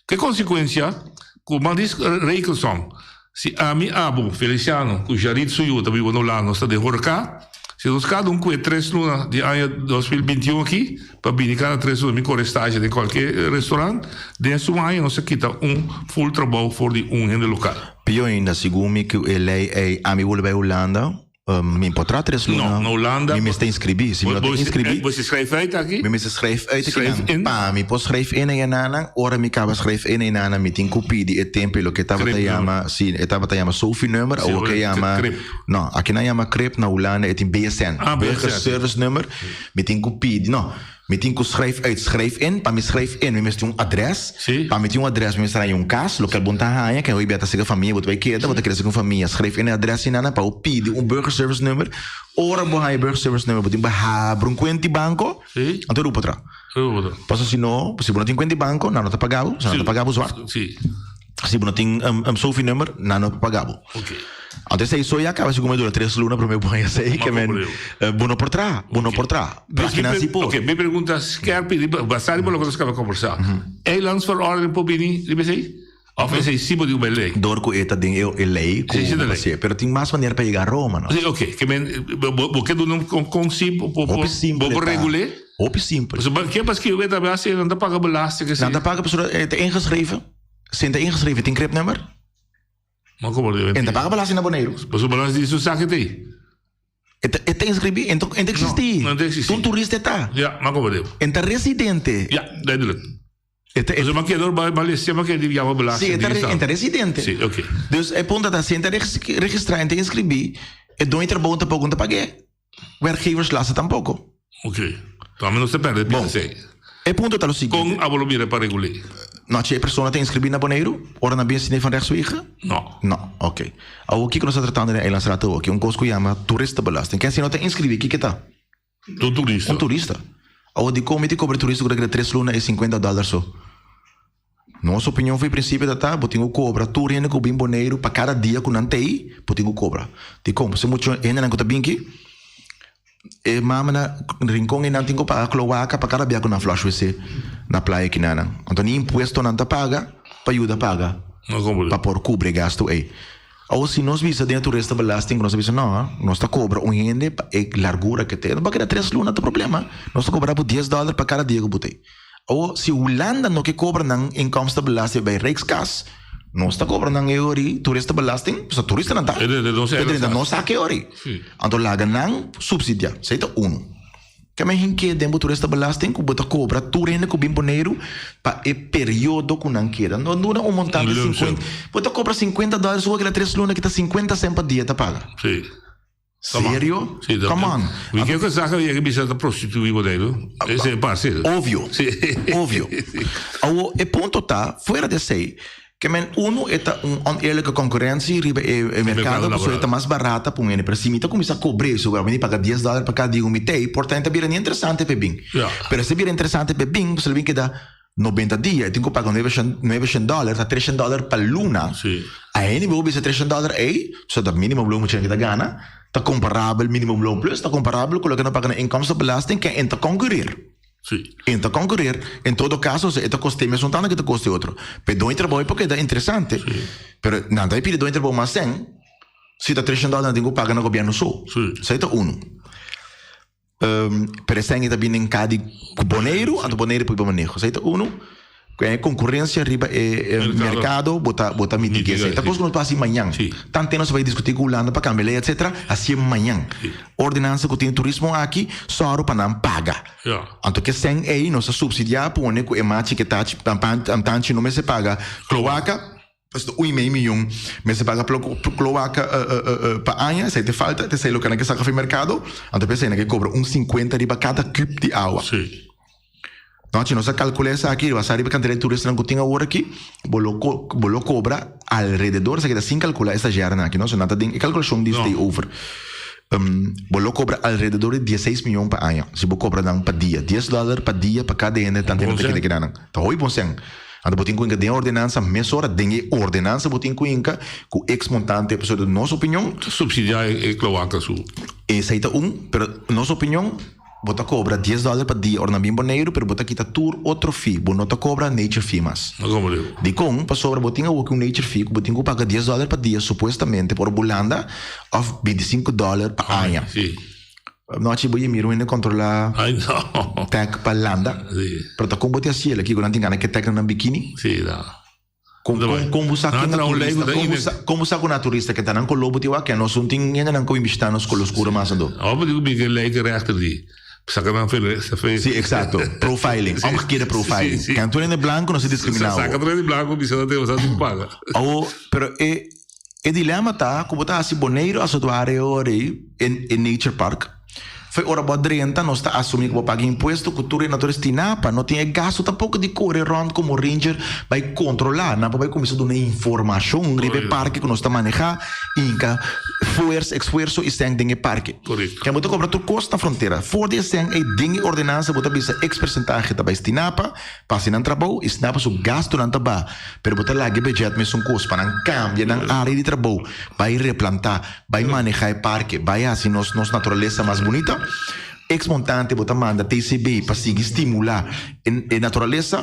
ke konsekuensia ku man dis rekensom. Si ami, abo, Feliciano ku Jarid su yu ta biba na Hulanda, nos ta den horka, si nos kada un ku e tres luna di aña 2021 aki, Pa bini kada tres luna mi kore stage den kualke restaurant, den esun aña nos a kita un full trabou for di un hende lokal. Pio ainda, segun mi ku e lei ei ami wòrdu bai Hulanda, mi por traha tres luna. No, na Hulanda. Mi mester inskribí. Si mi no ta inskribí. Bo mester schrijf uit aki? Mi mester schrijf uit aki nan. Pa mi por schrijf in einanan, ora mi kaba schrijf in einanan mi tin ku pidi e tempu e loke tabata yama, si, e tabata yama sofinummer, awor ke yama, no, aki nan yama crib, na Hulanda e tin BSN, Burgerservicenummer. Mi tin ku pidi, no, mi tin ku schrijf uit, schrijf in, pa mi schrijf in mi mester un adres, pa mi tin un adres mi mester haña un kas, loke bo ta haña, ken hoy bia ta sega famia bo ta bai keda, bo ta keda sega un famia, schrijf in e adres hinana pa bo pidi un burgerservice number, ora bo haña e burgerservice number bo tin pa habri un kuent di banko, anto rupa tra. Pasobra si no, si bo no tin kuent di banko nan no ta paga bo, nan ta paga bo zwart. Si bo no tin um sofi number, nan no por paga bo. Anto esei so ya caba si como dura tres luna prome bo haña esei ke men bo no por traha, bo no por traha. Pero akinan si por. Oké, mi pregunta skerp i basá riba loke nos kaba kombersá. Eilandsverordening por bini riba esei? Òf esei si bo di un lei? Dor ku e ta den e lei ku bo por hasié. Pero tin mas manera pa yega Roma no. Sí, oké. Ke men bo ke duna un kon si bo por regul'é? Hopi simpel. Pasobra ke paske yo ta hasi nan ta paga belasting esei. Nan ta paga pasobra e ta ingeschreven. Sin ta ingeschreven tin cribnummer? Ma como E ta paga belasting na Boneiru. Paso belasting su sake te. E ta, e ta inscribí, e ta, e ta existí. No, no ta existí. Un turista e ta. Ja, ma como deo. E ta residente. Ja, duidelijk. E ta, e, Paso ma keda ba Malaysia ma keda yama belasting. Sí, e ta, e ta residente. Sí, oké. Dus e punto ta, si e ta registrá, e ta inscribí, e doño di trabou tampoco no ta pagu'é. Werkgeverslasten tampoco. Oké. Tambe nos ta perde Bon, pc. e punto ta lo siguiente. Kon abo lo mira pa regul'é? No, si e persona ta inscribí na Boneiru, ora nan bin sine van rechtswege? No. No, oké. Awor kiko nos ta tratando den Eilandsraad awoki? Un kos ku yama toeristenbelasting. Ken si no ta inscribí, kiko ta? Un turista. Un turista. Awor dikon mi ta kobra turista ku ta keda tres luna e 50 dòler so? Nos opinion for e prinsipio ta ta, bo tin ku kobra tur hende ku bin Boneiru pa kada dia ku nan ta ei, bo tin ku kobra. Dikon? Pasobra muchu hendenan ku ta bin aki, e mama na Rincon einan tin ku paga kloaka pa kada bia ku nan flush wc na playa kinanan. Anto ni impuesto nan ta paga pa yuda paga pa por kubri e gastu ei. Awor si nos bisa den e toeristenbelasting ku nos ta bisa no, nos ta kobra un hende pa e largura ke te. No pa keda tres luna ta problema. Nos ta kobra bo dies dòler pa kada dia ku bo ta ei. Awor si Hulanda no ke kobra nan inkomstenbelasting bij Rijkskas, nos ta kobra nan e ori toeristenbelasting, pasobra turistanan ta drenta nos saka e ori. Anto laga nan supsidia. Esei ta unu. Ke men hink'é den bo toeristenbelasting ku bo ta kobra tur hende ku bin Boneiru pa e periodo ku nan keda. No duna un montante sinkuenta. Bo ta kobra sinkuenta dòler su keda tres luna kita sinkuenta sèn pa dia ta paga. Serio? Come on. Mi ke kos a yega bisa ta prostituí Boneiru. Esei parse. Obvio. Obvio. Awor e punto ta, fuera di esei, ke men uno e ta un oneerlijke concurrentie riba e mercado pasobra e ta mas barata pa un hende. Pero si mi ta cuminsa cobr'é, so mi paga dies dollar pa cada dia cu mi ta ei, por ta bira ni interesante pa e bin. Pero si e bira interesante pa e bin, pasobra e bin keda 90 dia, e tin cu paga nueveshent dollar, ta treshent dollar pa luna. A hende bo bisa treshent dollar ei, so ta minimum loon mucha hende ta gana, ta comparabel minimum loon plus, ta comparabel cu loke nan paga na inkomstenbelasting, ken e ta concurrir. E ta concurrir, en todo caso, e ta coste mesun tanto ke ta coste otro. Pe doño trabou e por keda interesante, pero nan ta pidi doño trabou mas sen, si ta treshent dollar nan tin cu paga na gobierno so. Esei ta uno. Pero esei ta bini en kadi ku Boneiru, anto Boneiru por maneho. Esei ta unu, ku e konkurensia riba e merkado bo ta bo ta mitig'é esei. Ta kos ku nos por hasi mañan. Tanten nos a bai diskutí ku Hulanda pa kambia lei etsetera, hasié mañan. Ordenansa ku tin turismo aki sòru pa nan paga. Anto ke sèn ei nos a supsidiá pone ku e machi ke tachi tanchi no mester paga kloaka. Pues un y mei miyon mester paga kloaka pa aña, esei te falta, te esei loke nan ke saka for merkado, anto p'esei nan ke kobra un sinkuenta riba kada kub di awa. No, si nos a kalkula esaki riba sa riba kantidat di turistanan ku tin awor aki, bo lo bo lo kobra alrededor, esaki ta sin kalkula e stazjèrnan aki no, so nan ta den e kalkulashon di stay over, bo lo kobra alrededor di dieseis miyon pa aña, si bo kobra nan pa dia, dies dòler pa dia pa kada hende tantu hende ta keda keda nan, ta hopi bon sèn. Anto bo tin ku hinka den ordenansa mesora, den e ordenansa bo tin ku hinka ku ex montante, pasobra nos opinion. Ta subsidiá e kloaka su. Esei ta un, pero nos opinion, bo ta kobra dies dòler pa dia ora nan bin Boneiru, pero bo ta kita tur otro fee, bo no ta kobra nature fee mas. No komo digo. Dikon? Pasobra bo tin awoki un nature fee ku bo tin ku paga dies dòler pa dia supuestamente pa ora bo landa òf bintisinko dòler pa aña. Si. Nochi bo yemira un hende controla Ay no. tag pa landa. Sí. Pero ta con bo te haci el aki cu nan tin gana ke tag na nan bikini? Sí, da. Con, con, con bo sa Nan ke traha un ley naturista, cu ta con bo ine- sa, con bo sa cu naturista ke ta nan color bo tin wak ke nos un tin hende nan cu bin bishita nos color oscuro mas ando. Awor bo tin cu bin ke ley ke rechter di saca nan fele, sa fe. Sí, exacto. Profiling. Sí. Omgekeerde profiling. Sí, sí. Kan tur hende blanco no se discrimina Saca awor. tur hende blanco bisa nan tin sa tin paga. Awor, pero e E dilema ta ku bo ta hasi Boneiru asotuar e ora ei e nature park. Fo'i ora bo a drenta nos ta asumí ku bo paga impuesto ku tur e naturesa tinapa. No tin e gastu tampoko di kore rònt komo ranger bai kontrolá. Nan por bai kuminsá duna informashon riba e parke ku nos ta manehá i hinka fuersa, esfuerso i sèn den e parke. Ken bo ta kobra tur kos na frontera. For di e sèn ei den e ordenansa bo ta bisa eks persentahe ta bai Stinapa pa hasi nan trabou i Stinapa su gastunan ta baha. Pero bo ta laga e budget mesun kos pa nan kambia nan área di trabou, bai replantá, bai manehá e parke, bai hasi nos nos naturalesa mas bunita. Ex montante bo ta manda TCB pa sigui stimulá e e naturalesa,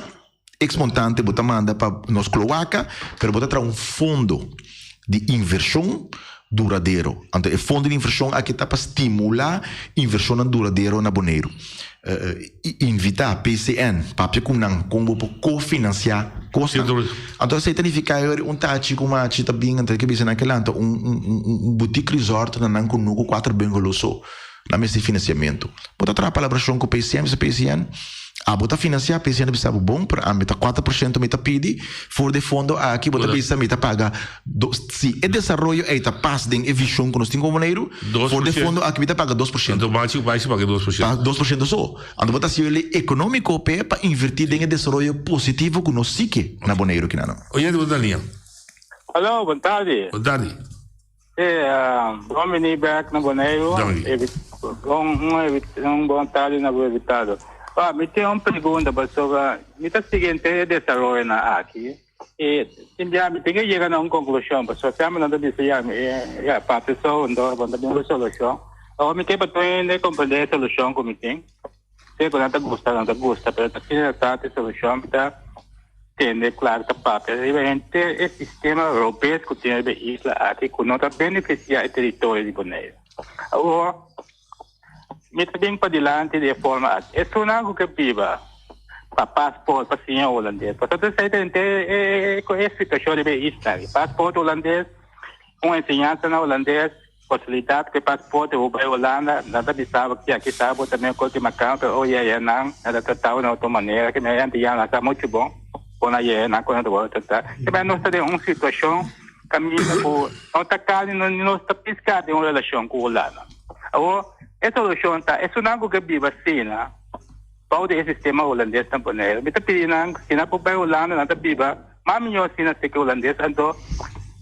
ex montante bo ta manda pa nos kloaka, pero bo ta traha un fondo di invershon duradero. Anto e fondo di invershon aki ta pa stimulá invershonnan duradero na Boneiru. Invitá PCN, papia ku nan kon bo por kofinansiá. Kosnan. Anto esei ta nifiká e ora un tachi ku machi ta bin anto e ke bisa nan ke lanta un un un boutique resort na nan kunuku kuater bungalow so. Nan mester finansiamentu. Bo ta traha palabrashon ku PCN, bisa PCN, abo ta finansiá, PCN ta bisa bo bon, pero ami ta 4% mi ta pidi for di e fondo aki, bo ta bisa mi ta paga dos, si e desaroyo ei ta pas den e vishon ku nos tin komo Boneiru, for di e fondo aki mi ta paga 2%. Anto bachi ku bachi paga 2%. Pa 2% so. Anto bo ta hasi el ekonómiko p'e pa invertí den e desaroyo positivo ku nos si ke na Boneiru kina nan. Oyente bo ta na liña. Hallo, bon tardi. Bon tardi. Sí, bon bini bek na Boneiru. Bon, un bon tardi na bo invitado. Ah, mi tin un pregunta pasobra mi ta sigui henter e desaroyonan aki i tin bia mi tin ke yega na un konklushon pasobra semper nan ta bisa ya mi ya papia so anto bo ta bin ku solushon. Awor mi ke pa tur hende komprende e solushon ku mi tin. Sea ku nan ta gusta nan ta gusta, pero ta asina ta e solushon mi ta tende klar ta papia riba henter e sistema robes ku tin riba e isla aki ku no ta benefisiá e teritorio di Boneiru. Awor, mi ta bin padilanti di e forma aki, esunnan ku ke biba pa pasport pa siña hulandes, pasobra esei ta henter e situashon riba e isla aki, pasport hulandes, un enseñansa na hulandes, Facilitat ku e pasporte bo bai Holanda, nan ta bisa bo ki aki sa bo ta meo kos di makan, pero oh yeye nan, nan ta trata bo na otro manera, ke meo antiano nan sa muchu bon kon a yeye nan kon nan ta wòrdu trata. Ke meo nos ta den un situashon kaminda ku no ta karni ni nos ta piska den un relashon ku Holanda. Awor e solushon ta esunnan ku ke biba asina bou di e sistema hulandes na Boneiru, mi ta pidi nan si nan por bai Holanda nan ta biba Mas mihó asina si ke hulandes anto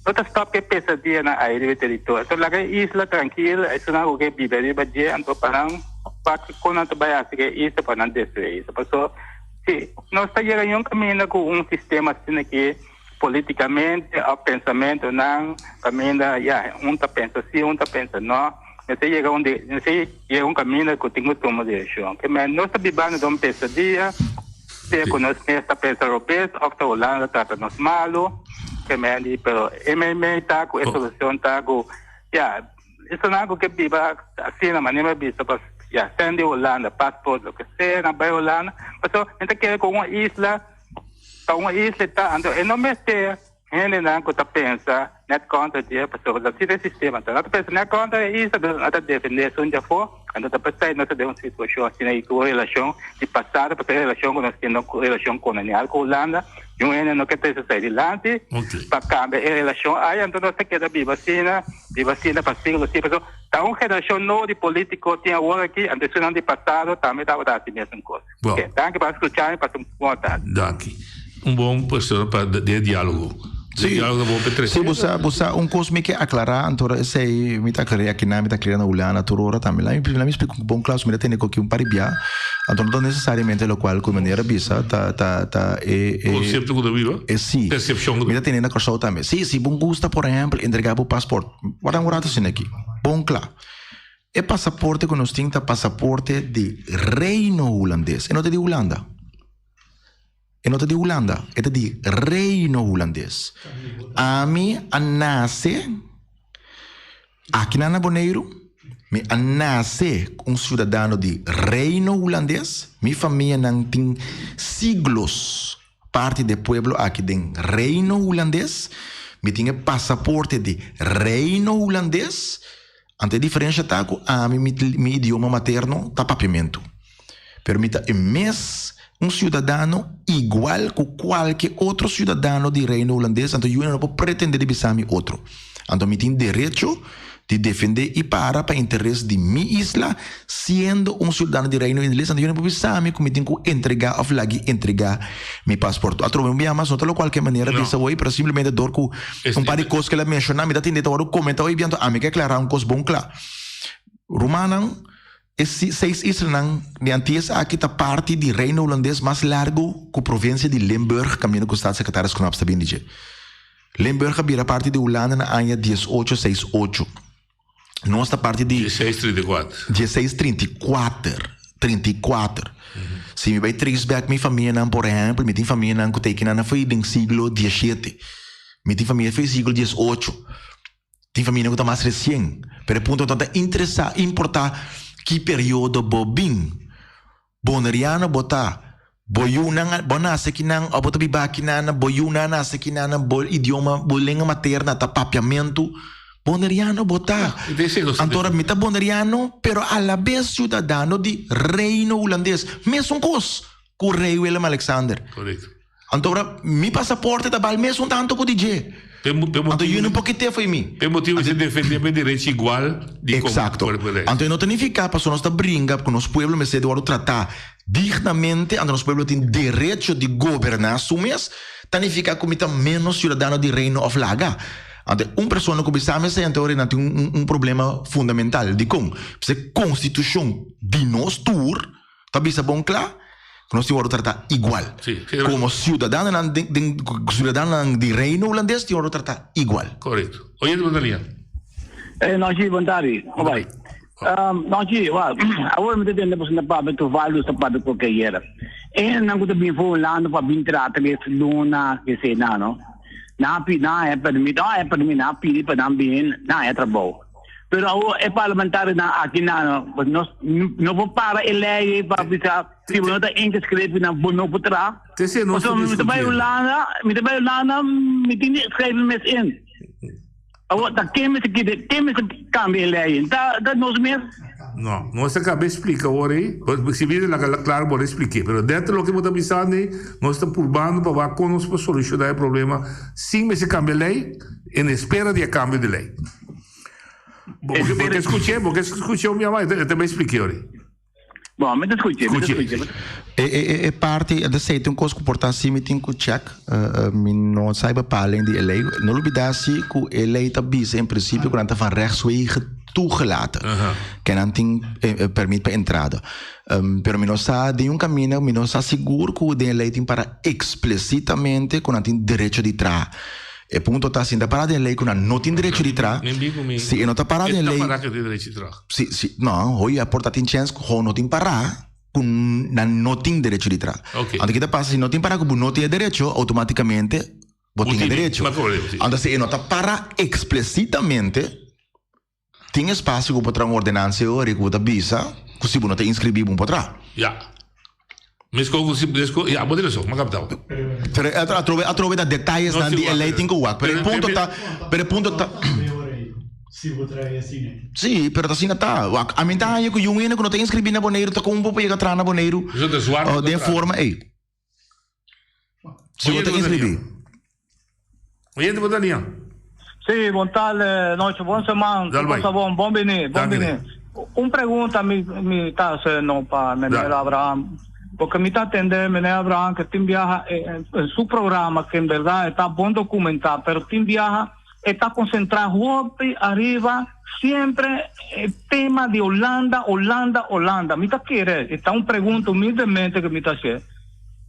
no ta stòp ke pesadianan ai riba e teritorio. Anto laga e isla trankil, esunnan ku ke biba riba dje anto pa nan wak kon nan ta bai hasi ke isla pa nan destruí e isla. Paso si nos ta yega ñun kaminda ku un sistema asina ki politikamente òf pensamentonan kaminda ya un ta pensa si un ta pensa no, mester yega un mester yega un kaminda ku tin ku tuma direkshon. Ke men nos ta bibando den un pesadia. Sea ku nos mes ta pensa robes òf ta Hulanda trata nos malu, ke men di, pero e meimei ta ku e solushon ta ku ya, esnan ku ke biba asina manera mi a bisa pas ya sèn di Hulanda, pasport loke sea nan bai Hulanda, pasobra mi ta kere ku un isla ta un isla e ta, anto e no mester Hendenan ku ta pensa nèt kontra dje, pasobra ta asina e sistema ta. Nan ta pensa nèt kontra e isla, pero nan ta defendé esun djafó. Anto ta p'esei nos ta den un situashon asina i ku relashon di pasado, pasobra e relashon ku nos tin ta un relashon kolonial ku Hulanda, niun hende no ke trese esei dilanti pa kambia e relashon ai. Anto nos ta keda biba asina, biba asina pa siglo si. Pasobra ta un generashon nobo di polítiko tin awor aki, anto esunnan di pasado tambe tabata hasi mesun kos. Bon. Danki pa skucha mi, pasa un bon tardi. Danki. Un bon persona pa den e dialogo. Den e dialogo ta bon pa e trese. Si, bo sa, bo sa un kos mi ke aklará, anto ora esei mi ta aklar'é akinan, mi ta aklar'é na Hulanda tur ora tambe. Laat mi, laat mi splika un bon kla, mi ta tende ku aki un par di bia, anto no ta nesesariamente lokual ku manera bisa ta, ta, ta e, e. Konsepto ku ta biba? E si. Persepshon ku ta. Mi ta tende na Kòrsou tambe. Si, si bo gusta por ehèmpel entregá bo paspòrt, wak un ratu asina aki, bon kla. E pasaporte ku nos tin ta pasaporte di Reino Hulandes, e no ta di Hulanda. E no ta di Hulanda, e ta di Reino Hulandes. Ami a nase akinan na Boneiru, mi a nase un siudadano di Reino Hulandes, mi famianan tin siglos parti di e pueblo aki den Reino Hulandes, mi tin e pasaporte di Reino Hulandes. Anto e diferensha ta ku ami mi mi idioma materno ta papiamentu. Pero mi ta e mes un siudadano igual ku kualke otro siudadano di Reino Hulandes, anto yu no por pretende di bisa mi otro. Anto mi tin derecho di defende i para pa interes di mi isla siendo un siudadano di Reino Hulandes, anto yu no por bisa mi ku mi tin ku entrega òf lag'i entrega mi pasporto. Atrobe un bia mas no ta lo kualke manera bisa hoy, pero simplemente dor ku Un par di kos ku el a menshoná, mi ta tende ta wòrdu komentá hoy biantu. Ami ke aklará un kos bon kla. Rumannan, e seis islanan di Antillas aki ta parti di Reino Hulandes mas largu ku provinsia di Limburg, kaminda ku Staatssecretaris Knops ta bin di dje. Limburg a bira parti di Hulanda na aña diesocho seis ocho. Nos ta parti di. Dieseis trinta i kuater. Dieseis trinta i kuater. Trinta i kuater. Si mi bai trace back mi famianan, por ehempel, mi tin famianan ku ta ekinan foi den siglo dieshete. Mi tin famia foi siglo diesocho. Tin famianan ku ta mas resien. Pero e punto no ta interesa, importa ki periodo bo bin. Boneriano bo ta. Bo yunan, bo nase kinan òf bo ta biba kinan, bo yunan a nase kinan, bo idioma, bo lenga materna ta papiamentu. Boneriano bo ta. Anto ora mi ta boneriano, pero alabes ciudadano di Reino Hulandes. Mesun kos ku Rei Willem Alexander. Korekto. Anto ora mi pasaporte ta bal mesun tantu ku di dje. Anto yu no por kit'é fo'i mi. P'e motibu si defendé p'e derecho igual di komo Exacto. Anto e no ta nifiká pasobra nos ta bringa ku nos pueblo mester di wòrdu tratá dignamente, anto nos pueblo tin derecho di goberná su mes, ta nifiká ku mi ta ménos siudadano di Reino òf laga. Anto un persona ku bisa mi esei anto ora nan tin un problema fundamental. Dikon? Pasobra e konstitushon di nos tur ta bisa bon kla ku nos tin wòrdu tratá igual. Komo siudadanonan den siudadanonan di Reino Hulandes tin wòrdu tratá igual. Korekto. Oyente bo ta lia. Eh, nochi, bon tardi. Hoe bai? Nochi, wa, awor mi ta tende boso ta papia toevallig ta papia ku kayera. E nan ku ta bin for Hulanda pa bin trata ku e luna, ke se na, no? Nan a pidi, nan a permit, nan a permit, nan a pidi pa nan bin, nan a trabou. Pero awor e parlamentarionan aki nan, no, nos no por para e ley pa bisa si bo no ta ingeschreven nan bo no por traha. Pasobra mi ta bai Hulanda, mi ta bai Hulanda, mi tin di schrijven mes in. Awor ta ken mester kita, ken mester cambia e ley? Ta ta nos mes? No, nos a caba explica awor ei, si bira laga claro bo a explique, pero dentro loke bo ta bisando ei, nos ta purbando pa wak con nos por soluciona e problema sin mester cambia ley, en espera di e cambio di ley. Bo bo ke scuché, bo ke scuché un biaha mas, e ta bay explique ori. Bon, mi ta scuché, mi ta scuché. E e e parti, e ta sei tin un cos cu por ta si mi tin cu check, mi no sa e bepalingen di e ley. No lubida si cu e ley ta bisa en principio cu nan ta van rechtswege toegelaten. Ke nan tin permit pa entrada. Pero mi no sa den un caminda, mi no sa sigur cu den e ley tin para explicitamente cu nan tin derecho di traha. E punto ta, si ta para den ley cu nan no tin derecho di traha, si e no ta para den ley, si, si, no, hoy a por ta tin chens cu ho no tin para cu nan no tin derecho di traha. Anto ki ta pasa, si no tin para cu bo no tin e derecho, automaticamente bo tin e derecho. Anto si e no ta para explicitamente, Tin espacio cu bo por traha un ordenansa e ora cu bo ta bisa cu si bo no ta inscribi bo no por traha. Ya. Mesco cu si mesco ya bo tin razon, m'a captao. Pero atrobe atrobe ta detayesnan di e ley tin cu wak. Pero e punto ta pero e punto ta Si, pero ta asina ta. Wak, ami ta haña cu yu hende cu no ta inscribi na Boneiru ta con bo por yega traha na Boneiru den forma ey. Si bo ta inscribi. Oyente bo ta nia. Sí, bon tarde, noche, bon semana, Dal bai. cosa bon, bon bini, bon Danki. bini. Un pregunta mi, mi ta haciendo pa meneer Abraham, porque mi ta atende meneer Abraham que tin biaha en, en su programa, que en verdad está bon documentado, pero tin biaha está concentrado hopi arriba siempre el tema de Holanda, Holanda, Holanda. Mi ta kere, está un pregunta humildemente que mi ta haciendo.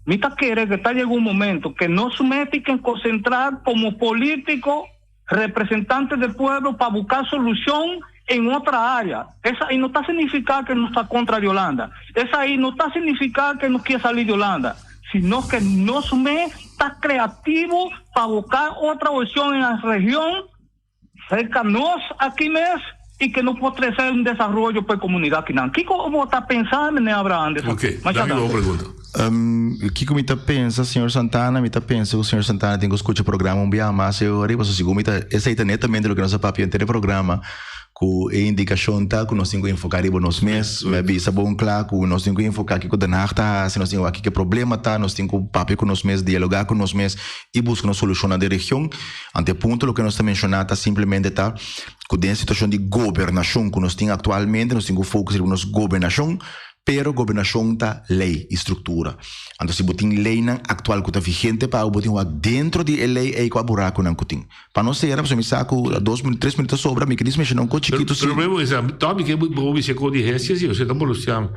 Mi ta kere que ta llega un momento que nos mete que concentrar como político, representante del pueblo, para buscar solución en otra área. Esa ahí no está significar que no está contra de Holanda. Esa ahí no está significar que no quiere salir de Holanda, sino que nos me está creativo para buscar otra opción en la región cerca nos aquí mes y que no puede traer un desarrollo para la comunidad aquí. Kiko bo ta pensando, meneer Abraham? de Ok, danki pa bo pregunta. Kiko mi ta pensa, señor Santana? Mi ta pensa ku señor Santana tin ku skucha programa un biaha mas e ora, pasobra segun mi ta esei ta netamente loke nos a papia henter e programa, ku e indikashon ta ku nos tin ku enfoká riba nos mes. Mi a bisa bon kla ku nos tin ku enfoká kiko Den Haag ta hasi, nos tin ku wak kiko e problema ta, nos tin ku papia ku nos mes, dialogá ku nos mes i buska nos solushonnan den region. Ante e punto loke nos ta menshoná ta simplemente ta ku den e situashon di gobernashon ku nos tin aktualmente nos tin ku focus riba nos gobernashon, pero gobernashon ta lei i struktura. Anto si bo tin leinan aktual ku ta vigente pa bo, bo tin wak dentro di e lei ei kua burakunan ku tin. Pa no sera, pasobra mi sa ku dos minuto, tres minuto ta sobra, mi ke dis menshoná un kos chikitu si. Pero mi ke bo bisa ku di hestia si, osea ta bolustiami.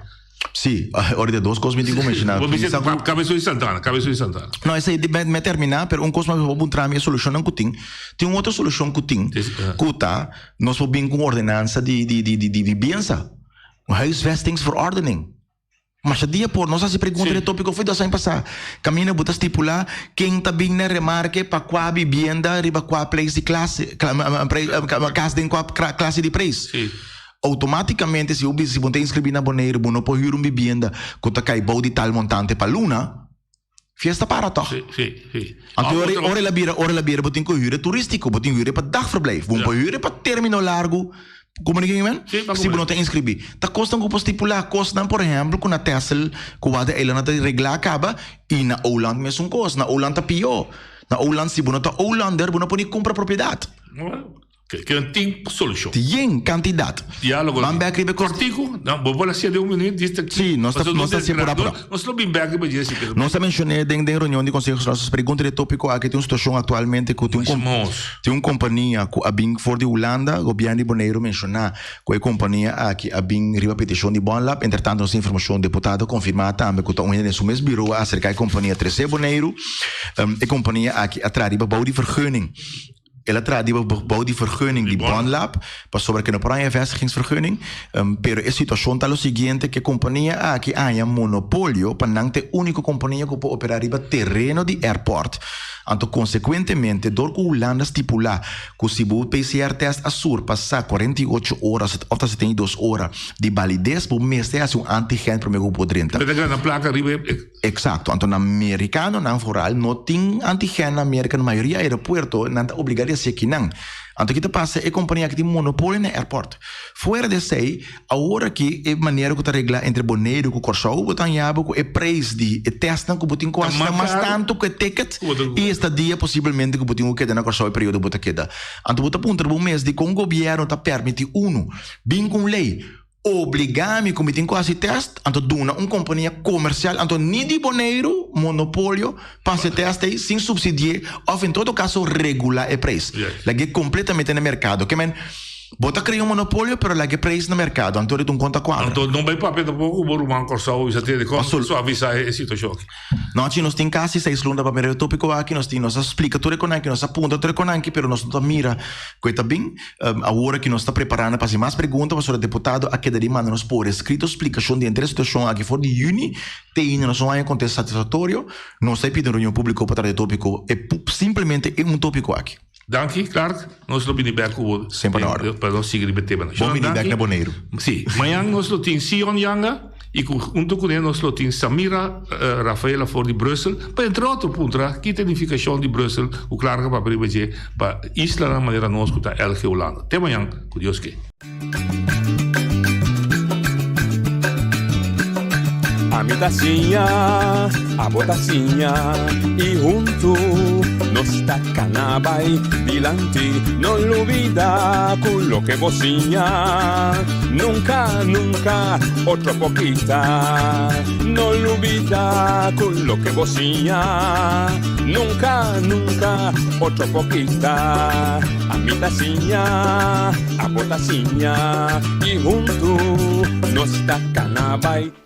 Sí, ora di dos kos mi tin ku menshoná. Bo bisa Cabezo di Santana, Cabezo di Santana. No, esei di mi a terminá, pero un kos mas bo puntra mi e solushonnan ku tin. Tin un otro solushon ku tin, ku ta nos por bin ku un ordenansa di di di di viviensa, un huisvestingsverordening. Masha dia por nos hasi pregunta den tópiko for dos aña pasá. Kaminda bo ta stipulá ken ta bin na remarke pa kua bibienda riba kua preis di klase, kas den kua klase di preis. Outomátikamente si bo bisa si bo no ta inskribí na Boneiru bo no por hür un bibienda ku ta kai bou di tal montante pa luna, fiesta para tòg. Sí, sí, sí. Anto ora ora el a bira ora el a bira bo tin ku hür e turístiko, bo tin ku hür e pa dagverblijf, bo no por hür e pa término largu. Komo di ken men? Si bo no ta inskribí. Ta kosnan ku por stipulá, kosnan por ehèmpel ku na Texel ku Waddeneilanden ta reglá kaba i na Oland mesun kos. Na Oland ta pió. Na Oland si bo no ta Olander bo no por ni kumpra propiedat. Ke tin solushon. Tin kantidat. Diálogo. Ban bèk riba e kos. Kòrtiku, no, bo por hasié den un minüt, djis ta. Sí, nos ta, nos ta hasié por apurá. Nos lo bin bèk riba dje si ke. Nos a menshoné den den reunion di Konseho Nacional nos pregunta di e tópiko aki tin un situashon aktualmente ku tin un tin un kompania ku a bin for di Hulanda, gobièrnu di Boneiru menshoná ku e kompania aki a bin riba petishon di Bonlab, entretanto nos tin informashon deputado a konfirmá tambe ku ta un hende den su mes biró a aserká e kompania tresé Boneiru. E kompania aki a traha riba bou di vergunning. El a traha riba bou di vergunning di Bonlab, pasobra ke no por haña vestigingsvergunning. Pero e situashon ta lo siguiente, ke kompania aki a haña monopolio pa nan ta e úniko kompania ku por operá riba tereno di airport. Anto konsekuentemente, dor ku Hulanda stipulá ku si bo PCR tèst a surpasá 48 ora òf ta 72 ora di balides, bo mester hasi un antigen promé ku bo por drenta. Bo ta gana plaka riba e. Exacto, anto na mericanonan vooral no tin antigen na Merca, na mayoria aeropuerto nan ta obliga di haci akinan. Anto ki ta pasa e compania aki tin monopolio na airport. Fuera di esey, awor aki e manera cu ta regla entre Boneiru cu Corsou bo ta haña bo cu e prijs di e testnan cu bo tin cu haci ta mas tanto cu e ticket y estadia posiblemente cu bo tin cu keda na Corsou e periodo cu bo ta keda. Anto bo ta puntra bo mes dicon gobierno ta permiti uno bin cu un ley Obligá mi ku mi tin ku hasi tèst, anto duna un kompania komersial, anto ni di Boneiru, monopolio, pa hasi tèst ei sin supsidi'é òf en todo kaso regulá e preis. Lag'é kompletamente na merkado. Ke men, bo ta krea un monopolio pero lag'é preis na merkado, anto ta un konta kuadra. Anto no bai papia tampoko ku bo ruman Kòrsou bisa tende kon suavisá e situashon aki. Nochi nos tin kasi seis luna pa mira e topiko aki, nos tin nos a splika tur e konanki, nos a puntra tur e konanki, pero nos no ta mira ku e ta bin. Awor aki nos ta preparando pa hasi mas pregunta pasobra deputado a keda di manda nos por eskrito splikashon di henter e situashon aki for di yüni te ainda nos no haña kontesta satisfaktorio. Nos ta e pidi un reunion públiko pa trata e topiko e simplemente e un topiko aki. Danki Clark, nos lo bini bek ku bo Semper na orde. pa nos sigui riba e tema. Bon bini bek na Boneiru. Si, mañan nos lo tin Sion Yanga i ku huntu kuné nos lo tin Samira Rafaela for di Brussel pa entre otro puntra ki ta e nifikashon di Brussel ku Clark a papia riba dje pa islanan manera nos ku ta LG Hulanda. Te mañan ku Dios ke. Ami ta siña, abo ta siña y huntu nos ta cana bay dilanti. No lubida cu loke bo siña nunca, nunca otro por kita. No lubida cu loke bo siña nunca, nunca otro por kita. Ami ta siña. Abo ta siña y huntu nos ta cana bay.